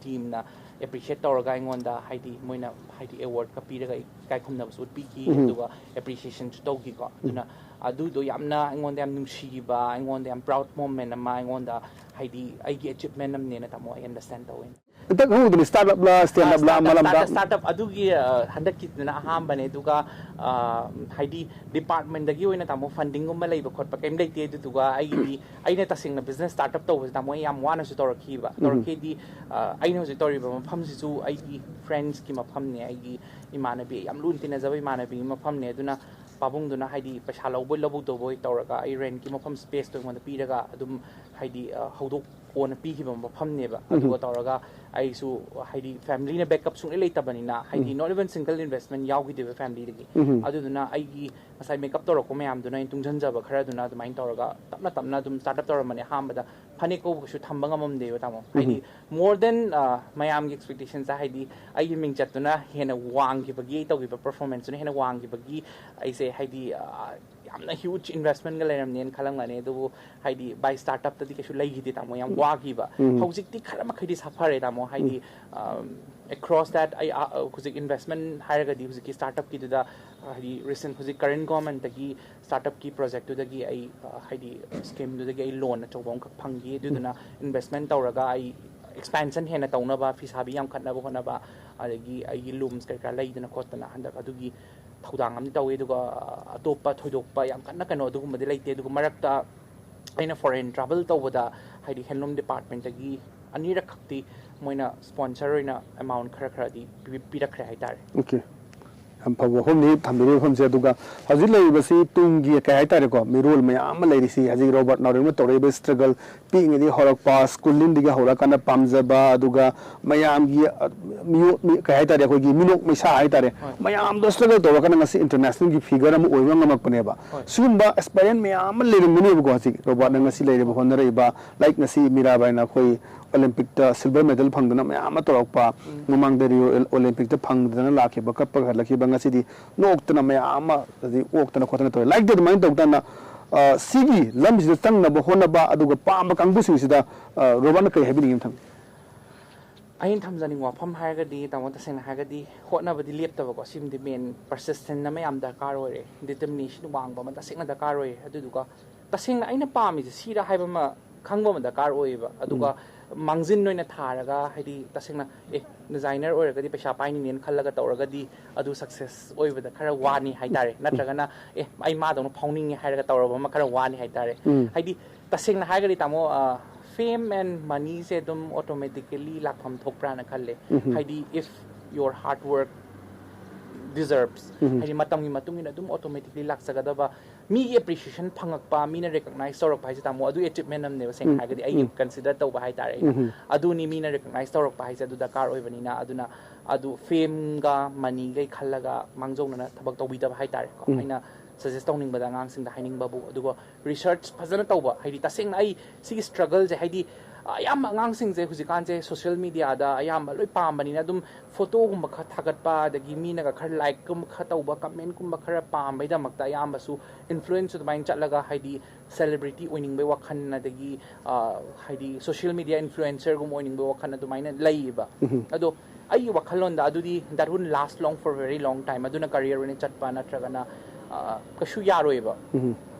ꯇꯤꯝꯅ ꯑꯦꯄ꯭ꯔꯤꯁꯤꯌꯦꯠ ꯇꯧꯔꯒ ꯑꯩꯉꯣꯟꯗ, ꯍꯥꯏꯗꯤ ꯃꯣꯏꯅ ꯍꯥꯏꯗꯤ ꯑꯦꯋꯥꯔꯗꯀ ꯄꯤꯔꯒ ꯏꯀꯥꯏ ꯈꯨꯝꯅꯕꯁꯨ ꯎꯠꯄꯤꯈꯤ꯫ ꯑꯗꯨꯒ ꯑꯦꯄ꯭ꯔꯤꯁꯤꯌꯦꯁꯟꯁꯨ ꯇꯧꯈꯤꯀꯣ꯫ ꯑꯗꯨꯅ ꯑꯗꯨꯗꯣ ꯌꯥꯝꯅ ꯑꯩꯉꯣꯟꯗ ꯌꯥꯝ ꯅꯨꯡꯁꯤꯈꯤꯕ, ꯑꯩꯉꯣꯟꯗ ꯌꯥꯝ ꯄ꯭ꯔꯥꯎꯗ ꯃꯣꯃꯦꯟ ꯑꯃ, ꯑꯩꯉꯣꯟꯗ ꯍꯥꯏꯗꯤ ꯑꯩꯒꯤ ꯑꯦꯆꯤꯞꯃꯦꯟ ꯑꯃꯅꯦꯅ, ꯇꯥꯃꯣ, ꯑꯩ ꯑꯟꯗꯔꯁ꯭ꯇꯦꯟ ꯇꯧꯋꯦ꯫ ꯍꯟꯗꯛ ꯍꯧꯕꯗꯨꯅ ꯁ꯭ꯇꯥꯔꯠ ꯑꯞꯂ, ꯁ꯭ꯇꯦꯟꯗ ꯑꯞꯂ, ꯃꯂꯝꯗ? ꯁ꯭ꯇꯥꯔꯠ ꯑꯞ ꯑꯗꯨꯒꯤ, ꯑ, ꯍꯟꯗꯛꯀꯤꯗꯨꯅ ꯑꯍꯥꯟꯕꯅꯦ꯫ ꯑꯗꯨꯒ, ꯑ, ꯍꯥꯏꯗꯤ ꯗꯤꯄꯥꯔꯠꯃꯦꯟꯗꯒꯤ ꯑꯣꯏꯅ, ꯇꯥꯃꯣ, ꯐꯟꯗꯤꯡꯒꯨꯝꯕ ꯂꯩꯕ ꯈꯣꯠꯄ ꯀꯩꯝ ꯂꯩꯇꯦ꯫ ꯑꯗꯨꯗꯨꯒ ꯑꯩꯒꯤꯗꯤ, ꯑꯩꯅ ꯇꯁꯦꯡꯅ ꯕꯤꯖꯤꯅꯦꯁ ꯁ꯭ꯇꯥꯔꯠ ꯑꯞ ꯇꯧꯕꯁꯦ, ꯇꯥꯃꯣ, ꯑꯩ ꯌꯥꯝ ꯋꯥꯅꯁꯨ ꯇꯧꯔꯛꯈꯤꯕ꯫ ꯇꯧꯔꯛꯈꯤꯗꯤ, ꯑ, ꯑꯩꯅ ꯍꯧꯖꯤꯛ ꯇꯧꯔꯤꯕ ꯃꯐꯝꯁꯤꯁꯨ ꯑꯩꯒꯤ ꯐ꯭ꯔꯦꯟꯁꯀꯤ ꯃꯐꯝꯅꯦ, ꯑꯩꯒꯤ ꯏꯃꯥꯟꯅꯕꯤ, ꯌꯥꯝ ꯂꯨꯅ ꯇꯤꯟꯅꯖꯕ ꯏꯃꯥꯟꯅꯕꯤꯒꯤ ꯃꯐꯝꯅꯦ꯫ ꯑꯗꯨꯅ ꯄꯥꯕꯨꯡꯗꯨꯅ ꯍꯥꯏꯗꯤ ꯄꯩꯁꯥ ꯂꯧꯕꯣꯏ ꯂꯧꯕꯧꯗꯕꯣꯏ ꯇꯧꯔꯒ ꯑꯩ ꯔꯦꯟꯠꯀꯤ ꯃꯐꯝ ꯁ꯭ꯄꯦꯁꯇꯣ ꯑꯩꯉꯣꯟꯗ ꯄꯤꯔꯒ ꯑꯗꯨꯝ ꯍꯥꯏꯗꯤ, ꯑ, ꯍꯧꯗꯣꯛ ꯀꯣꯟꯅ ꯄꯤꯈꯤꯕ ꯃꯐꯝꯅꯦꯕ꯫ ꯑꯗꯨꯒ ꯇꯧꯔꯒ ꯑꯩꯁꯨ ꯍꯥꯏꯗꯤ ꯐꯦꯃꯤꯂꯤꯅ ꯕꯦꯛꯑꯞ ꯁꯨꯡꯂꯩ ꯂꯩꯇꯕꯅꯤꯅ, ꯍꯥꯏꯗꯤ not even single investment ꯌꯥꯎꯈꯤꯗꯦꯕ ꯐꯦꯃꯤꯂꯤꯗꯒꯤ꯫ ꯑꯗꯨꯗꯨꯅ ꯑꯩꯒꯤ ꯉꯁꯥꯏ ꯃꯦꯀꯞ ꯇꯧꯔꯛꯄ ꯃꯌꯥꯝꯗꯨꯅ ꯑꯩꯅ ꯇꯨꯡꯁꯤꯟꯖꯕ ꯈꯔꯗꯨꯅ ꯑꯗꯨꯃꯥꯏꯅ ꯇꯧꯔꯒ ꯇꯞꯅ ꯇꯞꯅ ꯑꯗꯨꯝ ꯁ꯭ꯇꯥꯔꯠ ꯑꯞ ꯇꯧꯔꯝꯕꯅꯦ꯫ ꯑꯍꯥꯟꯕꯗ ꯐꯅꯦꯛ ꯀꯧꯕ ꯀꯩꯁꯨ ꯊꯝꯕ ꯉꯝꯃꯝꯗꯦꯕ, ꯇꯥꯃꯣ꯫ ꯍꯥꯏꯗꯤ more than, ꯑ, ꯃꯌꯥꯝꯒꯤ ꯑꯦꯛꯁꯄꯦꯛꯇꯦꯁꯟꯁꯦ, ꯍꯥꯏꯗꯤ ꯑꯩꯒꯤ ꯃꯤꯡꯆꯠꯇꯨꯅ ꯍꯦꯟꯅ ꯋꯥꯡꯈꯤꯕꯒꯤ, ꯑꯩ ꯇꯧꯈꯤꯕ ꯄꯔꯐꯣꯔꯃꯦꯟꯁꯇꯨꯅ ꯍꯦꯟꯅ ꯋꯥꯡꯈꯤꯕꯒꯤ ꯑꯩꯁꯦ ꯍꯥꯏꯗꯤ, ꯑ, ꯌꯥꯝꯅ ꯍ꯭ꯌꯨꯖ ꯏꯟꯚꯦꯁꯃꯦꯟꯒ ꯂꯩꯔꯝꯅꯦꯅ ꯈꯜꯂꯝꯒꯅꯤ꯫ ꯑꯗꯨꯕꯨ ꯍꯥꯏꯗꯤ ꯕꯥꯏ ꯁ꯭ꯇꯥꯔꯠ ꯑꯞꯇꯗꯤ ꯀꯩꯁꯨ ꯂꯩꯈꯤꯗꯦ, ꯇꯥꯃꯣ, ꯌꯥꯝ ꯋꯥꯈꯤꯕ꯫ ꯍꯧꯖꯤꯛꯇꯤ ꯈꯔ ꯃꯈꯩꯗꯤ ꯁꯥꯐꯔꯦ, ꯇꯥꯃꯣ, ꯍꯥꯏꯗꯤ, ꯑꯦꯀ꯭ꯔꯣꯁ ꯗꯦꯠ ꯑꯩ, ꯑ, ꯑ, ꯍꯧꯖꯤꯛ ꯏꯟꯚꯦꯁꯃꯦꯟ ꯍꯥꯏꯔꯒꯗꯤ ꯍꯧꯖꯤꯛꯀꯤ ꯁ꯭ꯇꯥꯔꯠ ꯑꯞꯀꯤꯗꯨꯗ, ꯑ, ꯍꯥꯏꯗꯤ ꯔꯤꯁꯦꯟ ꯍꯧꯖꯤꯛ ꯀꯔꯦꯟ ꯒꯣꯔꯃꯦꯟꯠꯇꯒꯤ ꯁ꯭ꯇꯥꯔꯠ ꯑꯞꯀꯤ ꯄ꯭ꯔꯣꯖꯦꯛꯇꯨꯗꯒꯤ ꯑꯩ, ꯑ, ꯍꯥꯏꯗꯤ ꯁ꯭ꯀꯤꯝꯗꯨꯗꯒꯤ ꯑꯩ ꯂꯣꯟ ꯑꯆꯧꯕ ꯑꯃꯈꯛ ꯐꯪꯈꯤ꯫ ꯑꯗꯨꯗꯨꯅ ꯏꯟꯚꯦꯁꯃꯦꯟ ꯇꯧꯔꯒ ꯑꯩ ꯑꯦꯛꯁꯄꯦꯟꯁꯟ ꯍꯦꯟꯅ ꯇꯧꯅꯕ, ꯐꯤꯁꯥꯕꯤ ꯌꯥꯝꯈꯠꯅꯕ ꯍꯣꯠꯅꯕ, ꯑꯗꯒꯤ ꯑꯩꯒꯤ ꯂꯨꯝꯁ ꯀꯩꯀꯥ ꯂꯩꯗꯅ ꯈꯣꯠꯇꯅ ꯍꯟꯗꯛ ꯑꯗꯨꯒꯤ ꯊꯧꯗꯥꯡ ꯑꯃꯗꯤ ꯇꯧꯋꯤ꯫ ꯑꯗꯨꯒ ꯑꯇꯣꯞꯄ ꯊꯣꯏꯗꯣꯛꯄ ꯌꯥꯝ ꯀꯟꯅ ꯀꯩꯅꯣ ꯑꯗꯨꯒꯨꯝꯕꯗꯤ ꯂꯩꯇꯦ꯫ ꯑꯗꯨꯒ ꯃꯔꯛꯇ ꯑꯩꯅ ꯐꯣꯔꯦꯟ ꯇ꯭ꯔꯥꯚꯦꯜ ꯇꯧꯕꯗ ꯍꯥꯏꯗꯤ ꯍꯦꯟꯂꯨꯝ ꯗꯤꯄꯥꯔꯠꯃꯦꯟꯠꯇꯒꯤ ꯑꯅꯤꯔꯛ ꯈꯛꯇꯤ ꯃꯣꯏꯅ ꯁ꯭ꯄꯣꯟꯁꯔ ꯑꯣꯏꯅ ꯑꯦꯃꯥꯎꯟ ꯈꯔ ꯈꯔꯗꯤ ꯄꯤ-, ꯄꯤꯔꯛꯈ꯭ꯔꯦ ꯍꯥꯏꯇꯥꯔꯦ꯫ ꯑꯣꯀꯦ, ꯌꯥꯝ ꯐꯕ ꯋꯥꯐꯝꯅꯤ ꯊꯝꯕꯤꯔꯤꯕ ꯋꯥꯐꯝꯁꯦ꯫ ꯑꯗꯨꯒ ꯍꯧꯖꯤꯛ ꯂꯩꯔꯤꯕꯁꯤ ꯇꯨꯡꯒꯤ ꯀꯩ ꯍꯥꯏꯇꯥꯔꯦꯀꯣ, ꯃꯤꯔꯣꯜ ꯃꯌꯥꯝ ꯑꯃ ꯂꯩꯔꯤꯁꯤ ꯍꯧꯖꯤꯛ ꯔꯣꯕꯥꯔꯠ ꯅꯥꯎꯔꯦꯝꯅ ꯇꯧꯔꯛꯏꯕ ꯁ꯭ꯇ꯭ꯔꯒꯜ, ꯄꯤꯛꯏꯉꯩꯗꯒꯤ ꯍꯧꯔꯛꯄ, ꯁ꯭ꯀꯨꯂꯤꯡꯗꯒꯤ ꯍꯧꯔꯀꯥꯟꯗ ꯄꯥꯝꯖꯕ, ꯑꯗꯨꯒ ꯃꯌꯥꯝꯒꯤ, ꯑ, ꯃꯤꯑꯣ-, ꯃꯤ-, ꯀꯩ ꯍꯥꯏꯇꯥꯔꯦ, ꯑꯩꯈꯣꯏꯒꯤ ꯃꯤꯅꯣꯛ ꯃꯩꯁꯥ ꯍꯥꯏꯇꯥꯔꯦ, ꯃꯌꯥꯝꯗꯣ ꯁ꯭ꯇ꯭ꯔꯒꯜ ꯇꯧꯔꯀꯥꯟꯗ ꯉꯁꯤ ꯏꯟꯇꯔꯅꯦꯁꯅꯦꯜꯒꯤ ꯐꯤꯒꯔ ꯑꯃ ꯑꯣꯏꯕ ꯉꯝꯃꯛꯄꯅꯦꯕ꯫ ꯁꯤꯒꯨꯝꯕ ꯑꯦꯛꯁꯄꯤꯔꯤꯌꯦꯟꯁ ꯃꯌꯥꯝ ꯑꯃ ꯂꯩꯔꯝꯒꯅꯦꯕꯀꯣ꯫ ꯍꯧꯖꯤꯛ ꯔꯣꯕꯥꯔꯠꯅ ꯉꯁꯤ ꯂꯩꯔꯤꯕ, ꯍꯣꯠꯅꯔꯛꯏꯕ, ꯂꯥꯏꯛ ꯉꯁꯤ ꯃꯤꯔꯥꯕꯥꯏꯅ ꯑꯩꯈꯣꯏ ꯑꯣꯂꯦꯝꯄꯤꯛꯇ ꯁꯤꯜꯚꯔ ꯃꯦꯗꯜ ꯐꯪꯗꯅ ꯃꯌꯥꯝ ꯑꯃ ꯇꯧꯔꯛꯄ, ꯃꯃꯥꯡꯗ ꯔꯤꯑꯣ ꯑꯣꯂꯦꯝꯄꯤꯛꯇ ꯐꯪꯗꯅ ꯂꯥꯛꯈꯤꯕ, ꯀꯞꯄꯒ ꯍꯜꯂꯛꯈꯤꯕ, ꯉꯁꯤꯗꯤ ꯅꯣꯛꯇꯅ ꯃꯌꯥꯝ ꯑꯃ, ꯑꯗꯩ ꯑꯣꯛꯇꯅ ꯈꯣꯠꯇꯅ ꯇꯧꯔꯦ꯫ ꯂꯥꯏꯔꯤꯛꯇꯤ ꯑꯗꯨꯃꯥꯏꯅ ꯇꯧꯗꯅ, ꯑ, ꯁꯤꯒꯤ ꯂꯝꯁꯤꯗ ꯆꯪꯅꯕ ꯍꯣꯠꯅꯕ, ꯑꯗꯨꯒ ꯄꯥꯝꯕ ꯀꯥꯡꯕꯨꯁꯤꯡꯁꯤꯗ, ꯑ, ꯔꯣꯕꯥꯔꯠꯅ ꯀꯔꯤ ꯍꯥꯏꯕꯤꯅꯤꯡꯉꯤ ꯃꯊꯪ? ꯑꯩꯅ ꯊꯝꯖꯅꯤꯡꯕ ꯋꯥꯐꯝ ꯍꯥꯏꯔꯒꯗꯤ, ꯇꯥꯃꯣ, ꯇꯁꯦꯡꯅ ꯍꯥꯏꯔꯒꯗꯤ ꯍꯣꯠꯅꯕꯗꯤ ꯂꯦꯞꯇꯕꯀꯣ, ꯁꯤꯃꯗꯤ ꯃꯦꯟ, ꯄꯔꯁꯤꯁꯇꯦꯟ ꯑꯃ ꯌꯥꯝ ꯗꯔꯀꯥꯔ ꯑꯣꯏꯔꯦ, ꯗꯤꯇꯔꯃꯤꯅꯦꯁꯟ ꯋꯥꯡꯕ ꯑꯃ ꯇꯁꯦꯡꯅ ꯗꯔꯀꯥꯔ ꯑꯣꯏꯌꯦ꯫ ꯑꯗꯨꯗꯨꯒ ꯇꯁꯦꯡꯅ ꯑꯩꯅ ꯄꯥꯝꯃꯤꯁꯦ ꯁꯤꯔꯥ ꯍꯥꯏꯕ ꯑꯃ ꯈꯪꯕ ꯑꯃ ꯗꯔꯀꯥꯔ ꯑꯣꯏꯌꯦꯕ꯫ ꯑꯗꯨꯒ ꯃꯥꯡꯖꯤꯟ ꯑꯣꯏꯅ ꯊꯥꯔꯒ, ꯍꯥꯏꯗꯤ, ꯇꯁꯦꯡꯅ, ꯑꯦ, ꯗꯤꯖꯥꯏꯅꯔ ꯑꯣꯏꯔꯒꯗꯤ ꯄꯩꯁꯥ ꯄꯥꯏꯅꯤꯡꯉꯦꯅ ꯈꯜꯂꯒ ꯇꯧꯔꯒꯗꯤ ꯑꯗꯨ ꯁꯛꯁꯦꯁ ꯑꯣꯏꯕꯗ ꯈꯔ ꯋꯥꯅꯤ ꯍꯥꯏꯇꯥꯔꯦ꯫ ꯅꯠꯇ꯭ꯔꯒꯅ, ꯑꯦ, ꯑꯩ ꯃꯥꯗꯧꯅ ꯐꯥꯎꯅꯤꯡꯉꯦ ꯍꯥꯏꯔꯒ ꯇꯧꯔꯕ ꯑꯃ ꯈꯔ ꯋꯥꯅꯤ ꯍꯥꯏꯇꯥꯔꯦ꯫ ꯍꯥꯏꯗꯤ, ꯇꯁꯦꯡꯅ ꯍꯥꯏꯔꯒꯗꯤ, ꯇꯥꯃꯣ, ꯐꯦꯝ ꯑꯦꯟ ꯃꯅꯤꯁꯦ ꯑꯗꯨꯝ ꯑꯣꯇꯣꯃꯦꯇꯤꯀꯦꯂꯤ ꯂꯥꯛꯐꯝ ꯊꯣꯛꯄ꯭ꯔꯥꯅ ꯈꯜꯂꯦ꯫ ꯍꯥꯏꯗꯤ, if your hard work deserves, ꯍꯥꯏꯗꯤ, ꯃꯇꯝꯒꯤ ꯃꯇꯨꯡ ꯏꯟꯅ ꯑꯗꯨꯝ ꯑꯣꯇꯣꯃꯦꯇꯤꯀꯦꯂꯤ ꯂꯥꯛꯆꯒꯗꯕ, ꯃꯤꯒꯤ ꯑꯦꯄ꯭ꯔꯤꯁꯤꯌꯦꯁꯟ ꯐꯪꯉꯛꯄ, ꯃꯤꯅ ꯔꯦꯀꯛꯅꯥꯏꯁ ꯇꯧꯔꯛꯄ ꯍꯥꯏꯁꯦ, ꯇꯥꯃꯣ, ꯑꯗꯨ ꯑꯦꯆꯤꯞꯃꯦꯟ ꯑꯃꯅꯦꯕ, ꯁꯦꯡꯅ ꯍꯥꯏꯔꯒꯗꯤ, ꯑꯩꯒꯤ ꯀꯟꯁꯤꯗꯔ ꯇꯧꯕ ꯍꯥꯏꯇꯥꯔꯦ ꯑꯩꯅ꯫ ꯑꯗꯨꯅꯤ, ꯃꯤꯅ ꯔꯦꯀꯛꯅꯥꯏꯁ ꯇꯧꯔꯛꯄ ꯍꯥꯏꯁꯦ ꯑꯗꯨ ꯗꯔꯀꯥꯔ ꯑꯣꯏꯕꯅꯤꯅ꯫ ꯑꯗꯨꯅ ꯑꯗꯨ ꯐꯦꯝꯒ ꯃꯅꯤꯒꯩ ꯈꯜꯂꯒ ꯃꯥꯡꯖꯧꯅꯅ ꯊꯕꯛ ꯇꯧꯕꯤꯗꯕ ꯍꯥꯏꯇꯥꯔꯦꯀꯣ꯫ ꯑꯩꯅ ꯁꯖꯦꯁ ꯇꯧꯅꯤꯡꯕꯗ ꯑꯉꯥꯡꯁꯤꯡꯗ ꯍꯥꯏꯅꯤꯡꯕꯕꯨ, ꯑꯗꯨꯒ ꯔꯤꯁꯔꯆ ꯐꯖꯅ ꯇꯧꯕ, ꯍꯥꯏꯗꯤ, ꯇꯁꯦꯡꯅ ꯑꯩ ꯁꯤꯒꯤ ꯁ꯭ꯇ꯭ꯔꯒꯜꯁꯦ, ꯍꯥꯏꯗꯤ, ꯑꯌꯥꯝꯕ ꯑꯉꯥꯡꯁꯤꯡꯁꯦ ꯍꯧꯖꯤꯛꯀꯥꯟꯁꯦ ꯁꯣꯁꯤꯌꯦꯜ ꯃꯤꯗꯤꯌꯥꯗ ꯑꯌꯥꯝꯕ ꯂꯣꯏ ꯄꯥꯝꯕꯅꯤꯅ, ꯑꯗꯨꯝ ꯐꯣꯇꯣꯒꯨꯝꯕ ꯈꯔ ꯊꯥꯒꯠꯄ, ꯑꯗꯒꯤ ꯃꯤꯅꯒ ꯈꯔ ꯂꯥꯏꯛꯀꯨꯝꯕ ꯈꯔ ꯇꯧꯕ, ꯀꯃꯦꯟꯠꯀꯨꯝꯕ ꯈꯔ ꯄꯥꯝꯕꯩꯗꯃꯛꯇ ꯑꯌꯥꯝꯕꯁꯨ ꯏꯟꯐ꯭ꯂꯨꯌꯦꯟꯁ ꯑꯗꯨꯃꯥꯏꯅ ꯆꯠꯂꯒ, ꯍꯥꯏꯗꯤ, ꯁꯦꯂꯦꯕ꯭ꯔꯤꯇꯤ ꯑꯣꯏꯅꯤꯡꯕꯩ ꯋꯥꯈꯜ, ꯑꯗꯒꯤ, ꯑ, ꯍꯥꯏꯗꯤ, ꯁꯣꯁꯤꯌꯦꯜ ꯃꯤꯗꯤꯌꯥ ꯏꯟꯐ꯭ꯂꯨꯌꯦꯟꯁꯔꯒꯨꯝꯕ ꯑꯣꯏꯅꯤꯡꯕꯩ ꯋꯥꯈꯜ ꯑꯗꯨꯃꯥꯏꯅ ꯂꯩꯌꯦꯕ꯫ ꯑꯗꯣ ꯑꯩꯒꯤ ꯋꯥꯈꯜꯂꯣꯟꯗ ꯑꯗꯨꯗꯤ that won't last long for very long time, ꯑꯗꯨꯅ ꯀꯔꯤꯌꯔ ꯑꯣꯏꯅ ꯆꯠꯄ ꯅꯠꯇ꯭ꯔꯒꯅ, ꯑ, ꯀꯩꯁꯨ ꯌꯥꯔꯣꯏꯕ꯫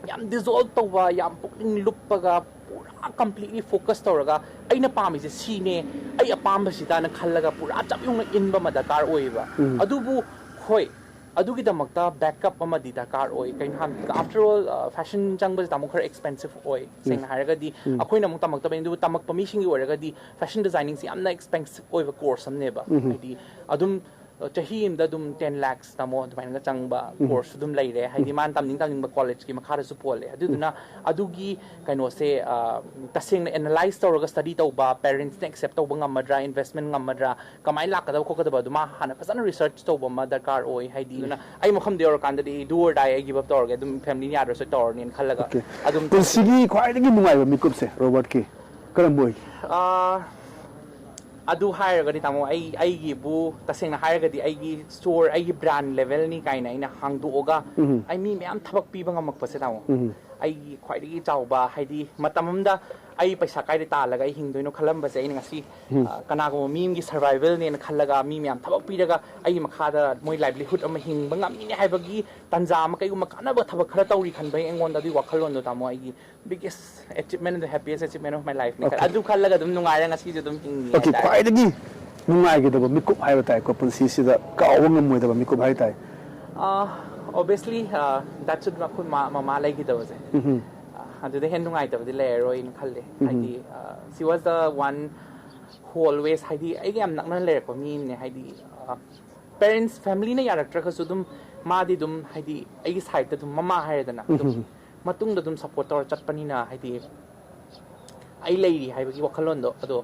ꯌꯥꯝ ꯗꯤꯖꯣꯜꯕ ꯇꯧꯕ, ꯌꯥꯝ ꯄꯨꯛꯅꯤꯡ ꯂꯨꯞꯄꯒ, ꯄꯨꯔꯥ ꯀꯝꯄ꯭ꯂꯤꯠꯂꯤ ꯐꯣꯀꯁ ꯇꯧꯔꯒ, "ꯑꯩꯅ ꯄꯥꯝꯃꯤꯁꯦ ꯁꯤꯅꯦ, ꯑꯩ ꯑꯄꯥꯝꯕꯁꯤꯗꯅ" ꯈꯜꯂꯒ ꯄꯨꯔꯥ ꯆꯞ ꯌꯨꯡꯅ ꯏꯟꯕ ꯑꯃ ꯗꯔꯀꯥꯔ ꯑꯣꯏꯌꯦꯕ꯫ ꯑꯗꯨꯕꯨ, ꯍꯣꯏ, ꯑꯗꯨꯒꯤꯗꯃꯛꯇ ꯕꯦꯛꯀꯞ ꯑꯃꯗꯤ ꯗꯔꯀꯥꯔ ꯑꯣꯏ꯫ ꯀꯩꯅꯣ ꯍꯥꯏꯕꯗ, after all, ꯐꯦꯁꯟ ꯆꯪꯕꯁꯦ, ꯇꯥꯃꯣ, ꯈꯔ ꯑꯦꯛꯁꯄꯦꯟꯁꯤꯞ ꯑꯣꯏ, ꯁꯦꯡꯅ ꯍꯥꯏꯔꯒꯗꯤ꯫ ꯑꯩꯈꯣꯏꯅ ꯑꯃꯨꯛ ꯇꯝꯃꯛꯇꯕꯅꯤ, ꯑꯗꯨꯕꯨ ꯇꯝꯃꯛꯄ ꯃꯤꯁꯤꯡꯒꯤ ꯑꯣꯏꯔꯒꯗꯤ ꯐꯦꯁꯟ ꯗꯤꯖꯥꯏꯅꯤꯡꯁꯦ ꯌꯥꯝꯅ ꯑꯦꯛꯁꯄꯦꯟꯁꯤꯞ ꯑꯣꯏꯕ ꯀꯣꯔꯁ ꯑꯃꯅꯦꯕ꯫ ꯍꯥꯏꯗꯤ, ꯑꯗꯨꯝ, ꯑ, ꯆꯍꯤ ꯑꯃꯗ ꯑꯗꯨꯝ ꯇꯦꯟ ꯂꯥꯛꯁ, ꯇꯥꯃꯣ, ꯑꯗꯨꯃꯥꯏꯅꯒ ꯆꯪꯕ ꯀꯣꯔꯁꯁꯨ ꯑꯗꯨꯝ ꯂꯩꯔꯦ꯫ ꯍꯥꯏꯗꯤ, ꯃꯥꯅ ꯇꯝꯅꯤꯡ ꯇꯝꯅꯤꯡꯕ ꯀꯣꯂꯦꯖꯀꯤ ꯃꯈꯥꯗꯁꯨ ꯄꯣꯜꯂꯦ꯫ ꯑꯗꯨꯗꯨꯅ ꯑꯗꯨꯒꯤ ꯀꯩꯅꯣꯁꯦ, ꯑ, ꯇꯁꯦꯡꯅ ꯑꯦꯅꯥꯂꯥꯏꯁ ꯇꯧꯔꯒ ꯁ꯭ꯇꯗꯤ ꯇꯧꯕ, ꯄꯦꯔꯦꯟꯠꯁꯅ ꯑꯦꯛꯁꯦꯞ ꯇꯧꯕ ꯉꯝꯃꯗ꯭ꯔꯥ, ꯏꯟꯚꯦꯁ꯭ꯠꯃꯦꯟꯠ ꯉꯝꯃꯗ꯭ꯔꯥ, ꯀꯃꯥꯏꯅ ꯂꯥꯛꯀꯗꯕ ꯈꯣꯠꯀꯗꯕ, ꯑꯗꯨ ꯃꯥ ꯍꯥꯟꯅ ꯐꯖꯅ ꯔꯤꯁꯔꯆ ꯇꯧꯕ ꯑꯃ ꯗꯔꯀꯥꯔ ꯑꯣꯏ꯫ ꯍꯥꯏꯗꯤ, ꯑꯗꯨꯅ ꯑꯩ ꯃꯐꯝꯗ ꯌꯧꯔꯀꯥꯟꯗꯗꯤ do or die, ꯑꯩ ꯒꯤꯞ ꯑꯞ ꯇꯧꯔꯒꯦ, ꯑꯗꯨꯝ ꯐꯦꯃꯤꯂꯤꯅ ꯌꯥꯗ꯭ꯔꯁꯨ ꯇꯧꯔꯅꯤꯅ ꯈꯜꯂꯒ ꯑꯗꯨꯝ ꯇꯧ- ꯄꯨꯟꯁꯤꯒꯤ ꯈ꯭ꯋꯥꯏꯗꯒꯤ ꯅꯨꯡꯉꯥꯏꯕ ꯃꯤꯀꯨꯞꯁꯦ ꯔꯣꯕꯥꯔꯠꯀꯤ? ꯀꯔꯝꯕ ꯑꯣꯏꯒꯦ? ꯑꯥ, ꯑꯗꯨ ꯍꯥꯏꯔꯒꯗꯤ ꯇꯥꯃꯣ, ꯑꯩ ꯑꯩꯒꯤꯕꯨ ꯇꯁꯦꯡꯅ ꯍꯥꯏꯔꯒꯗꯤ ꯑꯩꯒꯤ ꯁ꯭ꯇꯣꯔ, ꯑꯩꯒꯤ ꯕ꯭ꯔꯥꯟ ꯂꯦꯚꯦꯜꯅꯤ ꯀꯥꯏꯅ ꯑꯩꯅ ꯍꯥꯡꯗꯣꯛꯑꯒ ꯑꯩ ꯃꯤ ꯃꯌꯥꯝ ꯊꯕꯛ ꯄꯤꯕ ꯉꯝꯃꯛꯄꯁꯦ ꯇꯥꯃꯣ, ꯑꯩꯒꯤ ꯈ꯭ꯋꯥꯏꯗꯒꯤ ꯆꯥꯎꯕ, ꯍꯥꯏꯗꯤ ꯃꯇꯝ ꯑꯃꯗ ꯑꯩ ꯄꯩꯁꯥ ꯀꯥꯏꯗ ꯇꯥꯜꯂꯒ ꯑꯩ ꯍꯤꯡꯗꯣꯏꯅꯣ ꯈꯜꯂꯝꯕꯁꯦ, ꯑꯩꯅ ꯉꯁꯤ ꯑ, ꯀꯅꯥꯒꯨꯝꯕ ꯃꯤ ꯑꯃꯒꯤ ꯁꯔꯚꯥꯏꯚꯦꯜꯅꯦꯅ ꯈꯜꯂꯒ ꯃꯤ ꯃꯌꯥꯝ ꯊꯕꯛ ꯄꯤꯔꯒ ꯑꯩꯒꯤ ꯃꯈꯥꯗ ꯃꯣꯏ ꯂꯥꯏꯚꯂꯤꯍꯨꯗ ꯑꯃ ꯍꯤꯡꯕ ꯉꯝꯃꯤꯅꯦ ꯍꯥꯏꯕꯒꯤ ꯇꯥꯟꯖꯥ ꯑꯃ, ꯀꯩꯒꯨꯝꯕ ꯀꯥꯟꯅꯕ ꯊꯕꯛ ꯈꯔ ꯇꯧꯔꯤ ꯈꯟꯕꯒꯤ ꯑꯩꯉꯣꯟꯗ ꯑꯗꯨꯒꯤ ꯋꯥꯈꯜꯂꯣꯟꯗꯣ ꯇꯥꯃꯣ, ꯑꯩꯒꯤ biggest achievement, the happiest achievement of my life ꯅꯤ꯫ Okay. ꯑꯗꯨ ꯈꯜꯂꯒ ꯑꯗꯨꯝ ꯅꯨꯡꯉꯥꯏꯔꯦ, ꯉꯁꯤꯁꯨ ꯑꯗꯨꯝ ꯍꯤꯡꯉꯤ Okay, ꯍꯥꯏꯇꯥꯔꯦ꯫ ꯈ꯭ꯋꯥꯏꯗꯒꯤ ꯅꯨꯡꯉꯥꯏꯒꯗꯕ ꯃꯤꯀꯨꯞ ꯍꯥꯏꯕ ꯇꯥꯏꯀꯣ, ꯄꯨꯟꯁꯤꯁꯤꯗ ꯀꯥꯎꯕ ꯉꯝꯃꯣꯏꯗꯕ ꯃꯤꯀꯨꯞ ꯍꯥꯏꯕ ꯇꯥꯏ꯫ ꯑꯣꯕꯤꯌꯁꯂꯤ ꯗꯦꯠꯁ ꯑꯩꯈꯣꯏ ꯃꯥ ꯃꯃꯥ ꯂꯩꯈꯤꯗꯕꯁꯦ, ꯑ, ꯑꯗꯨꯗ ꯍꯦꯟꯅ ꯅꯨꯡꯉꯥꯏꯇꯕꯗꯤ ꯂꯩꯔꯔꯣꯏꯅ ꯈꯜꯂꯦ꯫ ꯍꯥꯏꯗꯤ, she was the one who always, ꯍꯥꯏꯗꯤ ꯑꯩꯒ ꯌꯥꯝ ꯅꯛꯅꯅ ꯂꯩꯔꯛꯄ ꯃꯤ ꯑꯃꯅꯦ꯫ ꯍꯥꯏꯗꯤ ꯄꯦꯔꯦꯟꯁ, ꯐꯦꯃꯤꯂꯤꯅ ꯌꯥꯔꯛꯇ꯭ꯔꯒꯁꯨ ꯑꯗꯨꯝ ꯃꯥꯗꯤ ꯑꯗꯨꯝ, ꯍꯥꯏꯗꯤ ꯑꯩꯒꯤ ꯁꯥꯏꯗꯠꯇ ꯑꯗꯨꯝ ꯃꯃꯥ ꯍꯥꯏꯔꯦꯗꯅ, ꯑꯗꯨꯝ ꯃꯇꯨꯡꯗ ꯑꯗꯨꯝ ꯁꯞꯄꯣꯔꯠ ꯇꯧꯔ ꯆꯠꯄꯅꯤꯅ, ꯍꯥꯏꯗꯤ ꯑꯩ ꯂꯩꯔꯤ ꯍꯥꯏꯕꯒꯤ ꯋꯥꯈꯜꯂꯣꯟꯗꯣ, ꯑꯗꯣ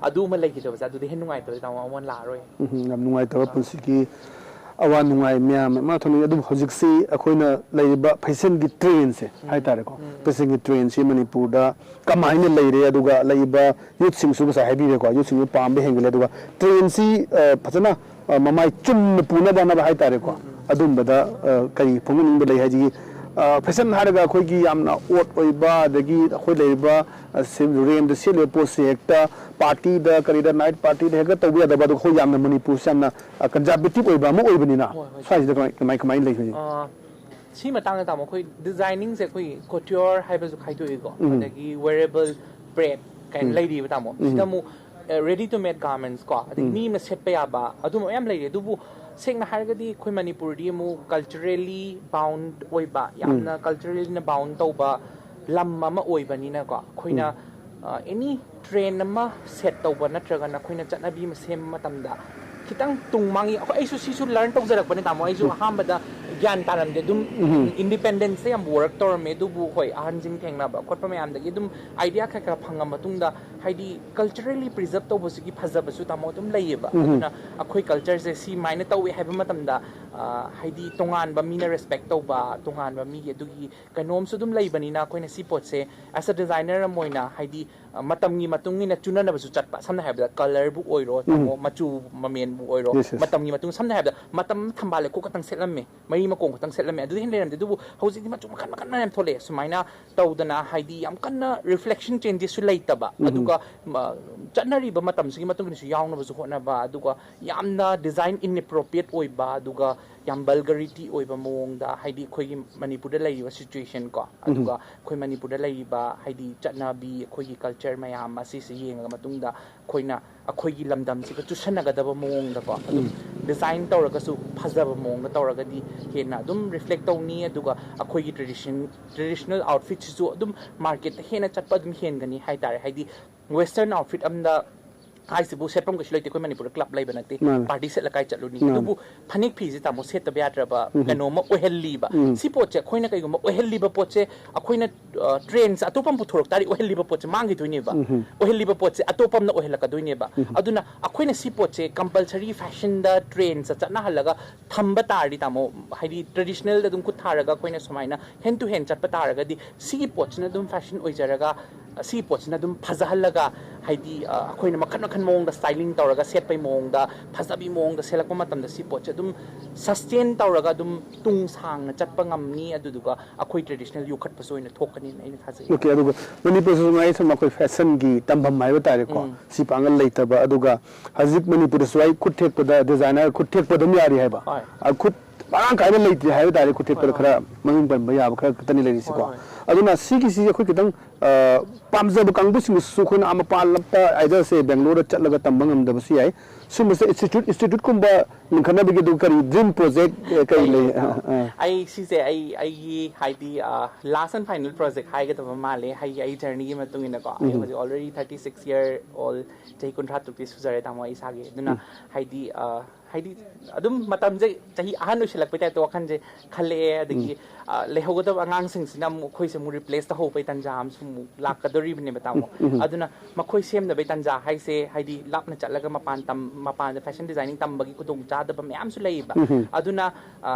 ꯑꯗꯨꯃ ꯂꯩꯈꯤꯗꯕꯁꯦ, ꯑꯗꯨꯗꯤ ꯍꯦꯟꯅ ꯅꯨꯡꯉꯥꯏꯇꯕꯁꯦ ꯇꯥꯃꯣ, ꯑꯃꯨꯛ ꯍꯟꯅ ꯂꯥꯛꯑꯔꯣꯏ꯫ ꯎꯝ, ꯌꯥꯝ ꯅꯨꯡꯉꯥꯏꯇꯕ ꯄꯨꯟꯁꯤꯒꯤ ꯑꯋꯥ ꯅꯨꯡꯉꯥꯏ ꯃꯌꯥꯝ ꯑꯃ ꯊꯣꯛꯅꯩ꯫ ꯑꯗꯨꯕꯨ ꯍꯧꯖꯤꯛꯁꯤ ꯑꯩꯈꯣꯏꯅ ꯂꯩꯔꯤꯕ ꯐꯦꯁꯟꯒꯤ ꯇ꯭ꯔꯦꯟꯁꯦ ꯍꯥꯏꯇꯥꯔꯦꯀꯣ, ꯐꯦꯁꯟꯒꯤ ꯇ꯭ꯔꯦꯟꯁꯤ ꯃꯅꯤꯄꯨꯔꯗ ꯀꯃꯥꯏꯅ ꯂꯩꯔꯦ, ꯑꯗꯨꯒ ꯂꯩꯔꯤꯕ ꯌꯨꯠꯁꯤꯡꯁꯨ ꯉꯁꯥꯏ ꯍꯥꯏꯕꯤꯔꯦꯀꯣ, ꯌꯨꯠꯁꯤꯡꯁꯨ ꯄꯥꯝꯕ ꯍꯦꯟꯒꯠꯂꯦ, ꯑꯗꯨꯒ ꯇ꯭ꯔꯦꯟꯁꯤ, ꯑ, ꯐꯖꯅ, ꯑ, ꯃꯃꯥꯏ ꯆꯨꯝꯅ ꯄꯨꯅꯕ ꯍꯣꯠꯅꯕ ꯍꯥꯏꯇꯥꯔꯦꯀꯣ, ꯑꯗꯨꯝꯕꯗ, ꯑ, ꯀꯔꯤ ꯐꯣꯡꯗꯣꯛꯅꯤꯡꯕ ꯂꯩ? ꯍꯥꯏꯗꯤ, ꯑ, ꯐꯦꯁꯟ ꯍꯥꯏꯔꯒ ꯑꯩꯈꯣꯏꯒꯤ ꯌꯥꯝꯅ ꯑꯣꯠ ꯑꯣꯏꯕ, ꯑꯗꯒꯤ ꯑꯩꯈꯣꯏ ꯂꯩꯔꯤꯕ, ꯑ, ꯁꯤ-, ꯔꯦꯟꯗ ꯁꯦꯠꯂꯤꯕ ꯄꯣꯠꯁꯦ ꯍꯦꯛꯇ ꯄꯥꯔꯇꯤꯗ, ꯀꯔꯤꯗ, ꯅꯥꯏꯠ ꯄꯥꯔꯇꯤꯗ ꯍꯦꯛꯇ ꯇꯧꯕ ꯌꯥꯗꯕ, ꯑꯗꯣ ꯑꯩꯈꯣꯏ ꯌꯥꯝꯅ ꯃꯅꯤꯄꯨꯔꯁꯦ ꯌꯥꯝꯅ, ꯑ, ꯀꯟꯖꯥꯔꯕꯦꯇꯤꯞ ꯑꯣꯏꯕ ꯑꯃ ꯑꯣꯏꯕꯅꯤꯅ, ꯍꯣꯏ, ꯍꯣꯏ꯫ ꯁ꯭ꯋꯥꯏꯁꯤꯗ ꯀꯃꯥꯏ, ꯀꯃꯥꯏ, ꯀꯃꯥꯏꯅ ꯂꯩ ꯍꯧꯖꯤꯛ? ꯑ, ꯁꯤ ꯃꯇꯥꯡꯗ ꯇꯥꯃꯣ, ꯑꯩꯈꯣꯏ ꯗꯤꯖꯥꯏꯅꯤꯡꯁꯦ ꯑꯩꯈꯣꯏ ꯀꯣꯇꯤꯌꯣꯔ ꯍꯥꯏꯕꯁꯨ ꯈꯥꯏꯗꯣꯛꯏꯀꯣ, ꯑꯗꯒꯤ ꯋꯦꯔꯦꯕꯜ ꯕ꯭ꯔꯦꯠ ꯀꯥꯏꯅ ꯂꯩꯔꯤꯕ ꯇꯥꯃꯣ꯫ ꯁꯤꯗ ꯑꯃꯨꯛ ꯔꯦꯗꯤ ꯇꯨ ꯃꯦꯛ ꯒꯥꯔꯃꯦꯟꯠꯁ ꯀꯣ, ꯑꯗꯒꯤ ꯃꯤ ꯑꯃꯅ ꯁꯦꯠꯄ ꯌꯥꯕ, ꯑꯗꯨꯝꯕ ꯃꯌꯥꯝ ꯂꯩꯔꯤ꯫ ꯑꯗꯨꯕꯨ ꯁꯦꯡꯅ ꯍꯥꯏꯔꯒꯗꯤ ꯑꯩꯈꯣꯏ ꯃꯅꯤꯄꯨꯔꯗꯤ ꯑꯃꯨꯛ ꯀꯜꯆꯔꯦꯜꯂꯤ ꯕꯥꯎꯟ ꯑꯣꯏꯕ, ꯌꯥꯝꯅ ꯀꯜꯆꯔꯦꯜꯅ ꯕꯥꯎꯟ ꯇꯧꯕ ꯂꯝ ꯑꯃ ꯑꯣꯏꯕꯅꯤꯅꯀꯣ, ꯑꯩꯈꯣꯏꯅ ꯑꯦꯅꯤ ꯇ꯭ꯔꯦꯟ ꯑꯃ ꯁꯦꯠ ꯇꯧꯕ ꯅꯠꯇ꯭ꯔꯒꯅ ꯑꯩꯈꯣꯏꯅ ꯆꯠꯅꯕꯤ ꯑꯃ ꯁꯦꯝꯕ ꯃꯇꯝꯗ ꯈꯤꯇꯪ ꯇꯨꯡ ꯃꯥꯡꯉꯤ꯫ ꯑꯩꯈꯣꯏ, ꯑꯩꯁꯨ ꯁꯤꯁꯨ ꯂꯔꯟ ꯇꯧꯖꯔꯛꯄꯅꯦ ꯇꯥꯃꯣ꯫ ꯑꯩꯁꯨ ꯑꯍꯥꯟꯕꯗ ꯒ꯭ꯌꯥꯟ ꯇꯥꯔꯝꯗꯦ ꯑꯗꯨꯝ꯫ ꯏꯟꯗꯤꯄꯦꯟꯗꯦꯟꯁꯇ ꯌꯥꯝ ꯋꯥꯔꯛ ꯇꯧꯔꯝꯃꯦ, ꯑꯗꯨꯕꯨ ꯍꯣꯏ, ꯑꯍꯟꯁꯤꯡ ꯊꯦꯡꯅꯕ ꯈꯣꯠꯄ ꯃꯌꯥꯝꯗꯒꯤ ꯑꯗꯨꯝ ꯑꯥꯏꯗꯤꯌꯥ ꯈꯔ ꯈꯔ ꯐꯪꯉ ꯃꯇꯨꯡꯗ, ꯍꯥꯏꯗꯤ ꯀꯜꯆꯔꯦꯜꯂꯤ ꯄ꯭ꯔꯤꯖꯔꯞ ꯇꯧꯕꯁꯤꯒꯤ ꯐꯖꯕꯁꯨ, ꯇꯥꯃꯣ, ꯑꯗꯨꯝ ꯂꯩꯌꯦꯕ꯫ ꯑꯗꯨꯅ ꯑꯩꯈꯣꯏ ꯀꯜꯆꯔꯁꯦ ꯁꯤ ꯃꯥꯏꯅ ꯇꯧꯋꯦ ꯍꯥꯏꯕ ꯃꯇꯝꯗ, ꯑ, ꯍꯥꯏꯗꯤ ꯇꯣꯉꯥꯟꯕ ꯃꯤꯅ ꯔꯦꯁꯄꯦꯛ ꯇꯧꯕ, ꯇꯣꯉꯥꯟꯕ ꯃꯤꯒꯤ ꯑꯗꯨꯒꯤ ꯀꯩꯅꯣꯝꯁꯨ ꯑꯗꯨꯝ ꯂꯩꯕꯅꯤꯅ, ꯑꯩꯈꯣꯏꯅ ꯁꯤ ꯄꯣꯠꯁꯦ ꯑꯦꯁ ꯑ ꯗꯤꯖꯥꯏꯅꯔ ꯑꯃ ꯑꯣꯏꯅ, ꯍꯥꯏꯗꯤ, ꯑ, ꯃꯇꯝꯒꯤ ꯃꯇꯨꯡ ꯏꯟꯅ ꯆꯨꯅꯅꯕꯁꯨ ꯆꯠꯄ, ꯁꯝꯅ ꯍꯥꯏꯔꯕꯗ ꯀꯂꯔꯕꯨ ꯑꯣꯏꯔꯣ, ꯇꯥꯃꯣ, ꯃꯆꯨ ꯃꯃꯦꯟꯕꯨ ꯑꯣꯏꯔꯣ, ꯌꯦꯁ, ꯌꯦꯁ꯫ ꯃꯇꯝꯒꯤ ꯃꯇꯨꯡ, ꯁꯝꯅ ꯍꯥꯏꯔꯕꯗ ꯃꯇꯝ ꯊꯝꯕꯥꯜ ꯂꯩꯈꯣꯛ ꯈꯛꯇꯪ ꯁꯦꯠꯂꯝꯃꯦ, ꯃꯔꯤ ꯃꯀꯣꯡ ꯈꯛꯇꯪ ꯁꯦꯠꯂꯝꯃꯦ, ꯑꯗꯨꯗꯤ ꯍꯦꯟꯅ ꯂꯩꯔꯝꯗꯦ꯫ ꯑꯗꯨꯕꯨ ꯍꯧꯖꯤꯛꯇꯤ ꯃꯆꯨ ꯃꯈꯜ ꯃꯈꯜ ꯃꯌꯥꯝ ꯊꯣꯛꯂꯛꯑꯦ꯫ ꯁꯨꯃꯥꯏꯅ ꯇꯧꯗꯅ, ꯍꯥꯏꯗꯤ ꯌꯥꯝ ꯀꯟꯅ ꯔꯤꯐ꯭ꯂꯦꯛꯁꯟ ꯆꯦꯟꯖꯦꯁꯁꯨ ꯂꯩꯇꯕ, ꯑꯗꯨꯒ, ꯃ, ꯆꯠꯅꯔꯤꯕ ꯃꯇꯝꯁꯤꯒꯤ ꯃꯇꯨꯡ ꯏꯟꯅꯁꯨ ꯌꯥꯎꯅꯕꯁꯨ ꯍꯣꯠꯅꯕ, ꯑꯗꯨꯒ ꯌꯥꯝꯅ ꯗꯤꯖꯥꯏꯟ ꯏꯟꯑꯦꯄ꯭ꯔꯣꯄ꯭ꯔꯤꯌꯦꯠ ꯑꯣꯏꯕ, ꯑꯗꯨꯒ ꯌꯥꯝ ꯕꯜꯒꯔꯤꯇꯤ ꯑꯣꯏꯕ ꯃꯑꯣꯡꯗ, ꯍꯥꯏꯗꯤ ꯑꯩꯈꯣꯏꯒꯤ ꯃꯅꯤꯄꯨꯔꯗ ꯂꯩꯔꯤꯕ ꯁꯤꯆꯨꯋꯦꯁꯟ ꯀꯣ, ꯑꯗꯨꯒ ꯑꯩꯈꯣꯏ ꯃꯅꯤꯄꯨꯔꯗ ꯂꯩꯔꯤꯕ, ꯍꯥꯏꯗꯤ ꯆꯠꯅꯕꯤ, ꯑꯩꯈꯣꯏꯒꯤ ꯀꯜꯆꯔ ꯃꯌꯥꯝ ꯑꯁꯤꯁꯦ ꯌꯦꯡꯉꯒ ꯃꯇꯨꯡꯗ ꯑꯩꯈꯣꯏꯅ ꯑꯩꯈꯣꯏꯒꯤ ꯂꯝꯗꯝꯁꯤꯒ ꯆꯨꯁꯟꯅꯒꯗꯕ ꯃꯑꯣꯡꯗꯀꯣ, ꯑꯗꯨꯝ ꯗꯤꯖꯥꯏꯟ ꯇꯧꯔꯒꯁꯨ ꯐꯖꯕ ꯃꯑꯣꯡꯗ ꯇꯧꯔꯒꯗꯤ ꯍꯦꯟꯅ ꯑꯗꯨꯝ ꯔꯤꯐ꯭ꯂꯦꯛ ꯇꯧꯅꯤ꯫ ꯑꯗꯨꯒ ꯑꯩꯈꯣꯏꯒꯤ ꯇ꯭ꯔꯦꯗꯤꯁꯟ, ꯇ꯭ꯔꯦꯗꯤꯁꯅꯦꯜ ꯑꯥꯎꯠꯐꯤꯠꯁꯤꯁꯨ ꯑꯗꯨꯝ ꯃꯥꯔꯀꯦꯠꯇ ꯍꯦꯟꯅ ꯆꯠꯄ ꯑꯗꯨꯝ ꯍꯦꯟꯒꯅꯤ ꯍꯥꯏꯇꯥꯔꯦ꯫ ꯍꯥꯏꯗꯤ ꯋꯦꯁꯇꯔꯟ ꯑꯥꯎꯠꯐꯤꯠ ꯑꯝꯗ ꯍꯥꯏꯁꯤꯕꯨ ꯁꯦꯠꯐꯝ ꯀꯩꯁꯨ ꯂꯩꯇꯦ꯫ ꯑꯩꯈꯣꯏ ꯃꯅꯤꯄꯨꯔꯗ ꯀ꯭ꯂꯕ ꯂꯩꯕ ꯅꯠꯇꯦ, ꯃꯥꯅꯦ꯫ ꯄꯥꯔꯇꯤ ꯁꯦꯠꯂ ꯀꯥꯏ ꯆꯠꯂꯨꯅꯤ? ꯃꯥꯅꯦ꯫ ꯑꯗꯨꯕꯨ ꯐꯅꯦꯛ ꯐꯤꯁꯦ, ꯇꯥꯃꯣ, ꯁꯦꯠꯇꯕ ꯌꯥꯗ꯭ꯔꯕ ꯀꯩꯅꯣꯝꯃ ꯑꯣꯏꯍꯜꯂꯤꯕ꯫ ꯁꯤ ꯄꯣꯠꯁꯦ ꯑꯩꯈꯣꯏꯅ ꯀꯩꯒꯨꯝꯕ ꯑꯣꯏꯍꯜꯂꯤꯕ ꯄꯣꯠꯁꯦ ꯑꯩꯈꯣꯏꯅ, ꯑ, ꯇ꯭ꯔꯦꯟꯁ ꯑꯇꯣꯞꯄ ꯑꯃ ꯄꯨꯊꯣꯔꯛ ꯇꯥꯔꯗꯤ ꯑꯣꯏꯍꯜꯂꯤꯕ ꯄꯣꯠꯁꯦ ꯃꯥꯡꯈꯤꯗꯣꯏꯅꯦꯕ꯫ ꯑꯣꯏꯍꯜꯂꯤꯕ ꯄꯣꯠꯁꯦ ꯑꯇꯣꯞꯄ ꯑꯃꯅ ꯑꯣꯏꯍꯜꯂꯛꯀꯗꯣꯏꯅꯦꯕ꯫ ꯑꯗꯨꯅ ꯑꯩꯈꯣꯏꯅ ꯁꯤ ꯄꯣꯠꯁꯦ ꯀꯝꯄꯜꯁꯔꯤ ꯐꯦꯁꯟꯗ, ꯇ꯭ꯔꯦꯟꯁꯇ ꯆꯠꯅꯍꯜꯂꯒ ꯊꯝꯕ ꯇꯥꯔꯗꯤ, ꯇꯥꯃꯣ, ꯍꯥꯏꯗꯤ ꯇ꯭ꯔꯦꯗꯤꯁꯅꯦꯜꯗ ꯑꯗꯨꯝ ꯈꯨꯠ ꯊꯥꯔꯒ ꯑꯩꯈꯣꯏꯅ ꯁꯨꯃꯥꯏꯅ ꯍꯦꯟ ꯇꯨ ꯍꯦꯟ ꯆꯠꯄ ꯇꯥꯔꯒꯗꯤ, ꯁꯤꯒꯤ ꯄꯣꯠꯁꯤꯅ ꯑꯗꯨꯝ ꯐꯦꯁꯟ ꯑꯣꯏꯖꯔꯒ, ꯁꯤꯒꯤ ꯄꯣꯠꯁꯤꯅ ꯑꯗꯨꯝ ꯐꯖꯍꯜꯂꯒ, ꯍꯥꯏꯗꯤ, ꯑ, ꯑꯩꯈꯣꯏꯅ ꯃꯈꯟ ꯃꯈꯟ ꯃꯑꯣꯡꯗ ꯁ꯭ꯇꯥꯏꯂꯤꯡ ꯇꯧꯔꯒ ꯁꯦꯠꯄꯩ ꯃꯑꯣꯡꯗ, ꯐꯖꯕꯤ ꯃꯑꯣꯡꯗ ꯁꯦꯠꯂꯛꯄ ꯃꯇꯝꯗ ꯁꯤ ꯄꯣꯠꯁꯦ ꯑꯗꯨꯝ ꯁꯁꯇꯦꯟ ꯇꯧꯔꯒ ꯑꯗꯨꯝ ꯇꯨꯡ ꯁꯥꯡꯅ ꯆꯠꯄ ꯉꯝꯅꯤ꯫ ꯑꯗꯨꯗꯨꯒ ꯑꯩꯈꯣꯏ ꯇ꯭ꯔꯦꯗꯤꯁꯅꯦꯜ ꯌꯣꯛꯈꯠꯄꯁꯨ ꯑꯣꯏꯅ ꯊꯣꯛꯀꯅꯤꯅ ꯑꯩꯅ ꯊꯥꯖꯩ꯫ ꯑꯣꯀꯦ, ꯑꯗꯨꯒ ꯃꯅꯤꯄꯨꯔꯁꯨ ꯉꯥꯏ ꯁꯨꯝ ꯑꯩꯈꯣꯏ ꯐꯦꯁꯟꯒꯤ ꯇꯝꯐꯝ ꯍꯥꯏꯕ ꯇꯥꯔꯦꯀꯣ, ꯎꯝ꯫ ꯁꯤ ꯄꯥꯡꯒꯜ ꯂꯩꯇꯕ, ꯑꯗꯨꯒ ꯍꯧꯖꯤꯛ ꯃꯅꯤꯄꯨꯔꯗꯁꯨ ꯑꯩ ꯈꯨꯠ ꯊꯦꯛꯄꯗ, ꯗꯤꯖꯥꯏꯅꯔ ꯈꯨꯠ ꯊꯦꯛꯄ ꯑꯗꯨꯝ ꯌꯥꯔꯤ ꯍꯥꯏꯕ꯫ ꯍꯣꯏ꯫ ꯑ, ꯈꯨꯠ ꯃꯔꯥꯡ ꯀꯥꯏꯅ ꯂꯩꯇ꯭ꯔꯤ ꯍꯥꯏꯕ ꯇꯥꯔꯦ, ꯈꯨꯠ ꯊꯦꯛꯄꯗ ꯍꯣꯏ, ꯈꯔ ꯍꯣꯏ꯫ ꯃꯃꯤꯡ ꯄꯟꯕ ꯌꯥꯕ ꯈꯔ ꯈꯛꯇꯅꯤ ꯂꯩꯔꯤꯁꯤꯀꯣ꯫ ꯍꯣꯏ, ꯍꯣꯏ꯫ ꯑꯗꯨꯅ ꯁꯤꯒꯤꯁꯤ ꯑꯩꯈꯣꯏ ꯈꯤꯇꯪ, ꯑ, ꯄꯥꯝꯖꯕ ꯀꯥꯡꯕꯨꯁꯤꯡꯁꯨ ꯑꯩꯈꯣꯏꯅ ꯑꯥ ꯃꯄꯥꯟ ꯂꯝꯗ, ꯑꯥꯏꯗꯔꯁꯦ ꯕꯦꯡꯒ꯭ꯂꯣꯔꯗ ꯆꯠꯂꯒ ꯇꯝꯕ ꯉꯝꯗꯕꯁꯨ ꯌꯥꯏ꯫ ꯁꯨꯝꯕꯁꯦ ꯏꯟꯁꯇꯤꯇ꯭ꯌꯨꯠ, ꯏꯟꯁꯇꯤꯇ꯭ꯌꯨꯠꯀꯨꯝꯕ ꯂꯤꯡꯈꯠꯅꯕꯒꯤ ꯑꯗꯨ ꯀꯔꯤ ꯗ꯭ꯔꯤꯝ ꯄ꯭ꯔꯣꯖꯦꯛ, ꯑ, ꯀꯔꯤ ꯂꯩ? ꯂꯩꯌꯦ, ꯇꯥꯃꯣ꯫ ꯑ, ꯑ꯫ ꯑꯩ ꯁꯤꯁꯦ ꯑꯩ, ꯑꯩꯒꯤ ꯍꯥꯏꯗꯤ, ꯑ, ꯂꯥꯁ ꯑꯦꯟ ꯐꯥꯏꯅꯦꯜ ꯄ꯭ꯔꯣꯖꯦꯛ ꯍꯥꯏꯒꯗꯕ ꯃꯥꯜꯂꯦ꯫ ꯑꯩꯒꯤ, ꯑꯩ ꯖꯔꯅꯤꯒꯤ ꯃꯇꯨꯡ ꯏꯟꯅꯀꯣ꯫ ꯑꯩ ꯎꯝ꯫ ꯍꯧꯖꯤꯛ already thirty six year old, ꯆꯍꯤ ꯀꯨꯟꯊ꯭ꯔꯥ ꯇꯔꯨꯛꯇꯤ ꯁꯨꯖꯔꯦ, ꯇꯥꯃꯣ, ꯑꯩ ꯏꯁꯥꯒꯤ꯫ ꯑꯗꯨꯅ ꯎꯝ꯫ ꯍꯥꯏꯗꯤ, ꯑ, ꯍꯥꯏꯗꯤ ꯑꯗꯨꯝ ꯃꯇꯝꯁꯦ ꯆꯍꯤ ꯑꯍꯟ ꯑꯣꯏꯁꯤꯜꯂꯛꯄꯩ ꯇꯥꯏꯞꯇ ꯋꯥꯈꯜꯁꯦ ꯈꯜꯂꯛꯑꯦ꯫ ꯑꯗꯒꯤ ꯑ, ꯂꯩꯍꯧꯒꯗꯕ ꯑꯉꯥꯡꯁꯤꯡꯁꯤꯅ ꯑꯃꯨꯛ ꯑꯩꯈꯣꯏꯁꯦ ꯑꯃꯨꯛ ꯔꯤꯄ꯭ꯂꯦꯁ ꯇꯧꯍꯧꯕꯩ ꯇꯥꯟꯖꯥ ꯑꯃꯁꯨ ꯑꯃꯨꯛ ꯂꯥꯛꯀꯗꯧꯔꯤꯕꯅꯦꯕ, ꯇꯥꯃꯣ꯫ ꯑꯗꯨꯅ ꯃꯈꯣꯏ ꯁꯦꯝꯅꯕꯩ ꯇꯥꯟꯖꯥ ꯍꯥꯏꯁꯦ, ꯍꯥꯏꯗꯤ ꯂꯥꯞꯅ ꯆꯠꯂꯒ ꯃꯄꯥꯟ ꯇꯝ ꯃꯄꯥꯟꯗ ꯐꯦꯁꯟ ꯗꯤꯖꯥꯏꯅꯤꯡ ꯇꯝꯕꯒꯤ ꯈꯨꯗꯣꯡꯆꯥꯗꯕ ꯃꯌꯥꯝꯁꯨ ꯂꯩꯌꯦꯕ꯫ ꯑꯗꯨꯅ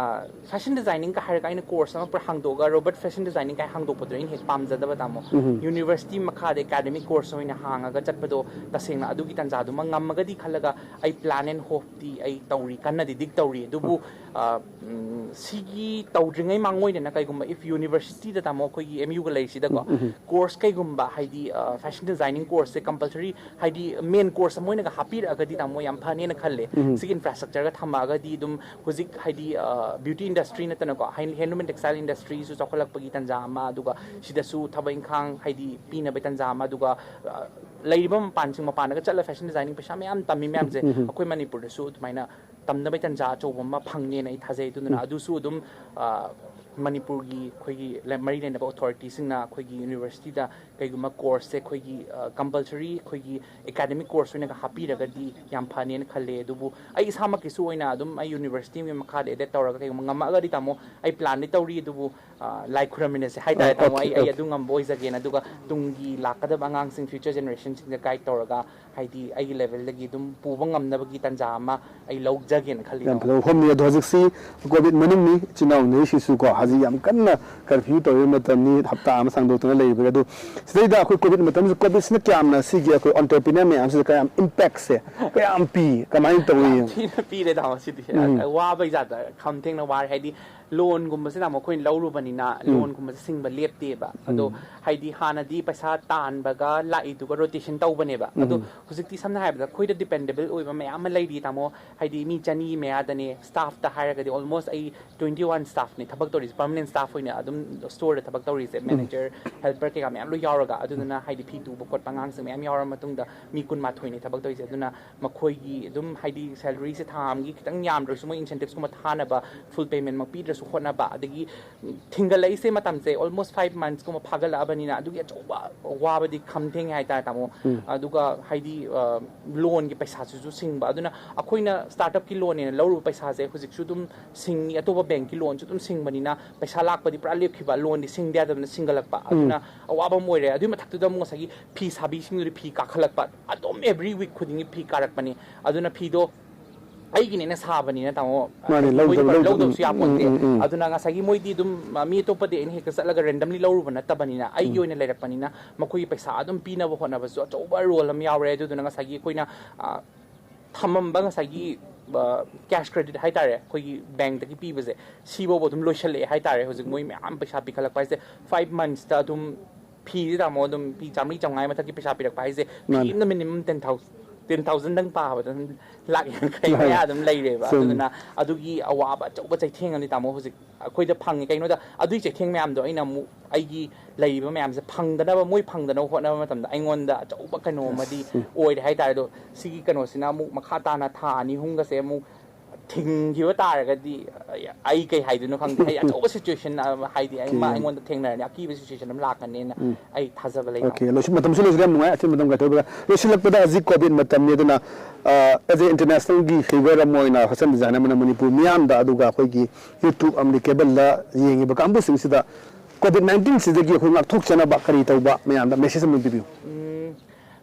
ꯐꯦꯁꯟ ꯗꯤꯖꯥꯏꯅꯤꯡꯒ ꯍꯥꯏꯔꯒ ꯑꯩꯅ ꯀꯣꯔꯁ ꯑꯃ ꯄꯨꯔꯥ ꯍꯥꯡꯗꯣꯛꯑꯒ ꯔꯣꯕꯣꯠ ꯐꯦꯁꯟ ꯗꯤꯖꯥꯏꯅꯤꯡ ꯀꯥꯏ ꯍꯥꯡꯗꯣꯛꯄꯗꯨꯅ ꯑꯩꯅ ꯍꯦꯛ ꯄꯥꯝꯖꯗꯕ, ꯇꯥꯃꯣ꯫ ꯌꯨꯅꯤꯚꯔꯁꯤꯇꯤ ꯃꯈꯥꯗ ꯑꯦꯀꯥꯗꯃꯤꯛ ꯀꯣꯔꯁ ꯑꯣꯏꯅ ꯍꯥꯡꯉꯒ ꯆꯠꯄꯗꯣ ꯇꯁꯦꯡꯅ ꯑꯗꯨꯒꯤ ꯇꯥꯟꯖꯥꯗꯨꯃ ꯉꯝꯃꯒꯗꯤ ꯈꯜꯂꯒ ꯑꯩ ꯄ꯭ꯂꯥꯟ ꯑꯦꯟ ꯍꯣꯞꯇꯤ ꯑꯩ ꯇꯧꯔꯤ, ꯀꯟꯅꯗꯤ ꯗꯤꯛ ꯇꯧꯔꯤ꯫ ꯑꯗꯨꯕꯨ ꯑ, ꯎꯝ, ꯁꯤꯒꯤ ꯇꯧꯗ꯭ꯔꯤꯉꯩ ꯃꯥꯡꯑꯣꯏꯅꯅ ꯀꯩꯒꯨꯝꯕ if ꯌꯨꯅꯤꯚꯔꯁꯤꯇꯤꯗ, ꯇꯥꯃꯣ, ꯑꯩꯈꯣꯏꯒꯤ ꯑꯦꯝ ꯌꯨꯒ ꯂꯩꯔꯤꯁꯤꯗꯀꯣ, ꯀꯣꯔꯁ ꯀꯩꯒꯨꯝꯕ ꯍꯥꯏꯗꯤ ꯐꯦꯁꯟ ꯗꯤꯖꯥꯏꯅꯤꯡ ꯀꯣꯔꯁꯁꯦ ꯀꯝꯄꯜꯁꯔꯤ ꯍꯥꯏꯗꯤ ꯃꯦꯟ ꯀꯣꯔꯁ ꯑꯃ ꯑꯣꯏꯅꯒ ꯍꯥꯞꯄꯤꯔꯛꯑꯒꯗꯤ, ꯇꯥꯃꯣ, ꯌꯥꯝ ꯐꯅꯦꯅ ꯈꯜꯂꯦ꯫ ꯁꯤꯒꯤ ꯏꯟꯐ꯭ꯔꯥꯁ꯭ꯇ꯭ꯔꯛꯆꯔꯒ ꯊꯝꯃꯛꯑꯒꯗꯤ ꯑꯗꯨꯝ ꯍꯧꯖꯤꯛ ꯍꯥꯏꯗꯤ ꯕ꯭ꯌꯨꯇꯤ ꯏꯟꯗꯁꯇ꯭ꯔꯤ ꯅꯠꯇꯅꯀꯣ, ꯍꯦꯟꯂꯨꯝ ꯑꯦꯟ ꯇꯦꯛꯁꯇꯥꯏꯜ ꯏꯟꯗꯁꯇ꯭ꯔꯤꯁꯨ ꯆꯥꯎꯈꯠꯂꯛꯄꯒꯤ ꯇꯥꯟꯖꯥ ꯑꯃ, ꯑꯗꯨꯒ ꯁꯤꯗꯁꯨ ꯊꯕꯛ ꯏꯪꯈꯥꯡ ꯍꯥꯏꯗꯤ ꯄꯤꯅꯕꯒꯤ ꯇꯥꯟꯖꯥ ꯑꯃ, ꯑꯗꯨꯒ ꯑ, ꯂꯩꯔꯤꯕ ꯃꯄꯥꯟꯁꯤꯡ, ꯃꯄꯥꯟꯗꯒ ꯆꯠꯂ ꯐꯦꯁꯟ ꯗꯤꯖꯥꯏꯅꯤꯡ ꯄꯩꯁꯥ ꯃꯌꯥꯝ ꯇꯝꯃꯤ ꯃꯌꯥꯝꯁꯦ ꯑꯩꯈꯣꯏ ꯃꯅꯤꯄꯨꯔꯗꯁꯨ ꯑꯗꯨꯃꯥꯏꯅ ꯇꯝꯅꯕꯒꯤ ꯇꯥꯟꯖꯥ ꯑꯆꯧꯕ ꯑꯃ ꯐꯪꯅꯦꯅ ꯑꯩ ꯊꯥꯖꯩ꯫ ꯑꯗꯨꯗꯨꯅ ꯑꯗꯨꯁꯨ ꯑꯗꯨꯝ ꯑ, ꯃꯅꯤꯄꯨꯔꯒꯤ ꯑꯩꯈꯣꯏꯒꯤ ꯂ- ꯃꯔꯤ ꯂꯩꯅꯕ ꯑꯣꯊꯣꯔꯤꯇꯤꯁꯤꯡꯅ ꯑꯩꯈꯣꯏꯒꯤ ꯌꯨꯅꯤꯚꯔꯁꯤꯇꯤꯗ ꯀꯩꯒꯨꯝꯕ ꯀꯣꯔꯁꯁꯦ ꯑꯩꯈꯣꯏꯒꯤ ꯀꯝꯄꯜꯁꯔꯤ ꯑꯩꯈꯣꯏꯒꯤ ꯑꯦꯀꯥꯗꯃꯤꯛ ꯀꯣꯔꯁ ꯑꯣꯏꯅꯒ ꯍꯥꯞꯄꯤꯔꯒꯗꯤ ꯌꯥꯝ ꯐꯅꯦꯅ ꯈꯜꯂꯦ꯫ ꯑꯗꯨꯕꯨ ꯑꯩ ꯏꯁꯥꯃꯛꯀꯤꯁꯨ ꯑꯣꯏꯅ ꯑꯗꯨꯝ ꯑꯩ ꯌꯨꯅꯤꯚꯔꯁꯤꯇꯤꯒꯤ ꯃꯈꯥꯗ ꯑꯦꯗꯦꯠ ꯇꯧꯔꯒ ꯀꯩꯒꯨꯝꯕ ꯉꯝꯃꯛꯑꯒꯗꯤ, ꯇꯥꯃꯣ, ꯑꯩ ꯄ꯭ꯂꯥꯟꯗꯤ ꯇꯧꯔꯤ꯫ ꯑꯗꯨꯕꯨ ꯑ, ꯂꯥꯏ ꯈꯨꯔꯝꯃꯤꯟꯅꯁꯦ ꯍꯥꯏꯇꯥꯔꯦ, ꯑ, ꯇꯥꯃꯣ꯫ ꯑꯣꯀꯦ, ꯑꯩ ꯑꯩ ꯑꯣꯀꯦ꯫ ꯑꯗꯨ ꯉꯝꯕ ꯑꯣꯏꯖꯒꯦꯅ, ꯑꯗꯨꯒ ꯇꯨꯡꯒꯤ ꯂꯥꯛꯀꯗꯕ ꯑꯉꯥꯡꯁꯤꯡ, ꯐ꯭ꯌꯨꯆꯔ ꯖꯦꯅꯦꯔꯦꯁꯟꯁꯤꯡꯗ ꯒꯥꯏꯗ ꯇꯧꯔꯒ ꯍꯥꯏꯗꯤ ꯑꯩꯒꯤ ꯂꯦꯚꯦꯜꯗꯒꯤ ꯑꯗꯨꯝ ꯄꯨꯕ ꯉꯝꯅꯕꯒꯤ ꯇꯥꯟꯖꯥ ꯑꯃ ꯑꯩ ꯂꯧꯖꯒꯦꯅ ꯈꯜꯂꯤ, ꯌꯥꯝ ꯇꯥꯃꯣ꯫ ꯐꯖꯕ ꯋꯥꯐꯝꯅꯤ꯫ ꯑꯗꯣ ꯍꯧꯖꯤꯛꯁꯤ ꯀꯣꯚꯤꯗ ꯃꯅꯨꯡꯅꯤ, ꯏꯆꯤꯟ ꯏꯅꯥꯎ ꯎꯅꯔꯤꯁꯤꯁꯨꯀꯣ, ꯍꯧꯖꯤꯛ ꯌꯥꯝ ꯀꯟꯅ ꯀꯔꯐ꯭ꯌꯨ ꯇꯧꯔꯤꯕ ꯃꯇꯝꯅꯤ, ꯍꯞꯇꯥ ꯑꯃ ꯁꯥꯡꯗꯣꯛꯇꯅ ꯂꯩꯔꯤꯕꯒꯤ꯫ ꯑꯗꯣ ꯁꯤꯗꯩꯗ ꯑꯩꯈꯣꯏ ꯀꯣꯚꯤꯗ ꯃꯇꯝꯁꯤ, ꯀꯣꯚꯤꯗꯁꯤꯅ ꯀꯌꯥꯝꯅ ꯁꯤꯒꯤ ꯑꯩꯈꯣꯏ ꯑꯣꯟꯇꯔꯄ꯭ꯔꯤꯅꯔ ꯃꯌꯥꯝꯁꯤꯗ ꯀꯌꯥꯝ ꯏꯝꯄꯦꯛꯁꯦ ꯀꯌꯥꯝ ꯄꯤ, ꯀꯃꯥꯏꯅ ꯇꯧꯏ? ꯌꯥꯝ ꯊꯤꯅ ꯄꯤꯔꯦ, ꯇꯥꯃꯣ꯫ ꯁꯤꯗꯤ ꯎꯝ꯫ ꯋꯥꯕꯩ ꯖꯥꯠꯇ ꯈꯝ ꯊꯦꯡꯅ ꯋꯥꯔꯦ꯫ ꯍꯥꯏꯗꯤ ꯂꯣꯟꯒꯨꯝꯕꯁꯤꯅ ꯑꯃꯨꯛ ꯑꯩꯈꯣꯏꯅ ꯂꯧꯔꯨꯕꯅꯤꯅ ꯎꯝ꯫ ꯂꯣꯟꯒꯨꯝꯕꯁꯦ ꯁꯤꯡꯕ ꯂꯦꯞꯇꯦꯕ꯫ ꯑꯗꯣ ꯎꯝ꯫ ꯍꯥꯏꯗꯤ ꯍꯥꯟꯅꯗꯤ ꯄꯩꯁꯥ ꯇꯥꯟꯕꯒ ꯂꯥꯛꯏꯗꯨꯒ ꯔꯣꯇꯦꯁꯟ ꯇꯧꯕꯅꯦꯕ꯫ ꯑꯗꯣ ꯎꯝ꯫ ꯍꯧꯖꯤꯛꯇꯤ ꯁꯝꯅ ꯍꯥꯏꯔꯕꯗ ꯑꯩꯈꯣꯏꯗ ꯗꯤꯄꯦꯟꯗꯦꯕꯜ ꯑꯣꯏꯕ ꯃꯌꯥꯝ ꯑꯃ ꯂꯩꯔꯤ, ꯇꯥꯃꯣ꯫ ꯍꯥꯏꯗꯤ ꯃꯤ ꯆꯅꯤ ꯃꯌꯥꯗꯅꯦ, ꯁ꯭ꯇꯥꯐꯇ ꯍꯥꯏꯔꯒꯗꯤ ꯑꯣꯜꯃꯣꯁ ꯑꯩ ꯇ꯭ꯋꯦꯟꯇꯤ ꯋꯥꯟ ꯁ꯭ꯇꯥꯐꯅꯦ ꯊꯕꯛ ꯇꯧꯔꯤꯁꯦ, ꯄꯔꯃꯅꯦꯟ ꯁ꯭ꯇꯥꯐ ꯑꯣꯏꯅ ꯑꯗꯨꯝ ꯁ꯭ꯇꯣꯔꯗ ꯊꯕꯛ ꯇꯧꯔꯤꯁꯦ, ꯎꯝ꯫ ꯃꯦꯅꯦꯖꯔ, ꯍꯦꯜꯄꯔ ꯀꯩꯀꯥ ꯃꯌꯥꯝ ꯂꯣꯏ ꯌꯥꯎꯔꯒ꯫ ꯑꯗꯨꯗꯨꯅ ꯍꯥꯏꯗꯤ ꯐꯤ ꯇꯨꯕ ꯈꯣꯠꯄ ꯑꯉꯥꯡꯁꯤꯡ ꯃꯌꯥꯝ ꯌꯥꯎꯔ ꯃꯇꯨꯡꯗ ꯃꯤ ꯀꯨꯟꯃꯥꯊꯣꯏꯅꯦ ꯊꯕꯛ ꯇꯧꯔꯤꯁꯦ꯫ ꯑꯗꯨꯅ ꯃꯈꯣꯏꯒꯤ ꯑꯗꯨꯝ ꯍꯥꯏꯗꯤ ꯁꯦꯂꯔꯤꯁꯦ ꯊꯥ ꯑꯃꯒꯤ ꯈꯤꯇꯪ ꯌꯥꯝꯗ꯭ꯔꯁꯨ ꯃꯣꯏ ꯏꯟꯁꯦꯟꯇꯤꯞꯁꯀꯨꯝꯕ ꯊꯥꯅꯕ, ꯐꯨꯜ ꯄꯦꯃꯦꯟꯃꯛ ꯄꯤꯗ꯭ꯔꯁꯨ ꯍꯣꯠꯅꯕ, ꯑꯗꯒꯤ ꯊꯤꯡꯒꯠꯂꯛꯏꯁꯦ ꯃꯇꯝꯁꯦ almost five months ꯀꯨꯝꯕ ꯐꯥꯒꯠꯂꯛꯑꯕꯅꯤꯅ, ꯑꯗꯨꯒꯤ ꯑꯆꯧꯕ ꯋꯥꯕꯗꯤ ꯈꯝ ꯊꯦꯡꯉꯦ ꯍꯥꯏꯇꯥꯔꯦ, ꯇꯥꯃꯣ꯫ ꯑꯗꯨꯒ ꯍꯥꯏꯗꯤ, ꯑ, ꯂꯣꯟꯒꯤ ꯄꯩꯁꯥꯁꯤꯁꯨ ꯁꯤꯡꯕ, ꯑꯗꯨꯅ ꯑꯩꯈꯣꯏꯅ startup ꯀꯤ loan ꯅꯦꯅ ꯂꯧꯔꯨꯕ ꯄꯩꯁꯥꯁꯦ ꯍꯧꯖꯤꯛꯁꯨ ꯑꯗꯨꯝ ꯁꯤꯡꯉꯤ, ꯑꯇꯣꯞꯄ bank ꯀꯤ loan ꯁꯨ ꯑꯗꯨꯝ ꯁꯤꯡꯕꯅꯤꯅ ꯄꯩꯁꯥ ꯂꯥꯛꯄꯗꯤ ꯄꯨꯔꯥ ꯂꯦꯞꯈꯤꯕ, loan ꯗꯤ ꯁꯤꯡꯗ ꯌꯥꯗꯕꯅ ꯁꯤꯡꯒꯠꯂꯛꯄ, ꯑꯗꯨꯅ ꯑꯋꯥꯕ ꯑꯃ ꯑꯣꯏꯔꯦ꯫ ꯑꯗꯨꯒꯤ ꯃꯊꯛꯇꯨꯗ ꯑꯃꯨꯛ ꯉꯁꯥꯏꯒꯤ ꯐꯤ ꯁꯥꯕꯤꯁꯤꯡꯗꯨꯗꯤ ꯐꯤ ꯀꯥꯈꯠꯂꯛꯄ, ꯑꯗꯨꯝ every week ꯈꯨꯗꯤꯡꯒꯤ ꯐꯤ ꯀꯥꯔꯛꯄꯅꯤ꯫ ꯑꯗꯨꯅ ꯐꯤꯗꯣ ꯑꯩꯒꯤꯅꯦꯅ ꯁꯥꯕꯅꯤꯅ, ꯇꯥꯃꯣ, ꯃꯥꯅꯦ, ꯍꯥꯏꯗꯤ ꯃꯣꯏꯗꯤ ꯂꯧꯗꯕ- ꯄꯥꯛ ꯂꯧꯗꯕ- ꯂꯧꯗꯕꯁꯨ ꯎꯝ, ꯌꯥꯄꯣꯟꯇꯦ꯫ ꯎꯝ, ꯎꯝ, ꯎꯝ꯫ ꯑꯗꯨꯅ ꯉꯁꯥꯏꯒꯤ ꯃꯣꯏꯗꯤ ꯑꯗꯨꯝ, ꯑ, ꯃꯤ ꯑꯇꯣꯞꯄꯗꯤ ꯑꯩꯅ ꯍꯦꯛꯇ ꯆꯠꯂꯒ randomly ꯂꯧꯔꯨꯕ ꯅꯠꯇꯕꯅꯤꯅ, ꯑꯩꯒꯤ ꯑꯣꯏꯅ ꯂꯩꯔꯛꯄꯅꯤꯅ, ꯃꯈꯣꯏꯒꯤ ꯄꯩꯁꯥ ꯑꯗꯨꯝ ꯄꯤꯅꯕ ꯍꯣꯠꯅꯕꯁꯨ ꯑꯆꯧꯕ role ꯑꯃ ꯌꯥꯎꯔꯦ꯫ ꯑꯗꯨꯗꯨꯅ ꯉꯁꯥꯏꯒꯤ ꯑꯩꯈꯣꯏꯅ, ꯑ, ꯊꯝꯃꯝꯕ ꯉꯁꯥꯏꯒꯤ, ꯑ, cash credit ꯍꯥꯏꯇꯥꯔꯦ, ꯑꯩꯈꯣꯏꯒꯤ bank ꯇꯒꯤ ꯄꯤꯕꯁꯦ, ꯁꯤꯐꯥꯎꯕ ꯑꯗꯨꯝ ꯂꯣꯏꯁꯜꯂꯛꯑꯦ ꯍꯥꯏꯇꯥꯔꯦ꯫ ꯍꯧꯖꯤꯛ ꯃꯣꯏ ꯃꯌꯥꯝ ꯄꯩꯁꯥ ꯄꯤꯈꯠꯂꯛꯄ ꯍꯥꯏꯁꯦ, five months ꯇ ꯑꯗꯨꯝ ꯐꯤꯁꯦ, ꯇꯥꯃꯣ, ꯑꯗꯨꯝ ꯐꯤ ꯆꯥꯝꯃꯔꯤ ꯆꯥꯝꯃꯉꯥ ꯃꯊꯛꯀꯤ ꯄꯩꯁꯥ ꯄꯤꯔꯛꯄ ꯍꯥꯏꯁꯦ, ꯐꯤ ꯃꯥꯅꯦ꯫ ꯑꯃꯅ minimum ten thousand, ten thousand ꯗꯪ ꯄꯥꯕꯗ ꯑꯗꯨꯝ ꯂꯥꯛ ꯌꯥꯡꯈꯩ ꯃꯥꯅꯦ꯫ ꯃꯌꯥ ꯑꯗꯨꯝ ꯂꯩꯔꯦꯕ꯫ ꯆꯨꯝꯃꯦ꯫ ꯑꯗꯨꯗꯨꯅ ꯑꯗꯨꯒꯤ ꯑꯋꯥꯕ ꯑꯆꯧꯕ ꯆꯩꯊꯦꯡ ꯑꯃꯗꯤ, ꯇꯥꯃꯣ, ꯍꯧꯖꯤꯛ ꯑꯩꯈꯣꯏꯗ ꯐꯪꯉꯤ꯫ ꯀꯩꯅꯣꯗ ꯑꯗꯨꯒꯤ ꯆꯩꯊꯦꯡ ꯃꯌꯥꯝꯗꯣ ꯑꯩꯅ ꯑꯃꯨꯛ ꯑꯩꯒꯤ ꯂꯩꯔꯤꯕ ꯃꯌꯥꯝꯁꯦ ꯐꯪꯗꯅꯕ, ꯃꯣꯏ ꯐꯪꯗꯅꯕ ꯍꯣꯠꯅꯕ ꯃꯇꯝꯗ ꯑꯩꯉꯣꯟꯗ ꯑꯆꯧꯕ ꯀꯩꯅꯣ ꯑꯃꯗꯤ ꯑꯣꯏꯔꯦ ꯍꯥꯏꯇꯥꯔꯦ꯫ ꯑꯗꯣ ꯁꯤꯒꯤ ꯀꯩꯅꯣꯁꯤꯅ ꯑꯃꯨꯛ ꯃꯈꯥ ꯇꯥꯅ ꯊꯥ ꯑꯅꯤ ꯑꯍꯨꯝꯒꯁꯦ ꯑꯃꯨꯛ ꯊꯤꯡꯈꯤꯕ ꯇꯥꯔꯒꯗꯤ, ꯑꯩ ꯀꯩ ꯍꯥꯏꯗꯣꯏꯅꯣ ꯈꯪꯗꯦ꯫ ꯑꯩ ꯑꯆꯧꯕ situation, ꯑ, ꯍꯥꯏꯗꯤ ꯑꯩ, ꯃꯥ ꯑꯩꯉꯣꯟꯗ ꯊꯦꯡꯅꯔꯅꯤ, ꯑꯀꯤꯕ situation ꯑꯃ ꯂꯥꯛꯀꯅꯦꯅ ꯑꯩ ꯊꯥꯖꯕ ꯂꯩ꯫ Okay, ꯂꯣꯏꯁꯤꯟ-, ꯃꯇꯝꯁꯨ ꯂꯣꯏꯁꯤꯜꯂꯦ, ꯌꯥꯝ ꯅꯨꯡꯉꯥꯏ꯫ ꯑꯆꯤꯟꯕ ꯃꯇꯝ ꯀꯥꯏꯊꯣꯛꯄꯤꯔꯒ, ꯂꯣꯏꯁꯤꯜꯂꯛꯄꯗ ꯍꯧꯖꯤꯛ COVID ꯃꯇꯝꯅꯤ, ꯑꯗꯨꯅ, ꯑ, as a international ꯒꯤ figure ꯑꯃ ꯑꯣꯏꯅ fashion designer ꯑꯃꯅ ꯃꯅꯤꯄꯨꯔ ꯃꯤꯌꯥꯝꯗ, ꯑꯗꯨꯒ ꯑꯩꯈꯣꯏꯒꯤ YouTube ꯑꯃꯗꯤ cable ꯗ ꯌꯦꯡꯉꯤꯕ ꯀꯥꯡꯕꯨꯁꯤꯡꯁꯤꯗ COVID nineteen ꯁꯤꯗꯒꯤ ꯑꯩꯈꯣꯏ ꯉꯥꯛꯊꯣꯛꯆꯅꯕ ꯀꯔꯤ ꯇꯧꯕ, ꯃꯌꯥꯝꯗ message ꯑꯃ ꯄꯤꯕꯤꯌꯨ꯫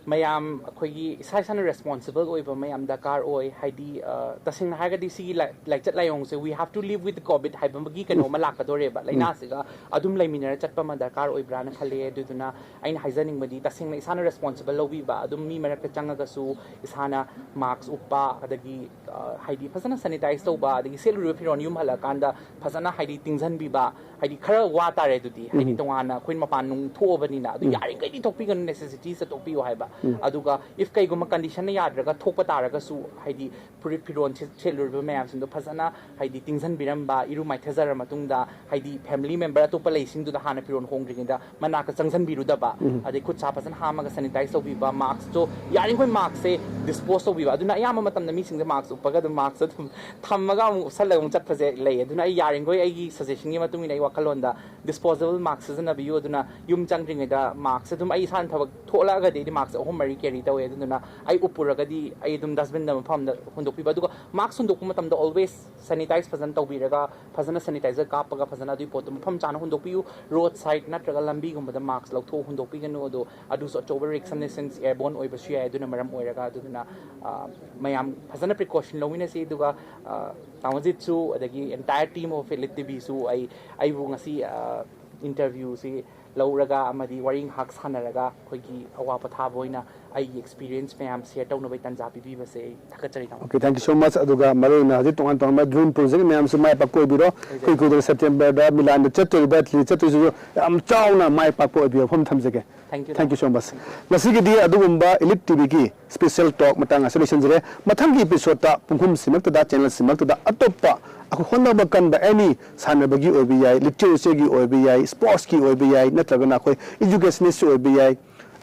ꯃꯌꯥꯝ ꯑꯩꯈꯣꯏꯒꯤ ꯏꯁꯥ ꯏꯁꯥꯅ responsible ꯑꯣꯏꯕ ꯃꯌꯥꯝ ꯗꯔꯀꯥꯔ ꯑꯣꯏ꯫ ꯍꯥꯏꯗꯤ, ꯑ, ꯇꯁꯦꯡꯅ ꯍꯥꯏꯔꯒꯗꯤ ꯁꯤꯒꯤ ꯂꯥꯏ-, ꯂꯥꯏꯆꯠ ꯂꯥꯏꯑꯣꯡꯁꯦ, we have to live with COVID ꯍꯥꯏꯕꯒꯤ ꯀꯩꯅꯣ ꯑꯃ ꯂꯥꯛꯀꯗꯣꯔꯦꯕ꯫ ꯂꯥꯏꯅꯥꯁꯤꯒ ꯑꯗꯨꯝ ꯂꯩꯃꯤꯟꯅꯔ ꯆꯠꯄ ꯑꯃ ꯗꯔꯀꯥꯔ ꯑꯣꯏꯕ꯭ꯔꯥꯅ ꯈꯜꯂꯦ꯫ ꯑꯗꯨꯗꯨꯅ ꯑꯩꯅ ꯍꯥꯏꯖꯅꯤꯡꯕꯗꯤ, ꯇꯁꯦꯡꯅ ꯏꯁꯥꯅ responsible ꯂꯧꯕꯤꯕ, ꯑꯗꯨꯝ ꯃꯤ ꯃꯔꯛꯇ ꯆꯪꯉꯒꯁꯨ ꯏꯁꯥꯅ mask ꯎꯞꯄ, ꯑꯗꯒꯤ, ꯑ, ꯍꯥꯏꯗꯤ ꯐꯖꯅ sanitize ꯇꯧꯕ, ꯑꯗꯒꯤ ꯁꯦꯠꯂꯨꯔꯤꯕ ꯐꯤꯔꯣꯜ ꯌꯨꯝ ꯍꯜꯂꯛꯑꯀꯥꯟꯗ ꯐꯖꯅ, ꯍꯥꯏꯗꯤ, ꯇꯤꯡꯁꯤꯟꯕꯤꯕ, ꯍꯥꯏꯗꯤ ꯈꯔ ꯋꯥ ꯇꯥꯔꯦ ꯑꯗꯨꯗꯤ, ꯍꯥꯏꯗꯤ ꯇꯣꯉꯥꯟꯅ ꯑꯩꯈꯣꯏꯅ ꯃꯄꯥꯟ ꯅꯨꯡ ꯊꯣꯛꯑꯕꯅꯤꯅ, ꯑꯗꯨ ꯌꯥꯔꯤꯈꯩꯗꯤ ꯊꯣꯛꯄꯤꯒꯅꯨ, necessities ꯇ ꯊꯣꯛꯄꯤꯌꯨ ꯍꯥꯏꯕ꯫ ꯑꯗꯨꯒ if ꯀꯩꯒꯨꯝꯕ conditionꯅ ꯌꯥꯗ꯭ꯔꯒ ꯊꯣꯛꯄ ꯇꯥꯔꯒꯁꯨ, ꯍꯥꯏꯗꯤ ꯐꯨꯔꯤꯠ ꯐꯤꯔꯣꯜ ꯁꯦꯠ-, ꯁꯦꯠꯂꯨꯔꯤꯕ ꯃꯌꯥꯝꯁꯤꯡꯗꯣ ꯐꯖꯅ, ꯍꯥꯏꯗꯤ ꯇꯤꯡꯁꯤꯟꯕꯤꯔꯝꯕ, ꯏꯔꯨ ꯃꯥꯏꯊꯖꯔ ꯃꯇꯨꯡꯗ, ꯍꯥꯏꯗꯤ family member ꯑꯇꯣꯞꯄ ꯂꯩꯁꯤꯡꯗꯨꯗ ꯍꯥꯟꯅ ꯐꯤꯔꯣꯜ ꯍꯣꯡꯗ꯭ꯔꯤꯉꯩꯗ ꯃꯅꯥꯛꯇ ꯆꯪꯁꯤꯟꯕꯤꯔꯨꯗꯕ, ꯑꯗꯩ ꯈꯨꯠ ꯁꯥ ꯐꯖꯅ ꯍꯥꯝꯃꯒ sanitize ꯇꯧꯕꯤꯕ, maskꯇꯣ ꯌꯥꯔꯤꯈꯣꯏ maskꯁꯦ dispose ꯇꯧꯕꯤꯕ꯫ ꯑꯗꯨꯅ ꯑꯌꯥꯝꯕ ꯃꯇꯝꯗ ꯃꯤꯁꯤꯡꯁꯦ mask ꯎꯞꯄꯒ ꯑꯗꯨꯝ maskꯁꯦ ꯑꯗꯨꯝ ꯊꯝꯃꯒ ꯑꯃꯨꯛ ꯎꯞꯁꯜꯂꯒ ꯑꯃꯨꯛ ꯆꯠꯄꯁꯦ ꯂꯩ꯫ ꯑꯗꯨꯅ ꯑꯩ ꯌꯥꯔꯤꯈꯣꯏ ꯑꯩꯒꯤ suggestionꯒꯤ ꯃꯇꯨꯡ ꯏꯟꯅ, ꯑꯩ ꯋꯥꯈꯜꯂꯣꯟꯗ disposable mask ꯁꯤꯖꯤꯟꯅꯕꯤꯌꯨ꯫ ꯑꯗꯨꯅ ꯌꯨꯝ ꯆꯪꯗ꯭ꯔꯤꯉꯩꯗ maskꯁꯦ ꯑꯗꯨꯝ, ꯑꯩ ꯏꯁꯥꯅ ꯊꯕꯛ ꯊꯣꯛꯂꯛꯑꯒꯗꯤ ꯑꯩꯗꯤ mask ꯑꯍꯨꯝ ꯃꯔꯤ carry ꯇꯧꯋꯦ꯫ ꯑꯗꯨꯗꯨꯅ ꯑꯩ ꯎꯞꯄꯨꯔꯒꯗꯤ ꯑꯩ ꯑꯗꯨꯝ dustbinꯗ ꯃꯐꯝꯗ ꯍꯨꯟꯗꯣꯛꯄꯤꯕ꯫ ꯑꯗꯨꯒ mask ꯍꯨꯟꯗꯣꯛꯄ ꯃꯇꯝꯗ always sanitize ꯐꯖꯅ ꯇꯧꯕꯤꯔꯒ, ꯐꯖꯅ sanitizer ꯀꯥꯞꯄꯒ, ꯐꯖꯅ ꯑꯗꯨꯒꯤ ꯄꯣꯠꯇꯣ ꯃꯐꯝ ꯆꯥꯅ ꯍꯨꯟꯗꯣꯛꯄꯤꯌꯨ꯫ Road side ꯅꯠꯇ꯭ꯔꯒ ꯂꯝꯕꯤꯒꯨꯝꯕꯗ mask ꯂꯧꯊꯣꯛꯑ ꯍꯨꯟꯗꯣꯛꯄꯤꯒꯅꯨ꯫ ꯑꯗꯣ ꯑꯗꯨꯁꯨ ꯑꯆꯧꯕ risk ꯑꯃꯅꯤ, since airborne ꯑꯣꯏꯕꯁꯨ ꯌꯥꯏ꯫ ꯑꯗꯨꯅ ꯃꯔꯝ ꯑꯣꯏꯔꯒ, ꯑꯗꯨꯗꯨꯅ, ꯑ, ꯃꯌꯥꯝ ꯐꯖꯅ precaution ꯂꯧꯃꯤꯟꯅꯁꯤ꯫ ꯑꯗꯨꯒ, ꯑ, ꯇꯥꯃꯣꯖꯤꯠꯁꯨ, ꯑꯗꯒꯤ entire team of Elite TVꯁꯨ ꯑꯩ, ꯑꯩꯕꯨ ꯉꯁꯤ, ꯑ, interviewꯁꯤ ꯂꯧꯔꯒ ꯑꯃꯗꯤ ꯋꯥꯔꯤ ꯉꯥꯏꯍꯥꯛ ꯁꯥꯟꯅꯔꯒ ꯑꯩꯈꯣꯏꯒꯤ ꯑꯋꯥ ꯄꯣꯊꯥꯕ ꯑꯣꯏꯅ ꯑꯩꯒꯤ experience ꯃꯌꯥꯝ share ꯇꯧꯅꯕꯒꯤ ꯇꯥꯟꯖꯥ ꯄꯤꯕꯤꯕꯁꯦ ꯑꯩ ꯊꯥꯒꯠꯆꯔꯤ, ꯇꯥꯃꯣ꯫ Okay, thank you so much꯫ ꯑꯗꯨꯒ ꯃꯔꯨꯑꯣꯏꯅ ꯍꯧꯖꯤꯛ ꯇꯣꯉꯥꯟ ꯇꯣꯉꯥꯟꯕ dream project ꯃꯌꯥꯝꯁꯨ ꯃꯥꯏ ꯄꯥꯛꯄ ꯑꯣꯏꯕꯤꯔꯣ꯫ ꯑꯩꯈꯣꯏ ꯀꯨꯏꯗꯧꯔꯦ Septemberꯗ ꯃꯤꯂꯥꯟꯗ ꯆꯠꯇꯣꯔꯤꯕ, ꯏꯇꯂꯤ ꯆꯠꯇꯣꯏꯁꯤꯁꯨ ꯌꯥꯝ ꯆꯥꯎꯅ ꯃꯥꯏ ꯄꯥꯛꯄ ꯑꯣꯏꯕꯤꯌꯣ꯫ ꯃꯐꯝ ꯊꯝꯖꯒꯦ꯫ Thank you, thank you so much꯫ ꯉꯁꯤꯒꯤꯗꯤ ꯑꯗꯨꯒꯨꯝꯕ Elite TVꯒꯤ special talk ꯃꯇꯥꯡ ꯑꯁꯤ ꯂꯣꯏꯁꯤꯟꯖꯔꯦ꯫ ꯃꯊꯪꯒꯤ episodeꯇ ꯄꯨꯡꯈꯨꯝꯁꯤꯃꯛꯇꯗ, channelꯁꯤꯃꯛꯇꯗ ꯑꯇꯣꯞꯄ ꯑꯩꯈꯣꯏ ꯍꯣꯠꯅꯕ ꯀꯟꯕ, any ꯁꯥꯟꯅꯕꯒꯤ ꯑꯣꯏꯕ ꯌꯥꯏ, literature ꯒꯤ ꯑꯣꯏꯕ ꯌꯥꯏ, sports ꯀꯤ ꯑꯣꯏꯕ ꯌꯥꯏ, ꯅꯠꯇ꯭ꯔꯒꯅ ꯑꯩꯈꯣꯏ educationist ꯑꯣꯏꯕ ꯌꯥꯏ,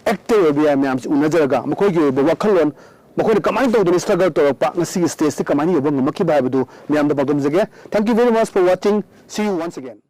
actor ꯑꯣꯏꯕ ꯌꯥꯏ, ꯃꯌꯥꯝꯁꯤ ꯎꯅꯖꯔꯒ ꯃꯈꯣꯏꯒꯤ ꯑꯣꯏꯕ ꯋꯥꯈꯜꯂꯣꯟ, ꯃꯈꯣꯏꯅ ꯀꯃꯥꯏꯅ ꯇꯧꯗꯅ struggle ꯇꯧꯔꯛꯄ, ꯉꯁꯤꯒꯤ stageꯁꯤ ꯀꯃꯥꯏꯅ ꯌꯧꯕ ꯉꯝꯃꯛꯈꯤꯕ ꯍꯥꯏꯕꯗꯨ ꯃꯌꯥꯝꯗ ꯄꯥꯎꯗꯝꯖꯒꯦ꯫ Thank you very much for watching. See you once again.